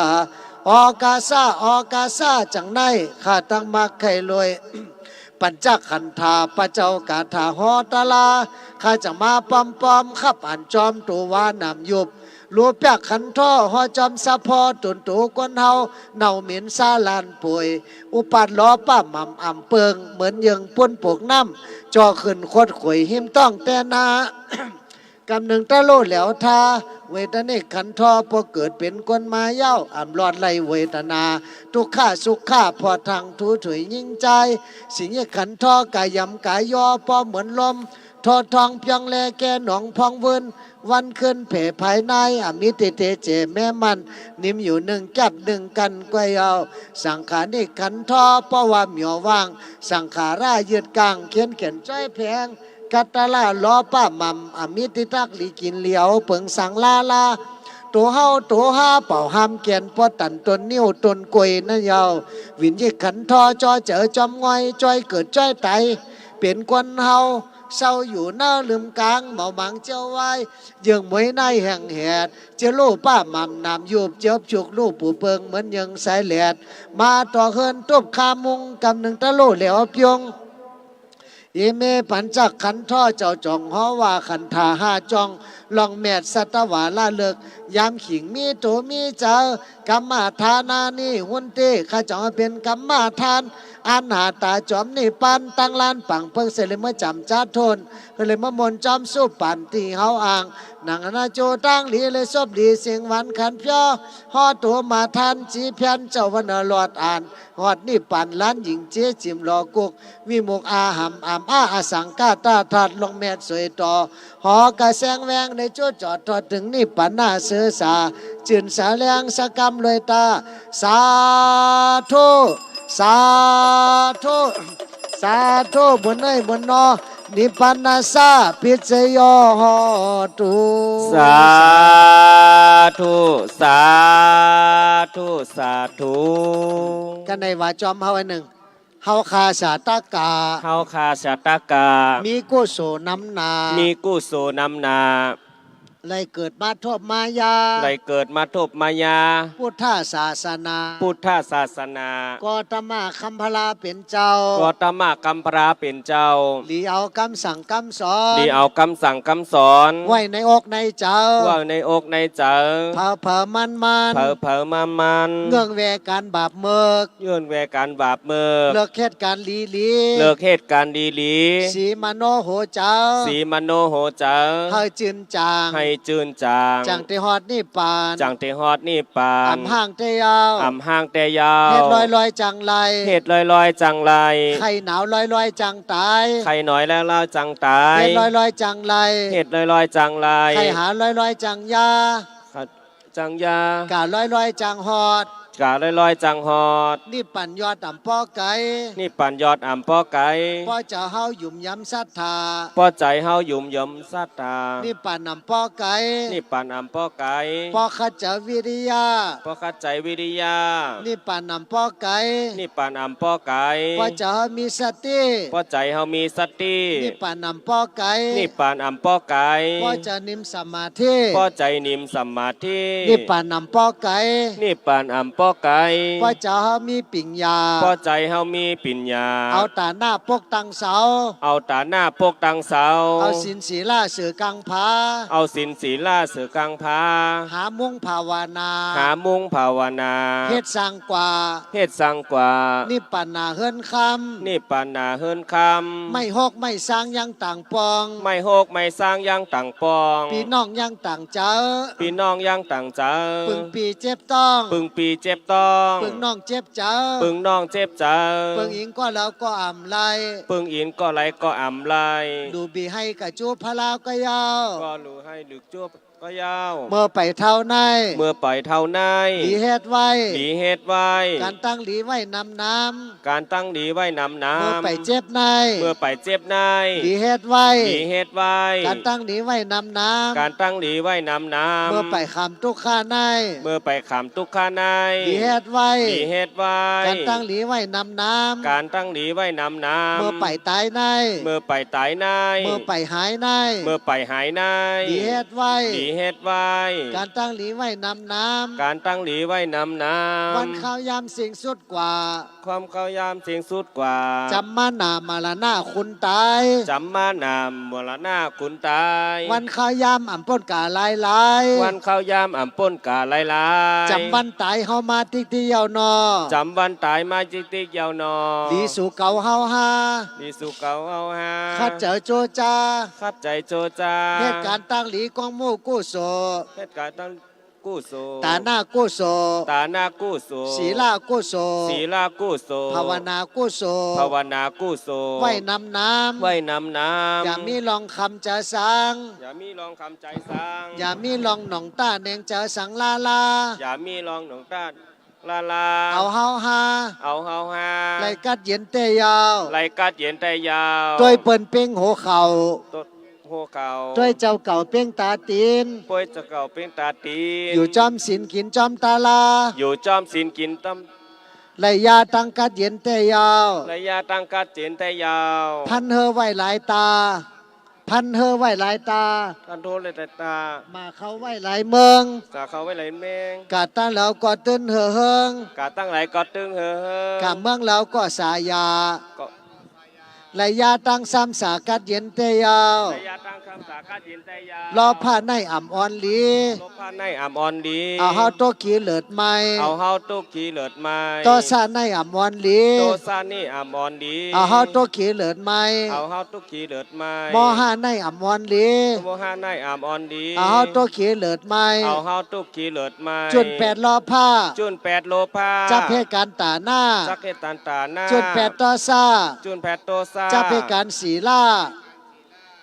ออกาสา ออกาสา จั่งในข้าตักมักใค่รวย ปัญจขันธา พระเจ้ากาถาฮอตะลา ข้าจั่งมาป้อมๆ ขับอ่านจอมตัววาหนามยุบ รูปยักษ์ขันธอ ฮอจอมสะพอ ตนตัวคนเฮา เน่าเหม็นสาลานป่วย อุปาทล้อป้าหม่ำอ่ำเปิง เหมือนเยิงปุ้นปกน้ำ จ่อขึ้นคดข่อยหิมต้องแต่นา กำนึ่งตะโลแหลวทา เวทนิกขันธอ ป้อเกิดเป๋นคนมาเย้า อ่ำรอดไล่เวทนา ทุกขาสุขา ผ่อทางถูถุยยิ่งจาย สิญิกขันธอ ก๋ายหยำก๋ายยอ ป้อเหมือนลม ทอดทองเปียงแลแก่หนองพองวืน วันคืนแผ่ภายใน อมิตรเตเจแม่มัน นิ่มอยู่นึ่งจับนึ่งกันก้อยเอา สังขานิกขันธอ ป้อว่าเหมียวว่าง สังขารายึดกาง เขียนเขียนจ้อยแผง กัตตะละล้อป้าหม่ำ อมิตรตักหลีกิ๋นเหลียว เปิงสังลาลา ตัวเฮาตัวฮาเป่าห้ามแก่น ป้อตันต้นนิ้วต้นกล้วยนั่นเยา วิญญิกขันธอ จ่อเจอจอมง่อย จ้อยเกิดจ้อยต๋าย เป๋นคนเฮา เศร้าอยู่เนอลืมกาง เมาหมางเจียววาย เยื่องมวยในแห่งแหด เจียวลู่ป้าหม่ำหนามยุบ เจียวจุกลู่ปูเปิง เหมือนเยื่องสายแหลด มาต่อเฮิรนตุ๊บคามุง กำนึ่งตะโลแหลวเปียง อิเม ปัญจขันธะ เจ้าจ่องหอว่าขันธะห้าจ่อง ล่องแมตตาสัตวาละเลิก ยามขิงมีตั๋วมีเจอ กัมมะฐานานิ หุนติ ข้าจ่องเป๋นกัมมะฐาน อันหาต๋าจ๋อมนิพพาน ตังลานปังเปิ้งเสด็จเมื่อจ๋ำจ๊าดโทน เสด็จเมื่อมนต์จ๋อมสุปานตี้เฮาอ้าง หนังอนาจูตังหลีเลยสบดี สิ่งหวานขันเพียว ฮอดตั๋วมาทัน จีเพียนเจ้าวันรอดอ่าน ฮอดนิพพานล้านหญิงเจ๊จิ๋มหล่อกุก วิมุกอาหำอำอาอสังกาตาธาตุลงแมตสวยต่อ หอกระแสงแวงในจุดจอดทอดถึงนิพพานาเสือสา จื่นสาแรงสะกำรวยตา สาธุ สาธุ สาธุ บุญเอ้ยบุญนอ นิพพานัสสะปัจจโย โหตุ สาธุ สาธุ สาธุ กั๋นในว่าจ๋อมเฮาอันนึ่ง เฮาข้าสาตะกะ เฮาข้าสาตะกะ มีกุศลนำหน้า มีกุศลนำหน้า ได้เกิดมาทบมายา ได้เกิดมาทบมายา พุทธศาสนา พุทธศาสนา โกตมะคัมภะลาเป๋นเจ้า โกตมะคัมภะลาเป๋นเจ้า หลีเอากำสั่งกำสอน หลีเอากำสั่งกำสอน ไว้ในอกในใจ๋ ไว้ในอกในใจ๋ เผาเผามันมัน เผาเผามันมัน เงื่องแวก๋านบาปเมิก เงื่องแวก๋านบาปเมิก เลิกเหตุก๋ารณ์หลีหลี เลิกเหตุก๋ารณ์หลีหลี สีมโนหัวใจ๋ สีมโนหัวใจ๋ หื้อจื้นจ๋าง หื้อจื้นจ๋าง จั่งเตฮอดนิพพาน จั่งเตฮอดนิพพาน อำห้างแต่ยาว อำห้างแต่ยาว เหตุลอยๆ จั่งไร เหตุลอยๆ จั่งไร ไข้หนาวลอยๆ จั่งต๋าย ไข้หนาวลอยๆ จั่งต๋าย เหตุลอยๆ จั่งไร เหตุลอยๆ จั่งไร ไข้หาลอยๆ จั่งยา จั่งยา ก๋าลอยๆ จั่งฮอด ก๋าลอยๆ จั่งฮอด นิพพานยอดอ่ำป้อไก๋ นิพพานยอดอ่ำป้อไก๋ ป้อเจ้าเฮาหยุมยำศรัทธา ป้อใจ๋เฮาหยุมยำศรัทธา นิพพานอ่ำป้อไก๋ นิพพานอ่ำป้อไก๋ ป้อขัดใจ๋วิริยะ ป้อขัดใจ๋วิริยะ นิพพานอ่ำป้อไก๋ นิพพานอ่ำป้อไก๋ ป้อเจ้าเฮามีสติ ป้อใจ๋เฮามีสติ นิพพานอ่ำป้อไก๋ นิพพานอ่ำป้อไก๋ ป้อเจ้านิ่มสมาธิ ป้อใจ๋นิ่มสมาธิ นิพพานอ่ำป้อไก๋ นิพพานอ่ำป้อไก๋ ป้อเจ้าเฮามีปิญญา ป้อใจ๋เฮามีปิญญา เอาต๋าหน้าปกตั้งเสา เอาต๋าหน้าปกตั้งเสา เอาศีลศีลาเสือกังผา เอาศีลศีลาเสือกังผา หามุ้งภาวนา หามุ้งภาวนา เหตุสร้างกว่า เหตุสร้างกว่า นิพพานหน้าเฮือนคำ นิพพานหน้าเฮือนคำ ไม้ฮกไม้ซางยังต่างปอง ไม้ฮกไม้ซางยังต่างปอง ปี้น้องยังต่างเจอ ปี้น้องยังต่างเจอ ปึงปี้เจ็บต๊อง ปึงปี้เจ็บต๊อง ปึงน้องเจ็บเจอ ปึงน้องเจ็บเจอ ปึงอิงก็แล้วก็อ่ำไร ปึงอิงก็ไรก็อ่ำไร ลูกปี้หื้อก๋าจู๊บพะลาวก็เย้า ก็ลูกหื้อลูกจู๊บ ก็เย้า เมื่อไปเต้าไหน เมื่อไปเต้าไหน หลีเหตุไว้ หลีเหตุไว้ ก๋านตั้งหลีไว้นำน้ำ ก๋านตั้งหลีไว้นำน้ำ เมื่อไปเจ็บไหน เมื่อไปเจ็บไหน หลีเหตุไว้ หลีเหตุไว้ ก๋านตั้งหลีไว้นำน้ำ ก๋านตั้งหลีไว้นำน้ำ เมื่อไปขำตุ๊กข์ข้าไหน เมื่อไปขำตุ๊กข์ข้าไหน หลีเหตุไว้ หลีเหตุไว้ ก๋านตั้งหลีไว้นำน้ำ ก๋านตั้งหลีไว้นำน้ำ เมื่อไปต๋ายไหน เมื่อไปต๋ายไหน เมื่อไปหายไหน เมื่อไปหายไหน หลีเหตุไว้ หลีเหตุไว้ ก๋านตั้งหลีไว้นำน้ำ ก๋านตั้งหลีไว้นำน้ำ วันข้าวยามสิ้นสุดกว่า ความข้าวยามสิ้นสุดกว่า จ๋ำมาหน้ามรณะคุณต๋าย จ๋ำมาหน้ามรณะคุณต๋าย วันข้าวยามอ่ำป้นก๋าหลายหลาย วันข้าวยามอ่ำป้นก๋าหลายหลาย จ๋ำวันต๋ายเฮามาติ๊กติ๊กเย้าหนอ จ๋ำวันต๋ายมาติ๊กติ๊กเย้าหนอ หลีสู่เก๋าเฮาฮา หลีสู่เก๋าเฮาฮา ขัดใจ๋โจจา ขัดใจ๋โจจา เหตุก๋านตั้งหลีของหมู่กุศล เหตุก๋านตั้ง กุศล ต๋าหน้ากุศล ต๋าหน้ากุศล ศีลากุศล ศีลากุศล ภาวนากุศล ภาวนากุศล ไว้นำน้ำ ไว้นำน้ำ อย่ามีลองคำใจ๋สัง อย่ามีลองคำใจ๋สัง อย่ามีลองหน่องต้าแหนงใจ๋สังล้าล้า อย่ามีลองหน่องต้าล้าล้า เอาเฮาฮา เอาเฮาฮา ไล่กั๊ดเย็นแต่ยาว ไล่กั๊ดเย็นแต่ยาว ตวยเปิ้นเป๊งหัวเข่า ตวย หัวเข่า ตวยเจ้าเก่าเป๊งต๋าตี๋น ตวยเจ้าเก่าเป๊งต๋าตี๋น อยู่จอมศีลกิ๋นจอมตาลา อยู่จอมศีลกิ๋นจอม ไล่ยาตั้งกั๊ดเย็นแต่ยาว ไล่ยาตั้งกั๊ดเย็นแต่ยาว พันหื้อไว้หลายต๋า พันหื้อไว้หลายต๋า พันหื้อไว้หลายต๋า หมาเข้าไว้หลายเมือง มาเข้าไว้หลายเมือง ก๋าตั้งแล้วก็ตึงหื้อเฮิง ก๋าตั้งแล้วก็ตึงหื้อเฮิง ก๋าเมืองแล้วก็สายา ก็ ระยะตังสามสากั๊ดเย็นแต๊เย้า ระยะตังสามสากั๊ดเย็นแต๊เย้า โลภะในอ่ำอ่อนหลี โลภะในอ่ำอ่อนหลี เอาเฮาตกขีเลิดไหม้ เอาเฮาตกขีเลิดไหม้ โทสะในอ่ำอ่อนหลี โทสะในอ่ำอ่อนหลี เอาเฮาตกขีเลิดไหม้ เอาเฮาตกขีเลิดไหม้ โมหะในอ่ำอ่อนหลี โมหะในอ่ำอ่อนหลี เอาเฮาตกขีเลิดไหม้ เอาเฮาตกขีเลิดไหม้ จุ่นแปดโลภะ จุ่นแปดโลภะ จักเฮ็ดก๋านต๋าหน้า จักเฮ็ดก๋านต๋าหน้า จุ่นแปดโทสะ จุ่นแปดโทสะ จักเฮ็ดก๋านศีละ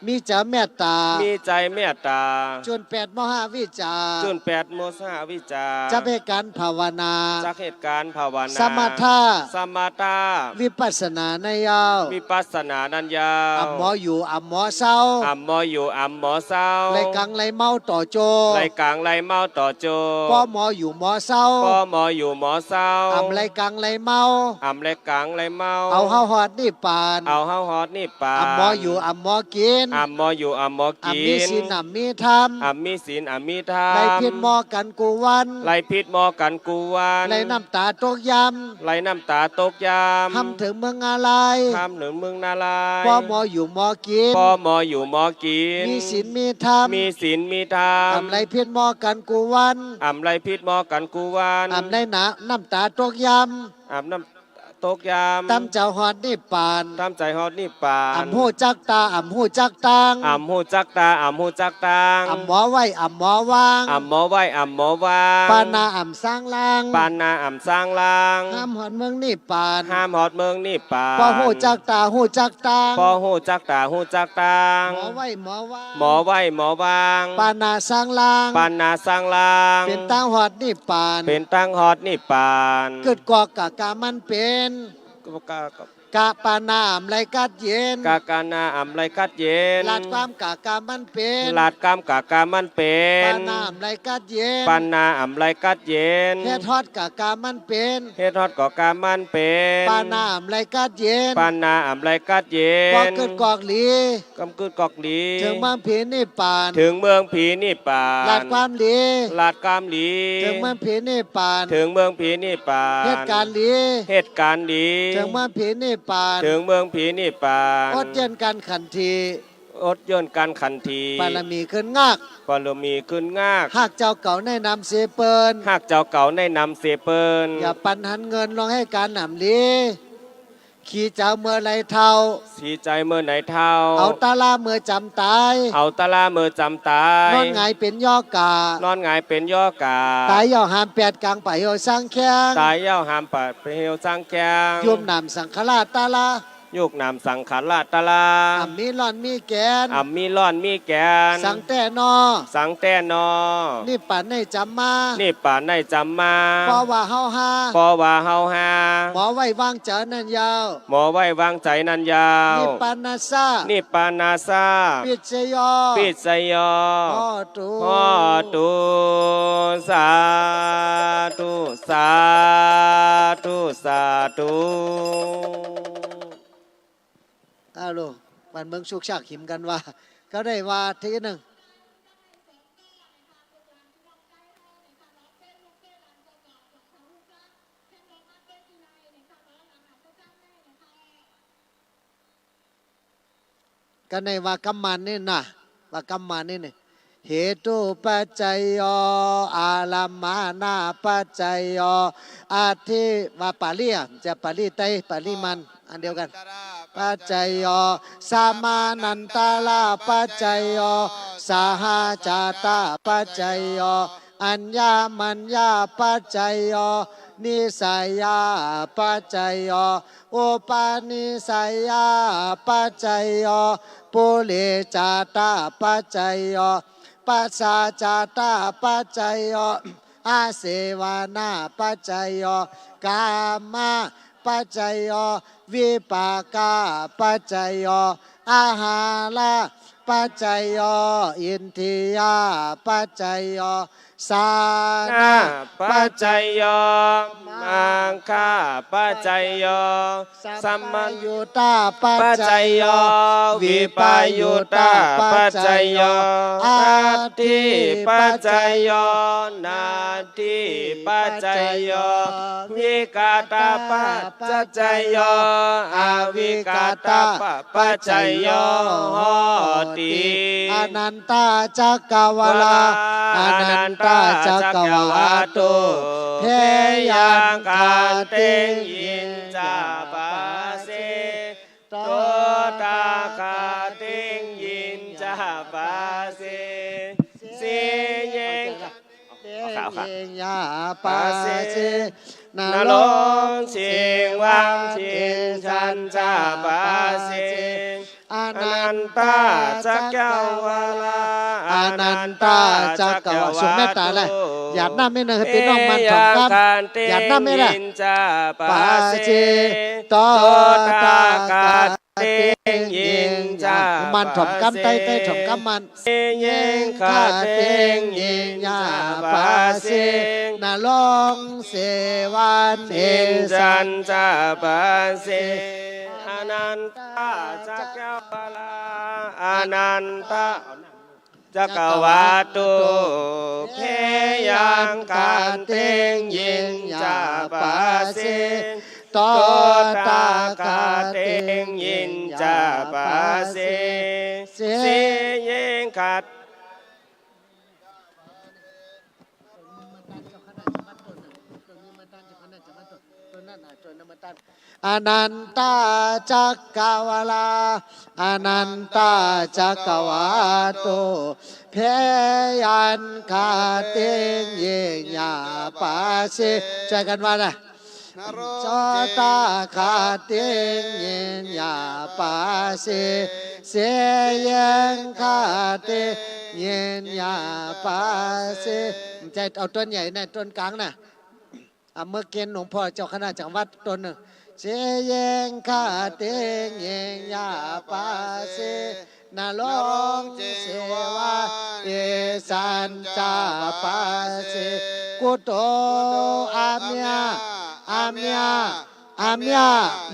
มีใจ๋เมตต๋า มีใจ๋เมตต๋า จุ่นแปดโมหะวิจฉา จุ่นแปดโมหะวิจฉา จักเฮ็ดก๋านภาวนา จักเฮ็ดก๋านภาวนา สมถะ สมถะ วิปัสสนาในเย้า วิปัสสนานั้นเย้า อ่ำหมออยู่อ่ำหมอเซา อ่ำหมออยู่อ่ำหมอเซา ไหลก๋างไหลเมาต่อโจ ไหลก๋างไหลเมาต่อโจ ปอหมออยู่หมอเซา ปอหมออยู่หมอเซา อ่ำไหลก๋างไหลเมา อ่ำไหลก๋างไหลเมา เอาเฮาฮอดนิพพาน เอาเฮาฮอดนิพพาน อ่ำหมออยู่อ่ำหมอกิ๋น อ่ำหมออยู่อ่ำหมอกิ๋น อ่ำมีศีลอ่ำมีธรรม อ่ำมีศีลอ่ำมีธรรม ไหลผิดหมอกั๋นกู้วัน ไหลผิดหมอกั๋นกู้วัน ไหลน้ำต๋าตกยำ ไหลน้ำต๋าตกยำ ห้ำเถิงเมืองนารายณ์ ห้ำเถิงเมืองนารายณ์ ปอหมออยู่หมอกิ๋น ปอหมออยู่หมอกิ๋น มีศีลมีธรรม มีศีลมีธรรม อ่ำไหลผิดหมอกั๋นกู้วัน อ่ำไหลผิดหมอกั๋นกู้วัน อ่ำไหลน้ำต๋าตกยำ อ่ำน้ำต๋าตกยำ ต๋ามใจ๋ฮอดนิพพาน ต๋ามใจ๋ฮอดนิพพาน อ่ำฮู้จักต๋าอ่ำฮู้จักตาง อ่ำฮู้จักต๋าอ่ำฮู้จักตาง อ่ำหมอไหว้อ่ำหมอวาง อ่ำหมอไหว้อ่ำหมอวาง ปานาอ่ำซางลาง ปานาอ่ำซางลาง ห้ามฮอดเมืองนิพพาน ห้ามฮอดเมืองนิพพาน ปอฮู้จักต๋าฮู้จักตาง ปอฮู้จักต๋าฮู้จักตาง หมอไหว้หมอวาง หมอไหว้หมอวาง ปานาซางลาง ปานาซางลาง เป๋นตางฮอดนิพพาน เป๋นตางฮอดนิพพาน กึ๊ดกอกกะกามันเป๋น กะ กะปานาอ่ำไหลกัดเย็น กะปานาอ่ำไหลกัดเย็น ลาดความกะกามันเป๋น ลาดความกะกามันเป๋น ปานาอ่ำไหลกัดเย็น ปานาอ่ำไหลกัดเย็น เฮ็ดฮอดกะกามันเป๋น เฮ็ดฮอดกะกามันเป๋น ปานาอ่ำไหลกัดเย็น ปานาอ่ำไหลกัดเย็น ปอกึ๊ดกอกหลี กำกึ๊ดกอกหลี เถิงเมืองผีนิพพาน เถิงเมืองผีนิพพาน ลาดความหลี ลาดความหลี เถิงเมืองผีนิพพาน เถิงเมืองผีนิพพาน เฮ็ดก๋านหลี เฮ็ดก๋านหลี เถิงเมืองผีนิพพาน เถิงเมืองผีนิพพาน อดเยียะกั๋นขันที อดเยียะกั๋นขันที บารมีขึ้นงาก บารมีขึ้นงาก ฮักเจ้าเก่าในนำเสยเปิ้น ฮักเจ้าเก่าในนำเสยเปิ้น อย่าปันหันเงินลองเฮก๋านหนำหลี ขีเจ๋าเมื่อไหร่เฒ่า ขีเจ๋าเมื่อไหร่เฒ่า เอาตะลาเมื่อจ๋ำต๋าย เอาตะลาเมื่อจ๋ำต๋าย นอนหงายเป๋นยอกา นอนหงายเป๋นยอกา ต๋ายเย้าหามแปดก๋างป่าเหี่ยวซางแข้ง ต๋ายเย้าหามป่าเหี่ยวซางแข้ง ยุบหนามสังขาราตะลา ยุบหนามสังขาราตะลา อ่ำมีร่อนมีแก๋น อ่ำมีร่อนมีแก๋น สังแต๊นอ สังแต๊นอ นิพพานในจ๋ำมา นิพพานในจ๋ำมา ปอว่าเฮาฮา ปอว่าเฮาฮา หมอไหว้วางใจ๋นั้นเย้า หมอไหว้วางใจ๋นั้นเย้า นิพพานัสสะ นิพพานัสสะ ปิจโย ปิจโย โหตุ โหตุ สาธุ สาธุ สาธุ อ้าวลูก บ้านเมืองสุขชากหิมกั๋นว่า ก็ได้ว่าทีนึ่ง ก็ในว่ากำมันนี่นะ ว่ากำมันนี่นี่ เหตุปัจจโย อารัมมณปัจจโย อธิ ว่าปาลีอ่ะ จะปาลีไตย ปาลีมัน อันเดียวกั๋น ปัจจโย สมานันตระปัจจโย สหจาตปัจจโย อัญญมัญญปัจจโย นิสสยปัจจโย อุปนิสสยปัจจโย ปุเรจาตปัจจโย ปัสสาจาตปัจจโย อาเสวนาปัจจโย กามปัจจโย วิปากปัจจโย อาหาร ปัจจโย อินทรียปัจจโย สานะปัจจโย มัคคะปัจจโย สัมปยุตตปัจจโย วิปยุตตปัจจโย อัตถิปัจจโย นัตถิปัจจโย วิคตปัจจโย อวิคตปัจจโย โหติ อนันตจักรวาลา อนันตจักรวาตุ เทยังคะเตยิญจะปะเส โตตะคะเตยิญจะปะเส เสยังคะเตยิญจะปะเส นรงเสวังเตสัญจะปะเส อนันตจักรวาลา อนันตจักรวาลา ส่งเมตต๋าเลย หยาดน้ำเมตต๋าหื้อปี้น้องมันถ่อมกำ หยาดน้ำเมตต๋า ปะเส โตตะคะเตยิญจะ มันถ่อมกำ ไต้ ไต้ถ่อมกำมัน เสยังคะเตยิญจะปะเส นรงเสวังเตสัญจะปะเส อนันตจักรวาลา อนันตจักรวาตุ เทยังคะเตยิญจะปะเส โตตะคะเตยิญจะปะเส เสยังคะ อนันตจักรวาลา อนันตจักรวาตุ เทยังคะเตยิญจะปะเส จ้วยกั๋นว่านะ นรง โตตะคะเตยิญจะปะเส เสยังคะเตยิญจะปะเส จะเอาต้นใหญ่นะ ต้นก๋างนะ อ่ะ เมื่อกี้หลวงพ่อเจ้าคณะจังหวัดต้นนึ่ง เสยังคะเตยิญจะปะเส นรงเสวังเตสัญจะปะเส กุโต อะเมีย อะเมีย อะเมีย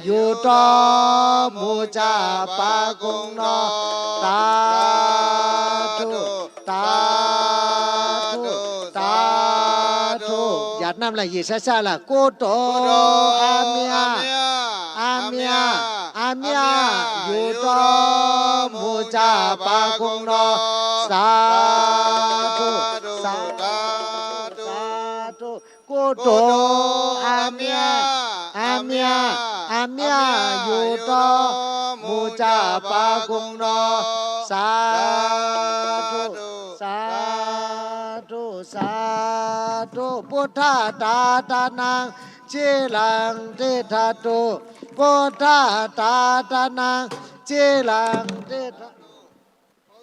อยู่ต่อหมู่จะปะกุงเนาะ สาธุ สาธุ สาธุ หยาดน้ำละ หยีดซ้าๆ ละ กุโต อะเมีย อะเมีย อะเมีย อยู่ต่อหมู่จะปะกุงเนาะ สาธุ สาธุ สาธุ กุโต อะเมีย อะเมีย อะเมีย อยู่ต่อหมู่จะปะกุงเนาะ สาธุ สาธุ สาธุ พุทธัตตานัง จิรังติฏฐตุ พุทธัตตานัง จิรังติฏฐตุ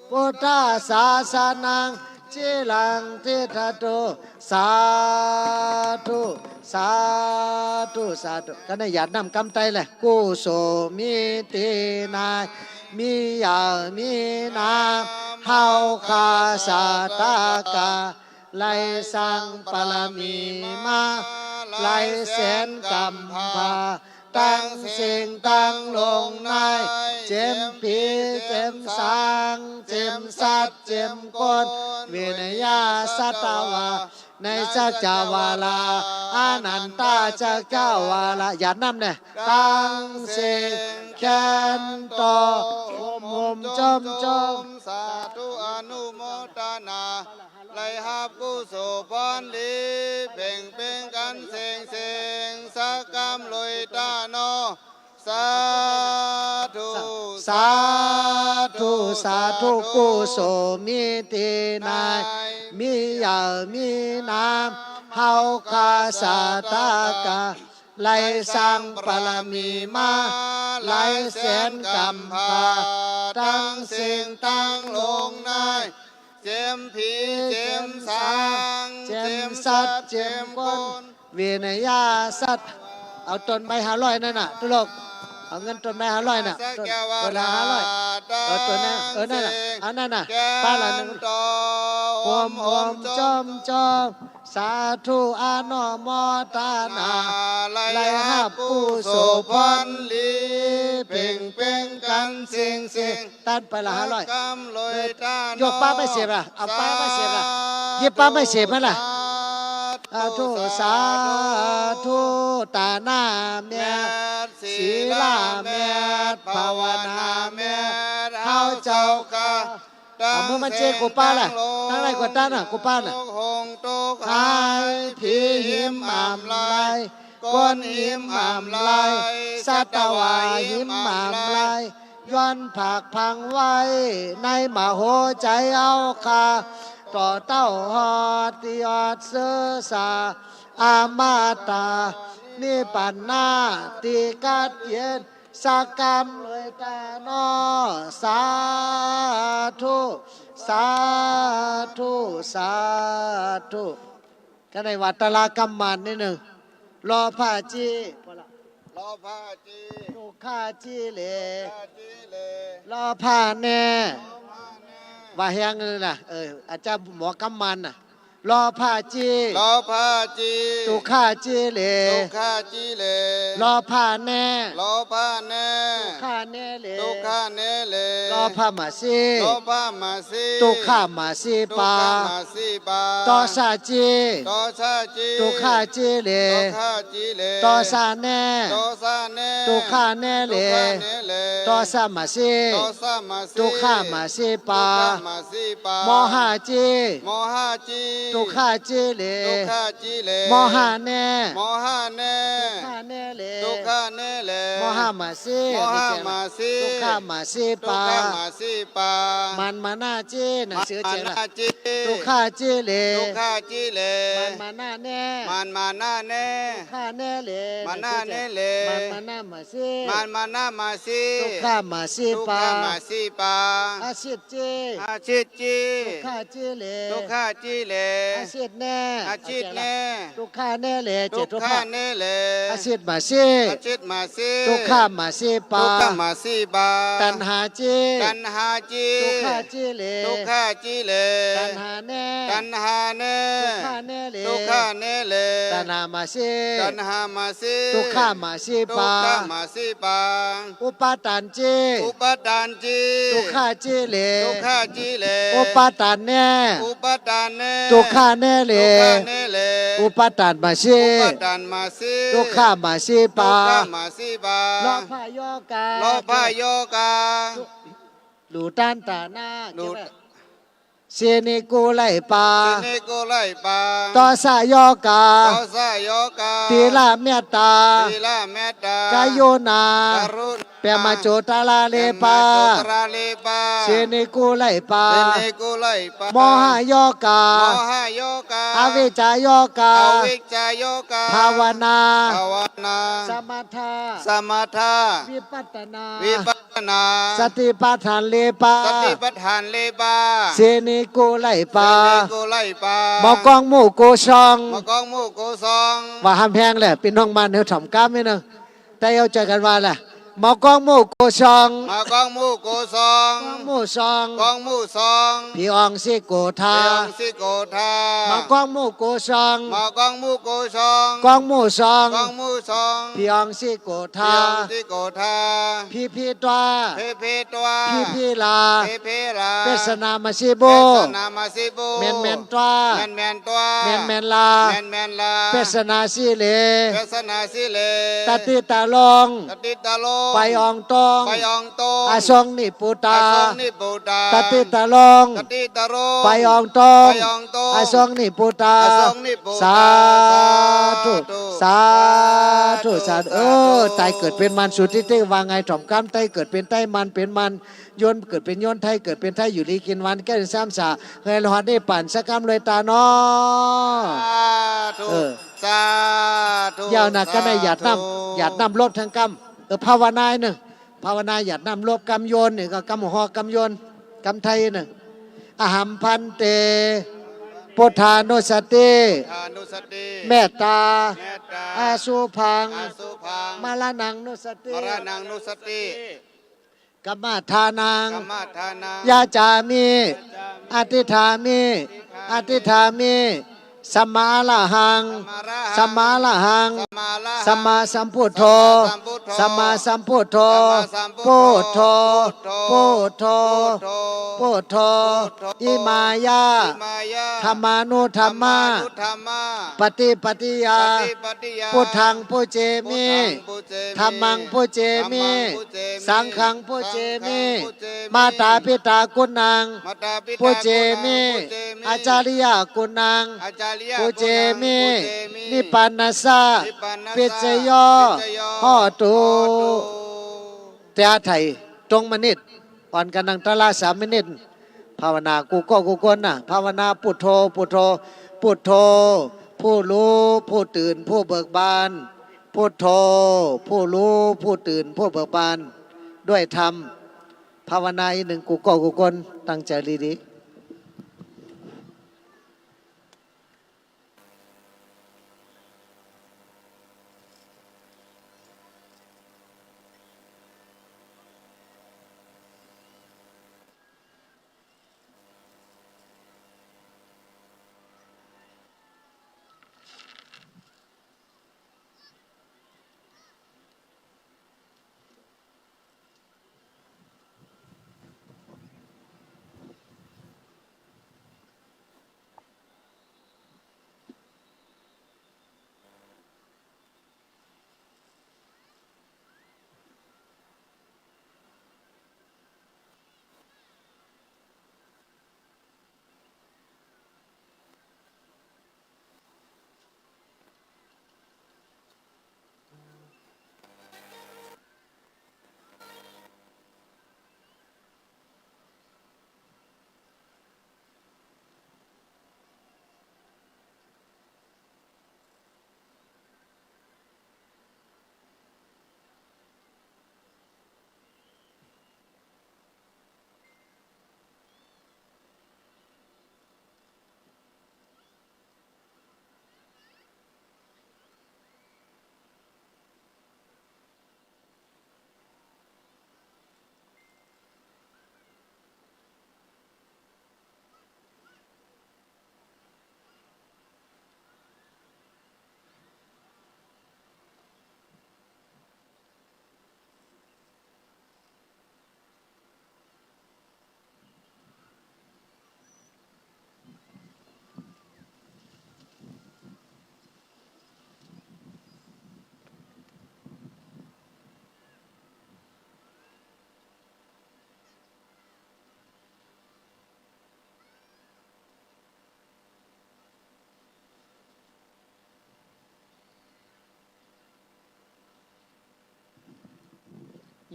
พุทธศาสนัง จิรังติฏฐตุ สาธุ สาธุ สาธุ ก็ได้หยาดน้ำกำไตเลย กุโสมีตี้ไหน มีหยามีนาม เฮาข้าศาตกา ไหลสร้างปารมีมา ไหลแสนกำพร้า ตังเซ็งตังโลงใน เจ็มผีเจ็มสาง เจ็มสัตว์เจ็มคน วินยาสัตวา ในสัจจวาลา อนันตจักรวาลา หยาดน้ำเนี่ย ตังเซ็งแขนต่อ โฮมโฮมจมจม สาธุอนุโมทนา ได้ฮับกุศลผลดี เพ่งเพ่งกั๋นเซ็งเซ็ง สักกำลุยตาเนาะ สาธุ สาธุ สาธุ กุโสมีตี้ไหน มีหยามีนาม เฮาข้าศาตกา ไหลสร้างปารมีมา ไหลแสนกำพร้า ตังเซ็งตังโลงใน เจ็มผีเจ็มสาง เจ็มสัตว์เจ็มคน วินยาสัตว์ เอาต้นใบห้าร้อยนั่นน่ะ ตลก เอาเงินตนมาห้าร้อยน่ะ ตน ตนละห้าร้อย เออ ตนนั้น เออ นั่นน่ะ เอานั่นน่ะ ป้าละหนึ่ง โฮมโฮมจ้อมจ้อม สาธุอนุโมทนา ได้ฮับผู้โสภณดี เป่งเป่งกั๋นเซ็งเซ็ง ตันไปละห้าร้อย ยกป้าไม้เสพล่ะ เอาป้าไม้เสพล่ะ หยิบป้าไม้เสพมาล่ะ สาธุ สาธุ ตาหน้าเมีย ศีลาเมีย ภาวนาเมีย เฮาเจ้าข้า เอามือมาเจ๊กูป้าล่ะ ตังไหนกว่าตันน่ะ กูป้าน่ะ ทุกข์หงทุกข์หาย ผีหิมอ่ำลาย คนหิมอ่ำลาย สัตวาหิมอ่ำลาย ย้อนผากพังไว้ ในมโหใจ๋เฮาข้า ต่อเต้าฮอดตี้ยอดเสวยสา อมตะ นิพพานะ ตี้กัดเย็น สักกำเลยตาหน้อ สาธุ สาธุ สาธุ ก็ได้ว่าตะละกำมันนิดหนึ่ง ลอผ้าจี้ ลอผ้าจี้ ตุกข้าจี้เหล ตุกข้าจี้เหล ลอผ้าแน่ ลอผ้าแน่ ว่าแฮงเลยน่ะ เออ อาจารย์หมอกำมันน่ะ ลอผ้าจี้ ลอผ้าจี้ ตุกข้าจี้เหล ตุกข้าจี้เหล ลอผ้าแน่ ลอผ้าแน่ ตุกข้าแน่เหล ตุกข้าแน่เหล ลอผ้ามาซี่ ลอผ้ามาซี่ ตุกข้ามาซี่ปา ตุกข้ามาซี่ปา ตอสาจี้ ตอสาจี้ ตุกข้าจี้เหล ตุกข้า จี้เหล ตอสาแน่ ตอสาแน่ ตุกข้าแน่เหล ตุกข้าแน่เหล ตอสามาซี่ ตอสามาซี่ ตุกข้ามาซี่ปา ตุกข้ามาซี่ปา มอหาจี้ มอหาจี้ ตุกข้าจี้เหล ตุกข้าจี้เหล มอหาแน่ มอหาแน่ ตุกข้าแน่เหล ตุกข้าแน่เหล มอหามาซี่ มอหามาซี่ ตุกข้ามาซี่ปา ตุกข้ามาซี่ปา มันมานา จี้ หนังสือเจ๋งละ มันมานาจี้ ตุกข้าจี้เหล ตุกข้าจี้เหล มันมานาแน่ มันมานาแน่ ตุกข้าแน่เหล มานาแน่เหล มันมานามาซี่ มันมานามาซี่ ตุกข้ามาซี่ปา ตุกข้ามาซี่ปา อาสิทธิ์จี้ อาสิทธิ์จี้ ตุกข้าจี้เหล ตุกข้าจี้เหล อาสิทธิ์แน่ อาสิทธิ์แน่ ตุกข้าแน่เหล เจ๋ง ตุกข้าแน่เหล อาสิทธิ์มาซี่ อาสิทธิ์มาซี่ ตุกข้ามาซี่ปา ตุกข้ามาซี่ปา ตัณหาจี้ ตัณหาจี้ ตุกข้าจี้เหล ตุกข้าจี้เหล ตัณหาแน่ ตัณหาแน่ ตุกข้าแน่เหล ตุกข้าแน่เหล ตัณหามาซี่ ตัณหามาซี่ ตุกข้ามาซี่ปา ตุกข้ามาซี่ปา อุปาทานจี้ อุปาทานจี้ ตุกข้าจี้เหล ตุกข้าจี้เหล อุปาทานแน่ อุปาทานแน่ ตุกข้าแน่เหล ตุกข้าแน่เหล อุปาทานมาซี่ อุปาทานมาซี่ ตุกข้ามาซี่ปา ตุกข้ามาซี่ปา ลอผ้ายอกา ลอผ้ายอกา หลูต้านตาหน้า หลู เจ๋งละ สีนี้กู้ไหลปา สีนี้กู้ไหลปา ตอสะยอกา ตอสะยอกา ตีละเมตตา ตีละเมตตา กรุณา กรุณา เปียมาจุตราเลปา เปียมาจุตราเลปา สีนี้กู้ไหลปา สีนี้กู้ไหลปา มอหะยอกา มอหะยอกา อวิชชายอกา อวิชชายอกา ภาวนา ภาวนา สมถะ สมถะ วิปัสสนา วิปัสสนา สติปัฏฐานเลปา สติปัฏฐานเลปา สีนี้กู้ไหลปา สีนี้กู้ไหลปา เมากองหมู่กู้ซอง เมากองหมู่กู้ซอง ว่าห้ามแฮงแหละ ปี้น้องบ้านเฮาถ่อมกำนิดหนึ่ง แต่เอาใจ๋กั๋นว่าแหละ เมากองหมู่กู้ซอง เมากองหมู่กู้ซอง กองหมู่ซอง กองหมู่ซอง ผีอองสิโกธา ผีอองสิโกธา เมากองหมู่กู้ซอง เมากองหมู่กู้ซอง กองหมู่ซอง กองหมู่ซอง ผีอองสิโกธา ผีอองสิโกธา ผีผีตั๋ว ผีผีตั๋ว ผีผีลา ผีผีลา เปสนามาสิบู เปสนามาสิบู แม่นแม่นตั๋ว แม่นแม่นตั๋ว แม่นแม่นลา แม่นแม่นลา เปสนาสิเหล เปสนาสิเหล ตะติตะลง ตะติตะลง ไปอองตง ไปอองตง อสงนิปุตา อสงนิปุตา ตะติตะลง ตะติตะลง ไปอองตง ไปอองตง อสงนิปุตา อสงนิปุตา สาธุ สาธุ สาธุ สาธุ สาธุ เออ ตายเกิดเป๋นมารสุติเต ว่าไงถ่อมกำ ตายเกิดเป๋นตาย มารเป๋นมาร ยนต์เกิดเป๋นยนต์ ไทยเกิดเป๋นไทย อยู่ดีกิ๋นหวาน แก้วซ้ำสา เฮยรอดนิพพานสักกำเลยตาหน้อ สาธุ เออ สาธุ ยาวนะ ก็ได้หยาดน้ำ สาธุ หยาดน้ำลบทั้งกำ เออ ภาวนาหนึ่ง ภาวนาหยาดน้ำลบกำ ยนต์นี่ก็กำฮอกกำ ยนต์กำไทยหนึ่ง อะหัง ภันเต พุทธานุสติ พุทธานุสติ เมตตา เมตตา อสุภัง อสุภัง มรณัง นุสสติ มรณัง นุสสติ กัมมะทานัง กัมมะทานัง ยาจามิ ยาจามิ อธิฏฐามิ อธิฏฐามิ อธิฏฐามิ สัมมาอรหัง สัมมาอรหัง สัมมาอรหัง สัมมาสัมมาสัมพุทโธ สัมมาสัมพุทโธ สัมมาสัมพุทโธ สัมมาสัมพุทโธ พุทโธ พุทโธ พุทโธ พุทโธ พุทโธ อิมายะ อิมายะ ธัมมานุธัมมะ ธัมมานุธัมมะ ปฏิปทายา ปฏิปทายา พุทธัง ปูเจมิ พุทธัง ปูเจมิ ธัมมัง ปูเจมิ ธัมมัง ปูเจมิ สังฆัง ปูเจมิ สังฆัง ปูเจมิ มาตาปิตากุณัง มาตาปิตากุณัง ปูเจมิ ปูเจมิ อาจาริยะกุณัง อาจาริยะกุณัง ปูเจมิ ปูเจมิ นิปปานะสะ นิปปานะสะ ปัจจโย ปัจจโย โหตุ โหตุ เตียวไถ่ตรงมะนิด อ่อนกั๋นนั่งตะละสามมะนิด ภาวนากู้เก้ากู้คนนะ ภาวนา พุทโธ พุทโธ พุทโธ ผู้ฮู้ ผู้ตื่น ผู้เบิกบาน พุทโธ ผู้ฮู้ ผู้ตื่น ผู้เบิกบาน ด้วยธรรม ภาวนาอีกนึ่งกู้เก้ากู้คน ตั้งใจ๋ดีๆ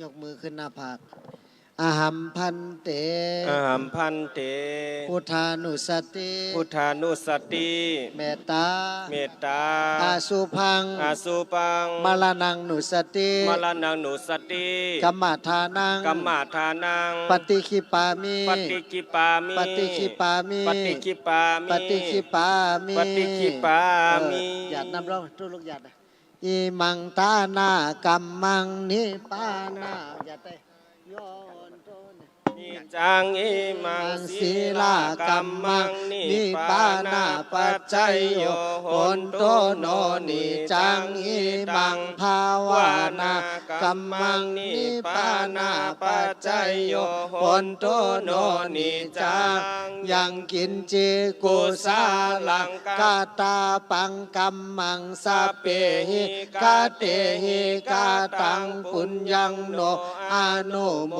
ยกมือขึ้นหน้าผาก อะหัง ภันเต อะหัง ภันเต พุทธานุสสติ พุทธานุสสติ เมตตา เมตตา อสุภัง อสุภัง มรณัง นุสสติ มรณัง นุสสติ กัมมะทานัง กัมมะทานัง ปฏิกขิปปามิ ปฏิกขิปปามิ ปฏิกขิปปามิ ปฏิกขิปปามิ ปฏิกขิปปามิ ปฏิกขิปปามิ เออ หยาดน้ำร้อน ทุกลูกหยาดนะ อิมังทานะกัมมัง นิปปานะ หยาดไป โย โหนตุ นิจจัง อิมัง ศีลกัมมัง นิปปานะปัจจโย โหนตุ โน นิจจัง อิมัง ภาวนากัมมัง นิปปานะปัจจโย โหนตุ โน นิจจัง ยังกิญจิ กุสลัง กะตาปัง กัมมัง สัพเพหิ กะเตหิ กะตัง ปุญญัง โน อนุโม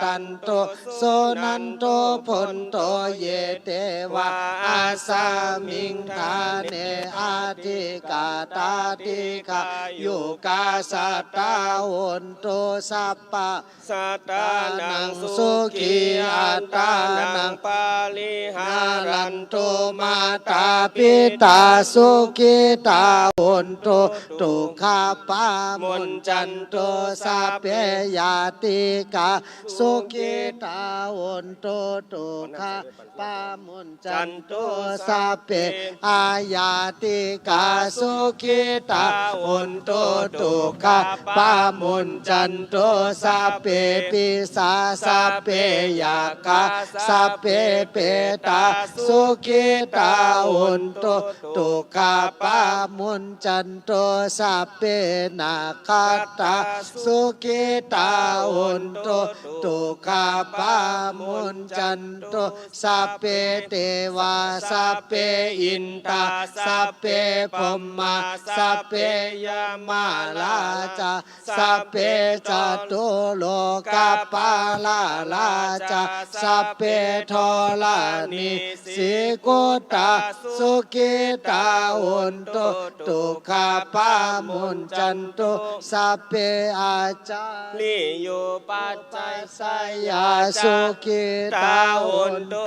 ทันตุ สุนันตุ โพนโต เย เตวา อัสสะมิง ฐาเน อะทิกะตา ดีฆายุกา สัตตา โหนตุ สัพพะ สัตตานัง สุขี อัตตานัง ปะ pariharantu. Mātā pitā sukhitā hontu, dukkhā pamuñcantu, sabbe ñātikā sukhitā hontu, dukkhā pamuñcantu, sabbe aññātikā sukhitā hontu, dukkhā pamuñcantu, sabbe pisā sabbe yakkhā sabbe petā sukhitā hontu, dukkhā pamuñcantu, sabbe nakkhattā sukhitā hontu, dukkhā pamuñcantu, sabbe devā sabbe indā sabbe brahmā sabbe yamarājā sabbe catulokapālā rājā sabbe dharaṇīsīhutā sukhitā hontu, dukkhā pamuñcantu, sabbe ācariyupajjhāyā sukhitā hontu,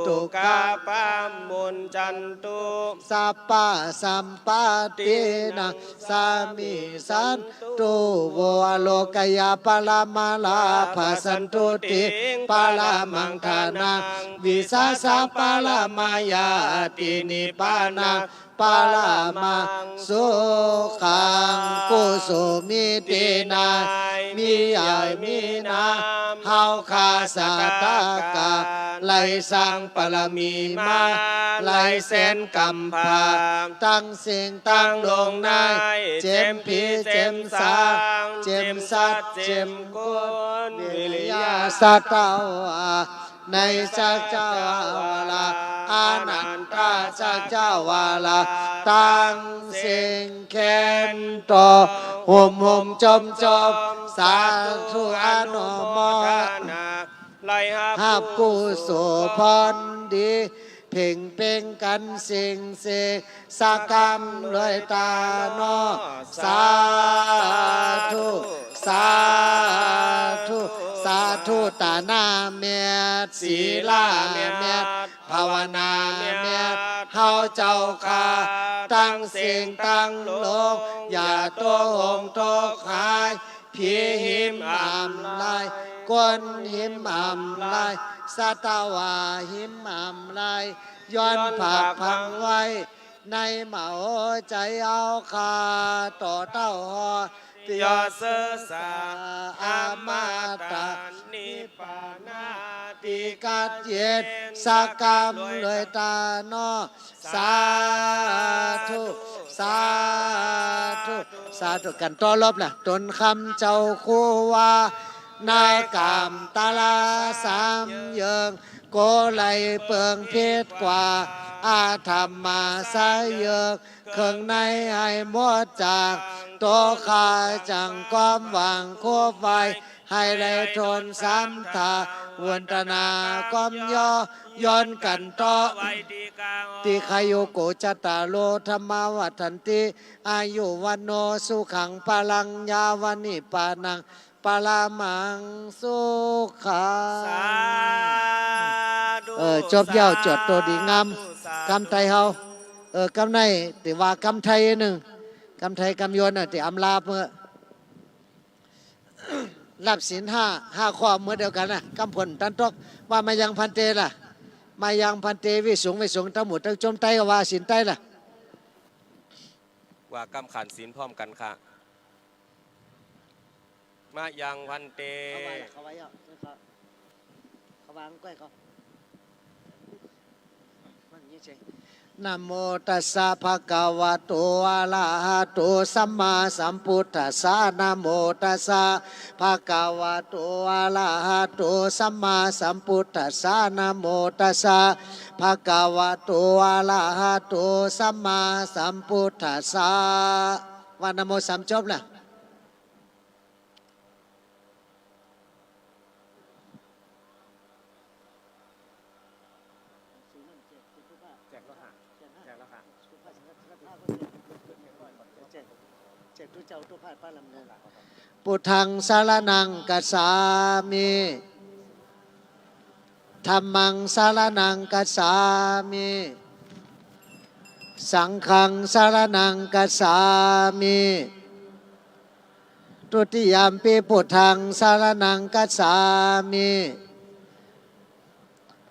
dukkhā pamuñcantu, sabbasampattinānaṃ samijjhantu vo, arogyaparamā lābhā santuṭṭhiṃ paramaṃ dhanaṃ, vissāsaparamā ñāti nibbānaṃ paramaṃ sukhaṃ. กุศลมีเตนาย มีใหญ่มีนาม เฮาข้าศรัทธาก็ ไหล่สร้างบารมีมา ไหล่แสนกำพร้า ตังสิ่งตังโลกใน เจ็มผีเจ็มสาง เจ็มสัตว์เจ็มคน วิริยะสัตวา ในสัจจวาระ อนันตสัจจวาระ ตังสิ่งแขนต่อ ห่มห่มจมจม สาธุอนุโมทนา ได้ฮับกุศลผลดี เพ่งเพ็งกั๋นสิ่งเสก สักกำด้วยตาเนาะ สาธุ สาธุ สาธุ ตาหน้าเม็ด ศีลาเม็ด ภาวนาเม็ด เฮาเจ้าข้า ตังสิ่งตังโลก อย่าโตหงโตหาย ผีหิมอำลาย คนหิมอำลาย สัตวาหิมอำลาย ย้อนผากฝังไว้ ในมโหใจ๋เฮาข้า ต่อเต้าฮอด ยอดเสสา อมตะนิพพานา ตี้กัดเย็น สักกำด้วยตาเนาะ สาธุ สาธุ สาธุ กั๋นต่อรอบนะ ตนคำเจ้าครูว่า ในก๋ามตะละสามเยิง ก็ไหลเปิงผิดกว่า อาธรรมาสายเยิง เคิงในให้หมดจาก โตข้าจั่งความหวังคบไว้ ให้ได้ทนสามตา วันตนาความย่อ ย้อนกั๋นต่อ ทีฆายุโก จัตตาโร ธัมมา วัฑฒันติ อายุ วัณโณ สุขัง พลัง ยาว นิพพานัง ปรมัง สุขัง สาธุ เออ จบแล้ว สาธุ จวดโตดีงาม สาธุ กำไทยเฮา เออ กำใน ตี้ว่ากำไทยนึ่ง กำไทยกำยวนน่ะ ตี้อำลาเมื่อ รับศีลห้า ห้าข้อเมื่อเดียวกั๋นนะ กำพ่นตันตก ว่า มายัง ภันเต ล่ะ มายัง ภันเต วิสุง วิสุง ตังหมู่ตังจมไตก็ว่าศีลไตล่ะ ว่ากำขันธ์ศีลพร้อมกั๋นค่ะ มายัง ภันเต เขาไหว้ละ เขาไหว้อ่ะ เขา เขาวางก้อยเขา มันอย่างนี้สิ นะโมตัสสะ ภะคะวะโต อะระหะโต สัมมาสัมพุทธัสสะ นะโมตัสสะ ภะคะวะโต อะระหะโต สัมมาสัมพุทธัสสะ นะโมตัสสะ ภะคะวะโต อะระหะโต สัมมาสัมพุทธัสสะ ว่านะโมสามจบน่ะ แจกแล้วค่ะ แจกแล้วค่ะ แจก แจกตุ๊เจ้าตุ๊พาดป้าลำเนิน พุทธังสรณังคัจฉามิ ธัมมังสรณังคัจฉามิ สังฆังสรณังคัจฉามิ ทุติยัมปิพุทธังสรณังคัจฉามิ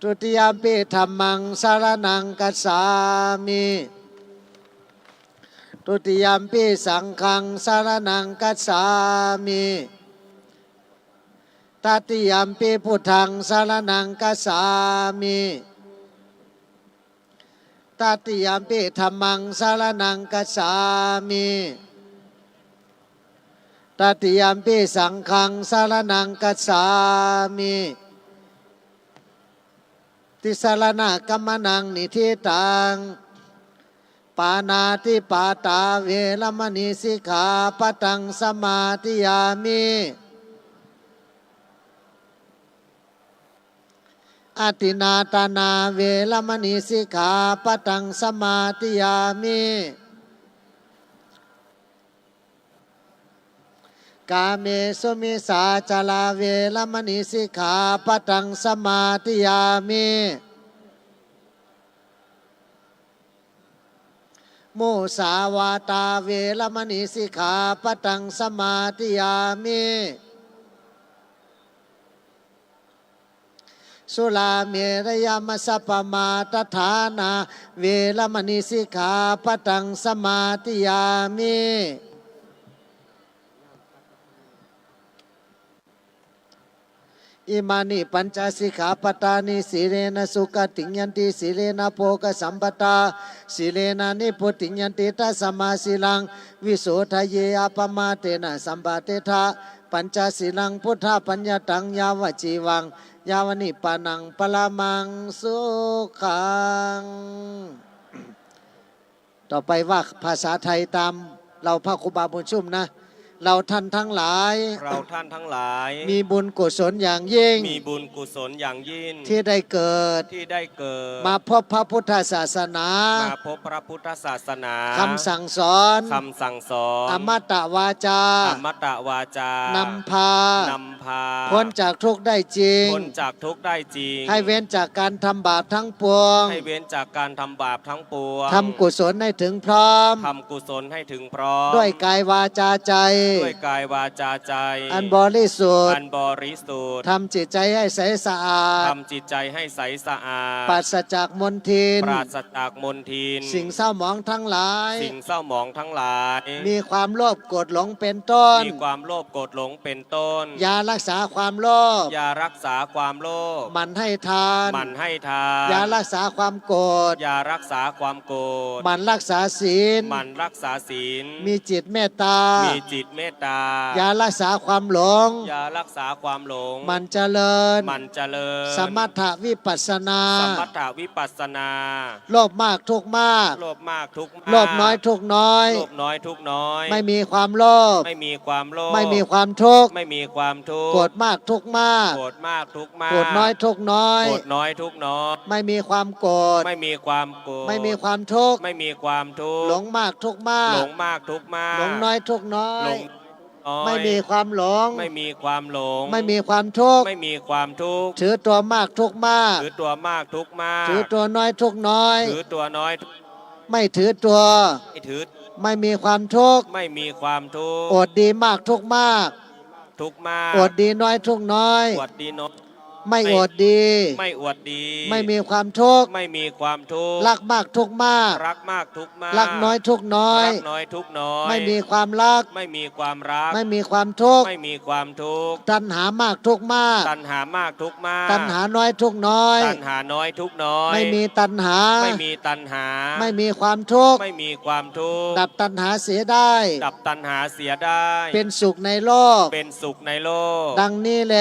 ทุติยัมปิธัมมังสรณังคัจฉามิ ทุติยัมปิสังฆังสรณังคัจฉามิ ตติยัมปิพุทธังสรณังคัจฉามิ ตติยัมปิธัมมังสรณังคัจฉามิ ตติยัมปิสังฆังสรณังคัจฉามิ ติสรณะกัมมะนังนิฏฐิตัง ปาณาติปาตาเวระมะณีสิกขาปะทังสมาธิยามิ อทินนาทานาเวระมะณีสิกขาปะทังสมาธิยามิ กาเมสุมิจฉาจาราเวระมะณีสิกขาปะทังสมาธิยามิ มุสาวาทาเวระมะณีสิกขาปะทังสมาธิยามิ สุราเมรยมัชฌัปปมาทฐานาเวระมะณีสิกขาปะทังสมาธิยามิ อิมานิปัญจสิกขาปะทานิ สีเลนะสุขะติงยันติ สีเลนะโภคะสัมปะทา สีเลนะนิพพุติงยันติ ตัสมาสีลังวิโสทะเย อะปะมาเทนะสัมปะเททะ ปัญจสีลังพุทธะปัญญะตัง ยาวะจีวัง ยาวะนิพพานัง ปะระมังสุขัง ต่อไปว่าภาษาไทยต๋าม เฮาพระครูบาบุญชุ่มนะ เราท่านทั้งหลาย เราท่านทั้งหลาย มีบุญกุศลอย่างยิ่ง มีบุญกุศลอย่างยิ่ง ที่ได้เกิด ที่ได้เกิด มาพบพระพุทธศาสนา มาพบพระพุทธศาสนา คำสั่งสอน คำสั่งสอน อมตะวาจา อมตะวาจา นำพา นำพา พ้นจากทุกข์ได้จริง พ้นจากทุกข์ได้จริง ให้เว้นจากการทำบาปทั้งปวง ให้เว้นจากการทำบาปทั้งปวง ทำกุศลให้ถึงพร้อม ทำกุศลให้ถึงพร้อม ด้วยกายวาจาใจ ด้วยกายวาจาใจ อันบริสุทธิ์ อันบริสุทธิ์ ทำจิตใจให้ใสสะอาด ทำจิตใจให้ใสสะอาด ปราศจากมลทิน ปราศจากมลทิน สิ่งเศร้าหมองทั้งหลาย สิ่งเศร้าหมองทั้งหลาย มีความโลภโกรธหลงเป็นต้น มีความโลภโกรธหลงเป็นต้น ยารักษาความโลภ ยารักษาความโลภ หมั่นให้ทาน หมั่นให้ทาน ยารักษาความโกรธ ยารักษาความโกรธ หมั่นรักษาศีล หมั่นรักษาศีล มีจิตเมตตา มีจิตเมตตา ยารักษาความหลง ยารักษาความหลง หมั่นเจริญ หมั่นเจริญ สมถะวิปัสสนา สมถะวิปัสสนา โลภมากทุกข์มาก โลภมากทุกข์มาก โลภน้อยทุกข์น้อย โลภน้อยทุกข์น้อย ไม่มีความโลภ ไม่มีความโลภ ไม่มีความทุกข์ ไม่มีความทุกข์ โกรธมากทุกข์มาก โกรธมากทุกข์มาก โกรธน้อยทุกข์น้อย โกรธน้อยทุกข์น้อย ไม่มีความโกรธ ไม่มีความโกรธ ไม่มีความทุกข์ ไม่มีความทุกข์ หลงมากทุกข์มาก หลงมากทุกข์มาก หลงน้อยทุกข์น้อย หลงน้อย ไม่มีความหลง ไม่มีความหลง ไม่มีความทุกข์ ไม่มีความทุกข์ ถือตัวมากทุกข์มาก ถือตัวมากทุกข์มาก ถือตัวน้อยทุกข์น้อย ถือตัวน้อยทุกข์ ไม่ถือตัว ไม่ถือ ไม่มีความทุกข์ ไม่มีความทุกข์ อดดีมากทุกข์มาก ทุกข์มาก อดดีน้อยทุกข์น้อย อดดีน้อย ไม่อดดี ไม่อดดี ไม่มีความทุกข์ ไม่มีความทุกข์ รักมากทุกข์มาก รักมากทุกข์มาก รักน้อยทุกข์น้อย รักน้อยทุกข์น้อย ไม่มีความรัก ไม่มีความรัก ไม่มีความทุกข์ ไม่มีความทุกข์ ตัณหามากทุกข์มาก ตัณหามากทุกข์มาก ตัณหาน้อยทุกข์น้อย ตัณหาน้อยทุกข์น้อย ไม่มีตัณหา ไม่มีตัณหา ไม่มีความทุกข์ ไม่มีความทุกข์ ดับตัณหาเสียได้ ดับตัณหาเสียได้ เป็นสุขในโลก เป็นสุขในโลก ดังนี้แล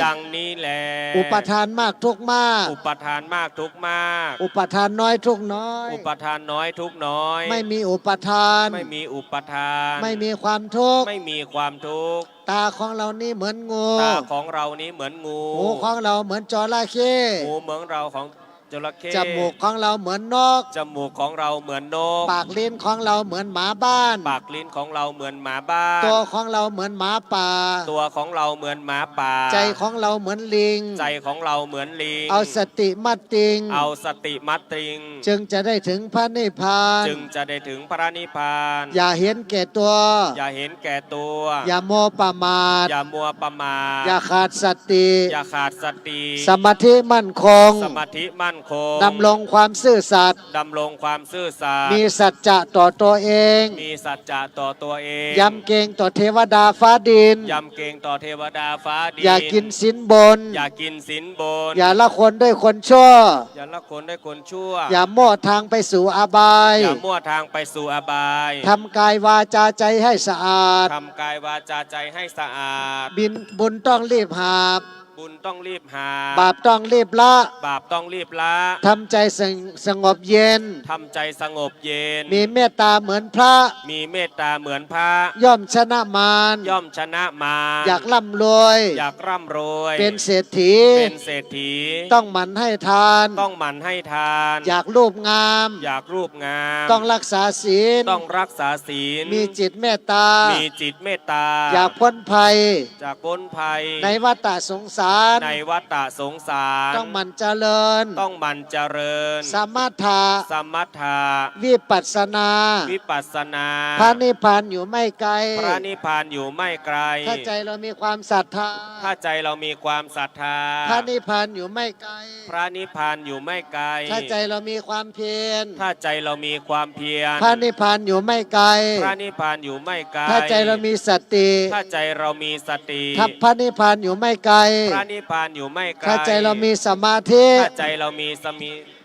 ดังนี้แล อุปาทานมากทุกข์มาก อุปาทานมากทุกข์มาก อุปาทานน้อยทุกข์น้อย อุปาทานน้อยทุกข์น้อย ไม่มีอุปาทาน ไม่มีอุปาทาน ไม่มีความทุกข์ ไม่มีความทุกข์ ตาของเรานี้เหมือนงู ตาของเรานี้เหมือนงู หูของเราเหมือนจระเข้ หูเหมือนเราของ จระเข้ จมูกของเราเหมือนนก จมูกของเราเหมือนนก ปากลิ้นของเราเหมือนหมาบ้าน ปากลิ้นของเราเหมือนหมาบ้าน ตัวของเราเหมือนหมาป่า ตัวของเราเหมือนหมาป่า ใจของเราเหมือนลิง ใจของเราเหมือนลิง เอาสติมั่นตริง เอาสติมั่นตริง จึงจะได้ถึงพระนิพพาน จึงจะได้ถึงพระนิพพาน อย่าเห็นแก่ตัว อย่าเห็นแก่ตัว อย่ามัวประมาท อย่ามัวประมาท อย่าขาดสติ อย่าขาดสติ สมาธิมั่นคง สมาธิมั่นคง ดำรงความซื่อสัตย์ ดำรงความซื่อสัตย์ มีสัจจะต่อตัวเอง มีสัจจะต่อตัวเอง ยำเกรงต่อเทวดาฟ้าดิน ยำเกรงต่อเทวดาฟ้าดิน อย่ากินสินบน อย่ากินสินบน อย่าละคนด้วยคนชั่ว อย่าละคนด้วยคนชั่ว อย่ามั่วทางไปสู่อบาย อย่ามั่วทางไปสู่อบาย ทำกายวาจาใจให้สะอาด ทำกายวาจาใจให้สะอาด บิน บุญต้องรีบหาบ บุญต้องรีบหาบ บาปต้องรีบละ บาปต้องรีบละ ทำใจสง- สงบเย็น ทำใจสงบเย็น มีเมตตาเหมือนพระ มีเมตตาเหมือนพระ ย่อมชนะมาร ย่อมชนะมาร อยากร่ำรวย อยากร่ำรวย เป็นเศรษฐี เป็นเศรษฐี ต้องหมั่นให้ทาน ต้องหมั่นให้ทาน อยากรูปงาม อยากรูปงาม ต้องรักษาศีล ต้องรักษาศีล มีจิตเมตตา มีจิตเมตตา อยากพ้นภัย อยากพ้นภัย ในวัฏฏะสงสาร ในวัฏฏะสงสาร ต้องหมั่นเจริญ ต้องหมั่นเจริญ สมถะ สมถะ วิปัสสนา วิปัสสนา พระนิพพานอยู่ไม่ไกล พระนิพพานอยู่ไม่ไกล ถ้าใจเรามีความศรัทธา ถ้าใจเรามีความศรัทธา พระนิพพานอยู่ไม่ไกล พระนิพพานอยู่ไม่ไกล ถ้าใจเรามีความเพียร ถ้าใจเรามีความเพียร พระนิพพานอยู่ไม่ไกล พระนิพพานอยู่ไม่ไกล ถ้าใจเรามีสติ ถ้าใจเรามีสติ ถ้าพระนิพพานอยู่ไม่ไกล พระนิพพานอยู่ไม่ไกล ถ้าใจเรามีสมาธิ ถ้าใจเรามีสมิ-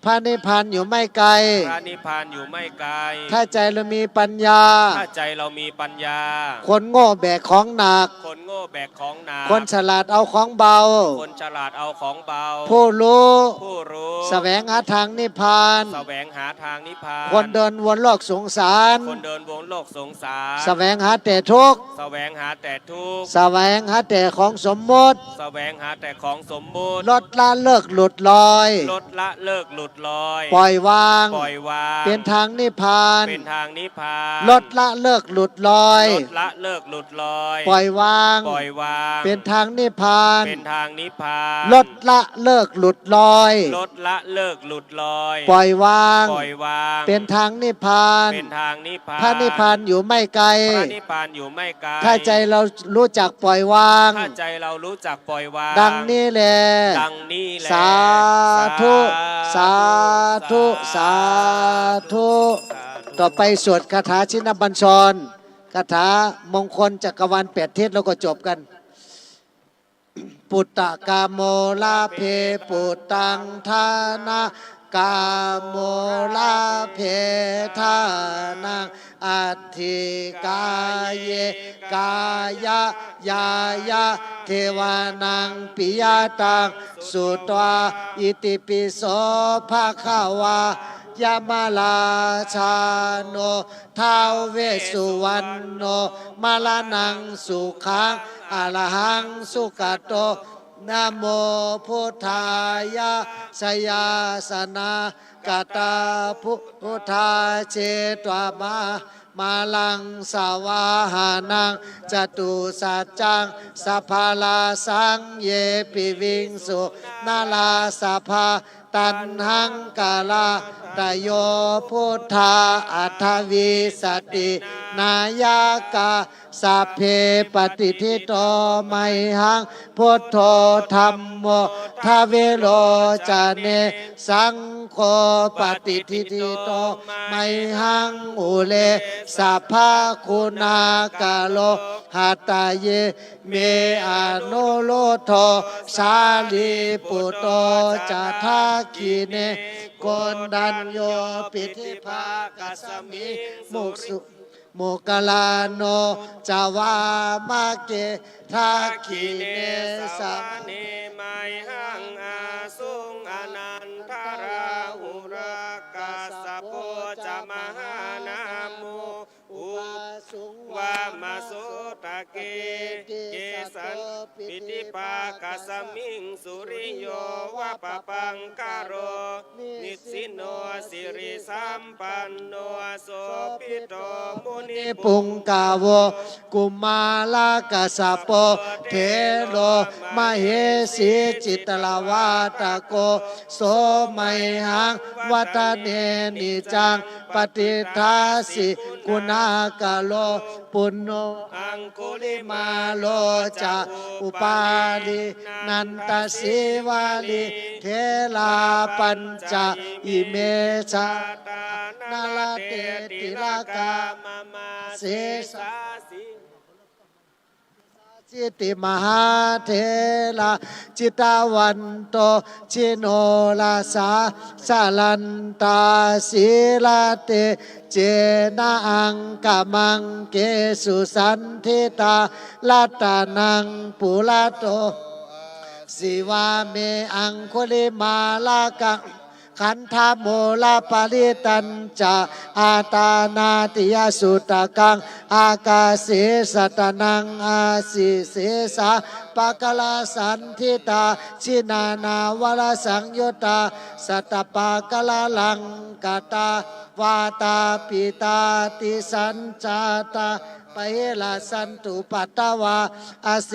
พระนิพพานอยู่ไม่ไกล พระนิพพานอยู่ไม่ไกล ถ้าใจเรามีปัญญา ถ้าใจเรามีปัญญา คนโง่แบกของหนัก คนโง่แบกของหนัก คนฉลาดเอาของเบา คนฉลาดเอาของเบา ผู้รู้ ผู้รู้ แสวงหาทางนิพพาน แสวงหาทางนิพพาน คนเดินวนโลกสงสาร คนเดินวนโลกสงสาร แสวงหาแต่ทุกข์ แสวงหาแต่ทุกข์ แสวงหาแต่ของสมมุติ แสวงหาแต่ของสมมุติ ลดละเลิกหลุดลอย ลดละเลิกหลุดลอย ปล่อยวาง ปล่อยวาง เป็นทางนิพพาน เป็นทางนิพพาน ลดละเลิกหลุดลอย ลดละเลิกหลุดลอย ปล่อยวาง ปล่อยวาง เป็นทางนิพพาน เป็นทางนิพพาน ลดละเลิกหลุดลอย ลดละเลิกหลุดลอย ปล่อยวาง ปล่อยวาง เป็นทางนิพพาน เป็นทางนิพพาน พระนิพพานอยู่ไม่ไกล พระนิพพานอยู่ไม่ไกล ถ้าใจเรารู้จักปล่อยวาง ถ้าใจเรารู้จักปล่อยวาง ดังนี้แล ดังนี้แล สาธุ สาธุ สาธุ สาธุ ต่อไปสวดคาถาชินบัญชร คาถามงคลจักรวาลแปดทิศ แล้วก็จบกัน ปุตตะกาโม ลาเพ ปุตตัง ทานะกาโม ลาเพ ทานัง อัตถิกาเย กายะ ญาญะ เทวานัง ปิยะตัง สุตวา อิติปิโส ภะคะวา ยะมะราชาโน ท้าวเวสสุวรรณโน มะระณัง สุขัง อระหัง สุขะโต นะโม พุทธายะ สยาสนะกะตา พุทธา เชตวะมะ มะรัง สะวาหะนัง จะตุสัจจัง สะพะราสัง เย ปิ วิงสุ นะราสะพา ตัณหัง กะระตะโย พุทธา อัตถะวีสะติ นายะกะ สัพเพ ปะติฏฐิโต ไมหัง พุทโธ ธัมโม ทะวิโรจเน สังโฆ ปะติฏฐิโต ไมหัง อุเร สะภะ กุณากะโร หะตะเย เม อะนุรุทโธ สารีปุตโต จะ ทักขิเณ โกณฑัญโญ ปิฏฐิภาคัสมิง มุสุ โมคคัลลาโน จะ วามะเก ทักขิเณ สะ เณ ไมหัง อาสุง อะนันทะราหุระ กัสสะโป จะ มหานาโม อุบาสุง วามะโสตะเก เกสะโน ปิฏฐิภา กะสมิง สุริโย วะปะปังคะโล นิสสิโน สิริสัมปันโน โสภิโต มุนิปุงกะโว กุมารกัสสะโป เถโร มะเหสี จิตตะวาตะโก โสมะหัง วะทะเน นิจจัง ปะติฏฐาสิ กุณากะโล ปุณโณ อังคุลิมาโล จะ อุปาลี นันทะสีวะลี เถรา ปัญจะ อิเม จาตา นะละเต ติละกา มะมะ เสสา สิ สิติมหาเถรา จิตตะวันโต จิโนราสา สะรันตา สีละเต เจนะ อังคะมังคะเกสุ สันทิฏฐา รัตะนัง ปุระโต อาสี วาเม อังคุลิมาละกัง ขันธะโมละปะริตตัญจะ อาตานาติยะสุตตะกัง อากาเส สัตตะนัง อาสี เสสา ปะกะระ สันทิฏฐา จินนาวะระสังยุตตา สัตตะปะกะระลังกะตา วาตาปิตาติสัญจาตา ปะหิรัสสันตุ ปัตตะวา อเส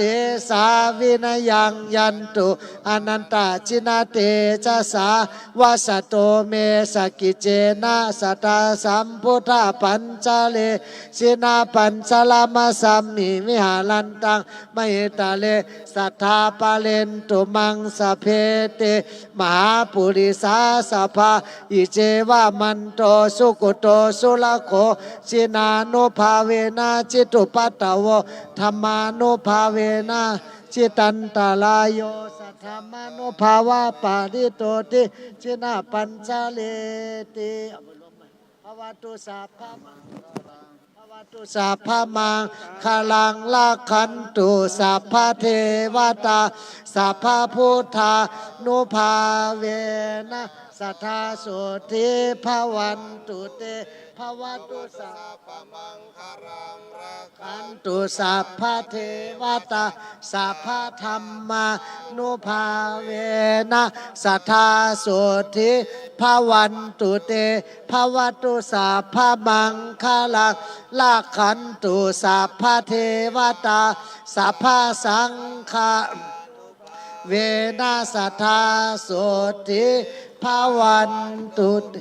สา วินะยัง ยันตุ อนันตะจินะเตจะสา วัสสะโต เม สะกิจเจนะ สะทา สัมพุทธะ ปัญจะเรสินะ ปัญจะรมะสสามิ วิหะรันตัง มหิตะเร สัทธา ปะเรนตุ มัง สะพเพ เต มหาปุริสา สัพพา อิเจวะมันโต สุกุโต สุรโข จินานุภาเวนะ จิตตุปัตตะโว ธัมมานุภาเวนะ จิตตันตะราโย สัทธัมมานุภาเวนะ ปะริโตติ จินะ ปัญจะเรติ ภะวะตุ สัพพะมัง ภะวะตุ สัพพะมังคะลัง รักขันตุ สัพพะเทวะตา สัพพะพุทธานุภาเวนะ สัทธา โสตถี ภะวันตุ เต ภะวะตุ สัพพะมังคะลัง รักขันตุ สัพพะเทวะตา สัพพะธัมมานุภาเวนะ สัทธา โสตถี ภะวันตุ เต ภะวะตุ สัพพะมังคะลัง รักขันตุ สัพพะเทวะตา สัพพะสังฆา เวนะ สัทธา โสตถี ภะวันตุ เต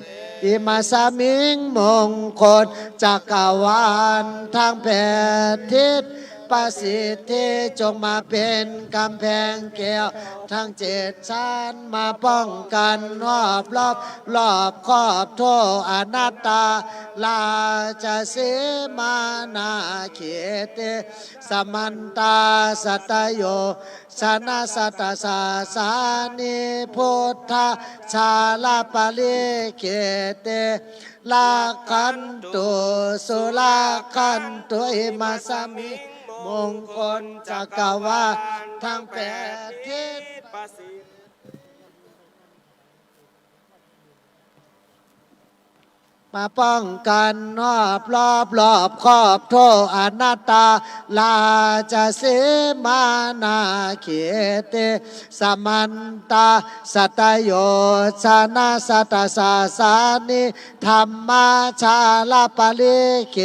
อิมัสสะมิง มงคลจักรวาลทั้งแปดทิศ ประสิทธิจงมาเป็นกำแพงแก้วทั้งเจ็ดชั้น มาป้องกันรอบรอบ รอบครอบทั่วอนันตา ราชสีมานาเขเต สมันตา สัตตโย ชนะ สัตตสาสานิ พุทธชาลปริเขเต รักขันตุ สุรักขันตุ อิมัสสะมิง มงคลจักรวาลทั้งแปดทิศ ประสิทธิ มาป้องกันรอบรอบ รอบครอบทั่วอนันตา ราชสีมานาเขเต สมันตา สัตตโยชนะ สัตตสาสานิ ธัมมชาลปริเข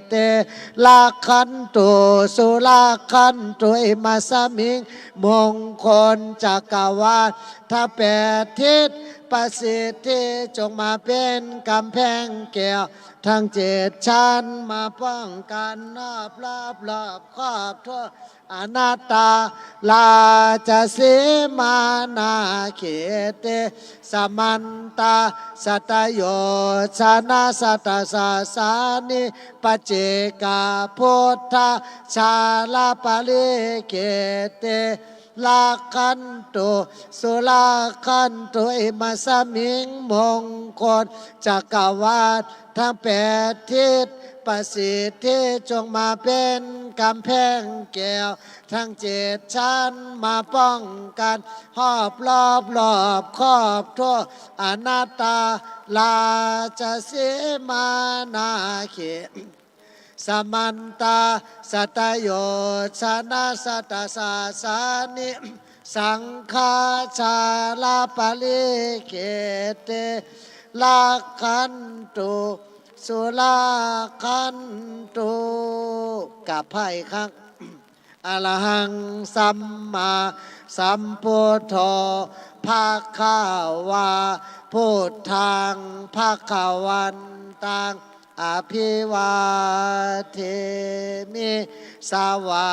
เต รักขันตุ สุรักขันตุ อิมัสสะมิง มงคลจักรวาลทั้งแปดทิศ ประสิทธิจงมาเป็นกำแพงแก้วทั้งเจ็ดชั้น มาป้องกันรอบรอบ รอบครอบทั่วอนันตา ราชสีมานาเขเต สมันตา สัตตโยชนะ สัตตสาสานิ ปัจเจกพุทธชาลปริเขเต รักขันตุ สุรักขันตุ อิมัสสะมิง มงคลจักรวาลทั้งแปดทิศ ประสิทธิจงมาเป็นกำแพงแก้วทั้งเจ็ดชั้น มาป้องกันรอบรอบ รอบครอบทั่วอนันตา ราชสีมานาเข สมันตา สัตตโยชนะ สัตตสาสานิ สังฆาจาราปะริเขเต รักขันตุ สุรักขันตุ กราบพระอีกครั้ง อะระหังสัมมาสัมพุทโธ ภะคะวา พุทธัง ภะคะวันตัง อะภิวาเทมิ สวา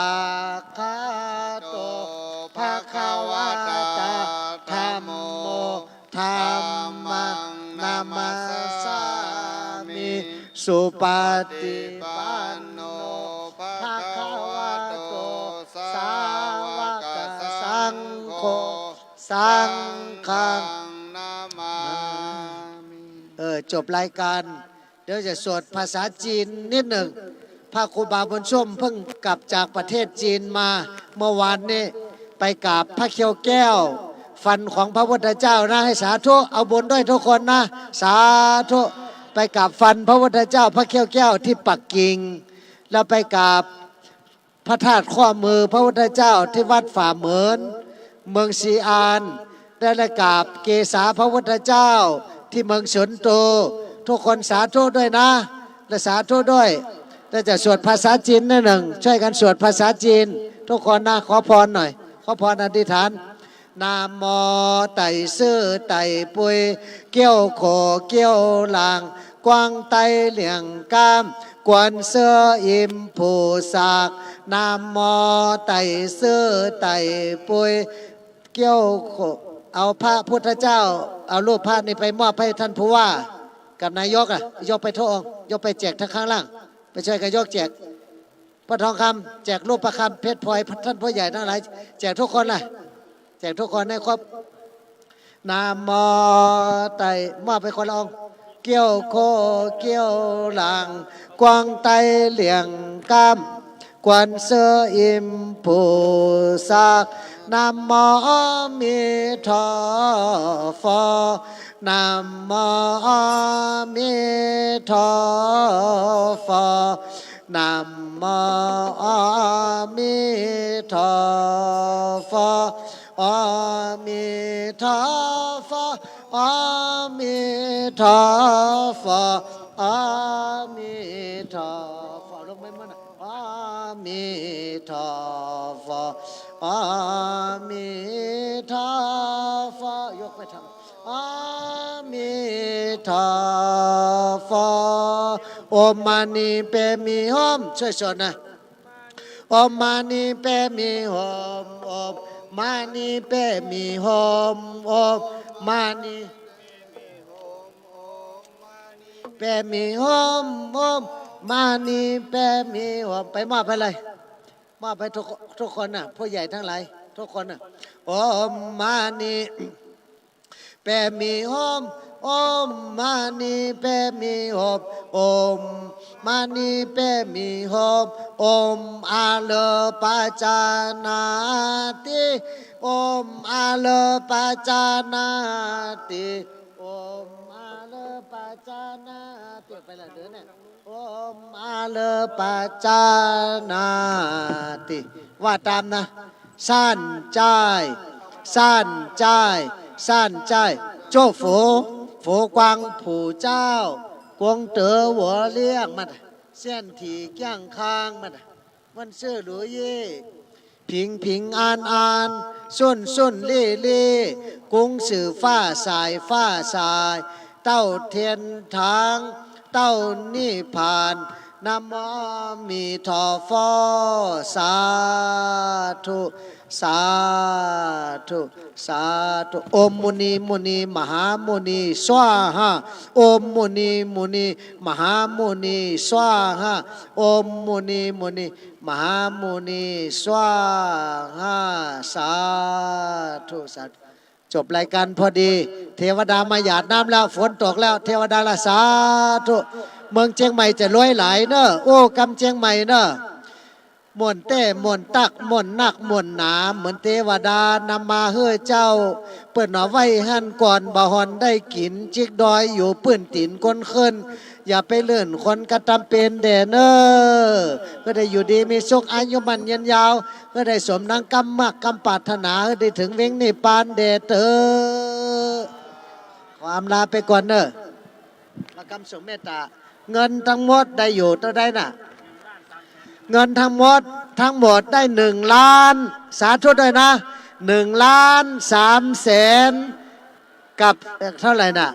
กขาโต ภะคะวะตา ธัมโม ธัมมัง นะมัสสามิ สุปะฏิปันโน ภะคะวะโต สาวกสังโฆ สังฆัง นะมามิ เออ จบรายการ เดี๋ยวจะสวดภาษาจีนนิดหนึ่ง พระครูบาบุญชุ่มเพิ่งกลับจากประเทศจีนมาเมื่อวานนี้ ไปกราบพระเขี้ยวแก้ว ฟันของพระพุทธเจ้านะ ให้สาธุ เอาบุญด้วยทุกคนนะ สาธุ ไปกราบฟันพระพุทธเจ้า พระเขี้ยวแก้วที่ปักกิ่ง แล้วไปกราบ พระธาตุข้อมือพระพุทธเจ้าที่วัดฝ่าเหมือน เมืองซีอาน ได้กราบเกศาพระพุทธเจ้าที่เมืองสุนโต ทุกคนสาธุด้วยนะ และสาธุด้วย และจะสวดภาษาจีนนิดหนึ่ง ช่วยกันสวดภาษาจีน ทุกคนนะ ขอพรหน่อย ขอพรอธิษฐาน นะโมไต่ซื่อไต่ปุย เกี้ยวโขเกี้ยวหลาง กวางไตเหลี่ยงก้าม กวนเสื้ออิมผูสาก นะโมไต่ซื่อไต่ปุย เกี้ยวโข เอาพระพุทธเจ้า เอารูปพระนี่ไปมอบให้ท่านผู้ว่า กับนายกอะ ยกไปทุกองค์ ยกไปแจกทางข้างล่าง ไปช่วยกันยกแจก พระทองคำ แจกรูปประคำเพชรพลอย ท่านผู้ใหญ่ทั้งหลาย แจกทุกคนนะ แจกทุกคนให้ครบ นะโมไต่ มอบไปคนละองค์ เกี้ยวโขเกี้ยวหลาง กวางไตเหลี่ยงก้าม กวนเสื้ออิมผูสาก นะโมอามิทอฟอ นะโมอามิทอฟอ นะโมอามิทอฟอ อามิทอฟอ อามิทอฟอ อามิทอฟอ ลงไปหมดนะ อามิทอฟอ อามิทอฟอ ยกไปทาง อามิทอฟอ โอมมานีเปมีโฮม ช่วยสวดนะ โอมมานีเปมีโฮม โอมมานีเปมีโฮม โอมมานีเปมีโฮม โอมมานีเปมีโฮม ไปมอบให้เลย มอบให้ทุก ทุกคนน่ะ ผู้ใหญ่ทั้งหลาย ทุกคนน่ะ โอมมานี เปมีโฮม โอมมานีเปมีโฮม โอมมานีเปมีโฮม โอมอาเลปะจานาติ โอมอาเลปะจานาติ โอมอาเลปะจานาติ ไปละเด้อเนี่ย โอมอาเลปะจานาติ ว่าตามนะ สั้นจ้าย สั้นจ้าย สั้นจ้าย โจ้ฝู ฝูกวางผู้เจ้า กวงเต๋อหัวเลี้ยง มัน เสี้ยนถี่เกี้ยงคาง มัน มันซื่อหรูยี่ ผิงผิงอานอาน สุนสุนลี่ลี่ กุงสื่อฟ้าสาย ฟ้าสาย เต้าเทียนถาง เต้านิพพาน นะโมอามิทอฟอ สาธุ สาธุ สาธุ โอมมุนีมุนีมหามุนี สวาหา โอมมุนีมุนีมหามุนี สวาหา โอมมุนีมุนีมหามุนี สวาหา สาธุ สาธุ จบรายการพอดี เทวดามาหยาดน้ำแล้ว ฝนตกแล้ว เทวดาละสาธุ เมืองเจียงใหม่จะรวยหลายเน่อ โอ้ กำเจียงใหม่เน่อ ม่วนแต๊ ม่วนตั๊ก ม่วนนัก ม่วนหนา เหมือนเตวดานำมาหื้อเจ้า เปิ้นเอาไว้หั้นก่อน บ่ห่อนได้กิ๋น จิ๊กดอยอยู่ปื้นตี๋นคนเคิ้น อย่าไปเลื่อนคนกระตำเป๋นแด่เน่อ หื้อได้อยู่ดีมีสุข อายุมั่นยืนยาว หื้อได้สมดังกำมากกำปรารถนา หื้อได้เถิงเวงนิพพานแด่เต๊อะ ขออำลาไปก่อนเน่อ มากำส่งเมตต๋า เงินตังหมดได้อยู่เต้าใดน่ะ เงินตังหมด ตังหมดได้หนึ่งล้าน สาธุด้วยนะ หนึ่งล้านสามแสน กับ เอ่อ เท่าไหร่น่ะ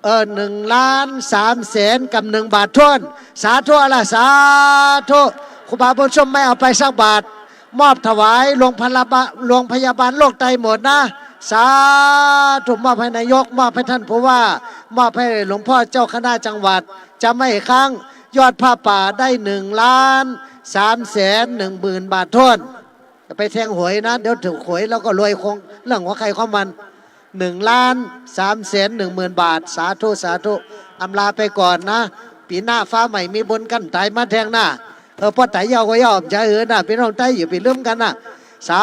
เออ หนึ่งล้านสามแสนกับหนึ่งบาทถ้วน สาธุอะล่ะ สาธุ ครูบาบุญชุ่มไม่เอาไปสักบาท มอบถวายโรงพยาบาล โรงพยาบาลโรคไตหมดนะ สาธุ มอบให้นายก มอบให้ท่านผู้ว่า มอบให้หลวงพ่อเจ้าคณะจังหวัด จำไว้อีกครั้ง ยอดผ้าป่าได้หนึ่งล้านสามแสนหนึ่งหมื่นบาทถ้วน อย่าไปแทงหวยนะ เดี๋ยวถูกหวยแล้วก็รวยคง เรื่องของใครของมัน หนึ่งล้านสามแสนหนึ่งหมื่นบาท สาธุ สาธุ อำลาไปก่อนนะ ปี๋หน้าฟ้าใหม่มีบุญกั๋นต๋ายมาแทงนะ เออ ป้อต๋ายเย้าก็เย้า จ๋าเอ๋ยนะ ปี้น้องใต้อย่าไปลืมกั๋นนะ สา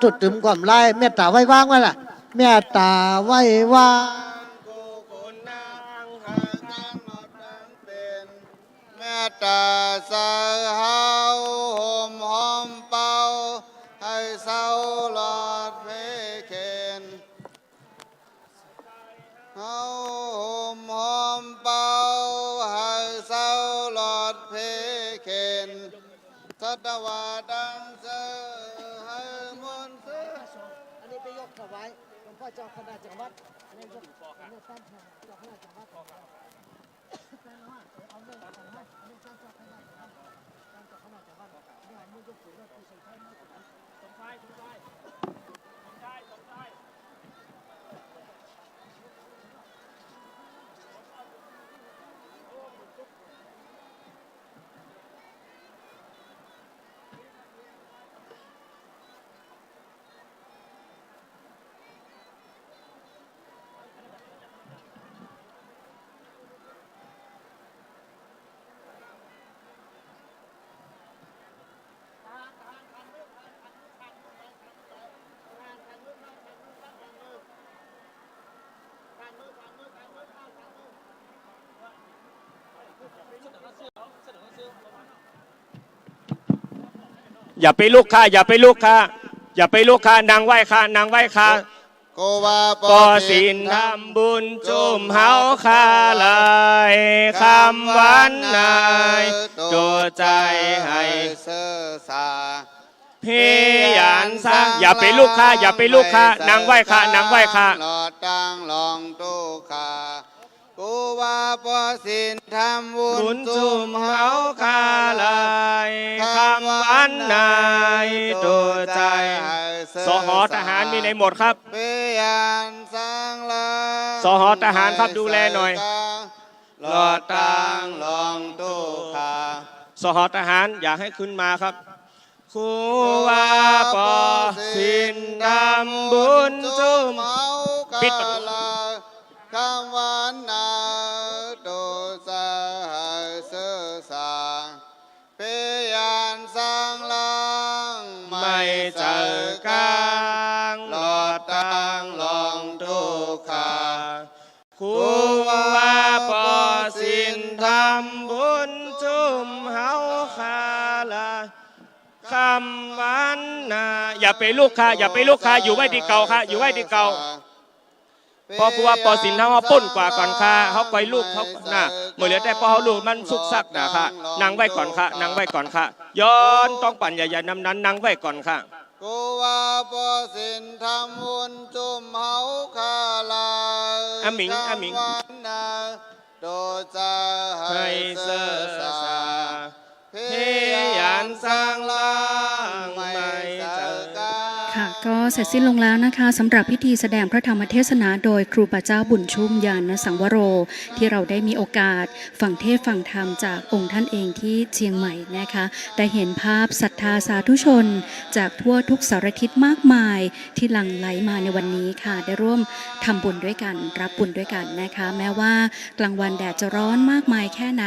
ธุ ตึมก้อมลาย เมตต๋าไหว้วางไว้ล่ะ เมตต๋าไหว้วาง เมตต๋าใส่เฮา ห่มหอมเปา หื้อเศร้าหลอดเพเข็ญ เฮาห่มหอมเปา หื้อเศร้าหลอดเพเข็ญ สัตวาตังเสอ หื้อมนต์เสอ อันนี้ไปยกถวายหลวงพ่อเจ้าคณะจังหวัด อันนี้ยก อันนี้ท่านเจ้าคณะจังหวัด อย่าไปลุกค่ะ อย่าไปลุกค่ะ อย่าไปลุกค่ะ นั่งไว้ค่ะ นั่งไว้ค่ะ ก็ว่าป้อศีลทำบุญจุ่มเฮาข้าหลาย ค่ำวันไหน โตใจ๋หื้อเสอสา พยานสัง อย่าไปลุกค่ะ อย่าไปลุกค่ะ นั่งไว้ค่ะ นั่งไว้ค่ะ หลอดตังหลองตุ๊กขา กูว่าป้อศีลทำบุญจุ่มเฮาข้าหลาย ค่ำวันไหน โตใจ๋หื้อเสอสา สห.ทหารมีไหนหมดครับ พยานสังลา สห.ทหารครับ ดูแลหน่อย หลอดตังหลองตุ๊กขา สห.ทหารอย่าให้ขึ้นมาครับ กูว่าป้อศีลทำบุญจุ่ม ปิดประตู ค่ำวันไหน โตใจ๋หื้อเสอสา พยานสังลาง ไม่เจอกาง หลอดตังหลองตุ๊กขา กูว่าป้อศีลทำบุญจุ่มเฮาข้าหลาย ค่ำวันไหน อย่าไปลุกค่ะ อย่าไปลุกค่ะ อยู่ไว้ตี้เก่าค่ะ อยู่ไว้ตี้เก่า เพราะว่าป้อศีลเฮาป๊นกว่าก่อนค่ะ เฮาก่อยลุก เฮาน่ะ เมื่อเหลือแต่ป้อเฮาลุกมันสุกสักน่ะค่ะ นั่งไว้ก่อนค่ะ นั่งไว้ก่อนค่ะ ย้อนต้องปัญญาญาณนำนั้น นั่งไว้ก่อนค่ะ กูว่าป้อศีลทำบุญจุ่มเฮาข้าหลาย อะหมิง อะหมิง ค่ำวันไหน โตใจ๋หื้อเสอสา พยานสังลาง ไม่เจอกาง ค่ะ ก็ เสร็จสิ้นลงแล้วนะคะ สำหรับพิธีแสดงพระธรรมเทศนาโดยครูบาเจ้าบุญชุ่ม ญาณสังวโร ที่เราได้มีโอกาสฟังเทศน์ฟังธรรมจากองค์ท่านเองที่เชียงใหม่นะคะ ได้เห็นภาพศรัทธาสาธุชนจากทั่วทุกสารทิศมากมายที่หลั่งไหลมาในวันนี้ค่ะ ได้ร่วมทำบุญด้วยกัน รับบุญด้วยกันนะคะ แม้ว่ากลางวันแดดจะร้อนมากมายแค่ไหน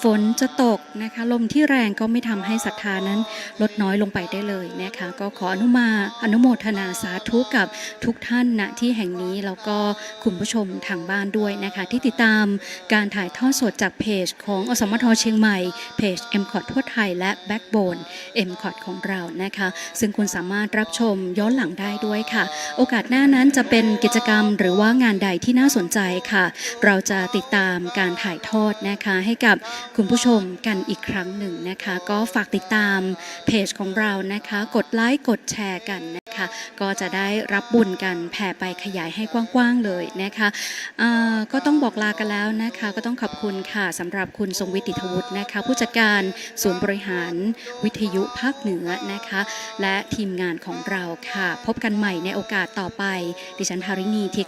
ฝนจะตกนะคะ ลมที่แรงก็ไม่ทำให้ศรัทธานั้นลดน้อยลงไปได้เลยนะคะ ก็ขออนุมา อนุโมทนาสาธุกับทุกท่าน ณ ที่แห่งนี้ แล้วก็คุณผู้ชมทางบ้านด้วยนะคะ ที่ติดตามการถ่ายทอดสดจากเพจของ อสมท เชียงใหม่ เพจ เอ็มคอท ทั่วไทย และ Backbone เอ็มคอท ของเรานะคะ ซึ่งคุณสามารถรับชมย้อนหลังได้ด้วยค่ะ โอกาสหน้านั้นจะเป็นกิจกรรมหรือว่างานใดที่น่าสนใจค่ะ เราจะติดตามการถ่ายทอดนะคะ ให้กับคุณผู้ชมกันอีกครั้งหนึ่งนะคะ ก็ฝากติดตามเพจของเรานะคะ กดไลค์กดแชร์กันนะคะ ก็จะได้รับบุญกันแผ่ไปขยายให้กว้างๆเลยนะคะ อ่า ก็ต้องบอกลากันแล้วนะคะ ก็ต้องขอบคุณค่ะ สำหรับคุณทรงวิทย์ ดิษฐวุฒินะคะ ผู้จัดการศูนย์บริหารวิทยุภาคเหนือนะคะ และทีมงานของเราค่ะ พบกันใหม่ในโอกาสต่อไป ดิฉันธาริณี ที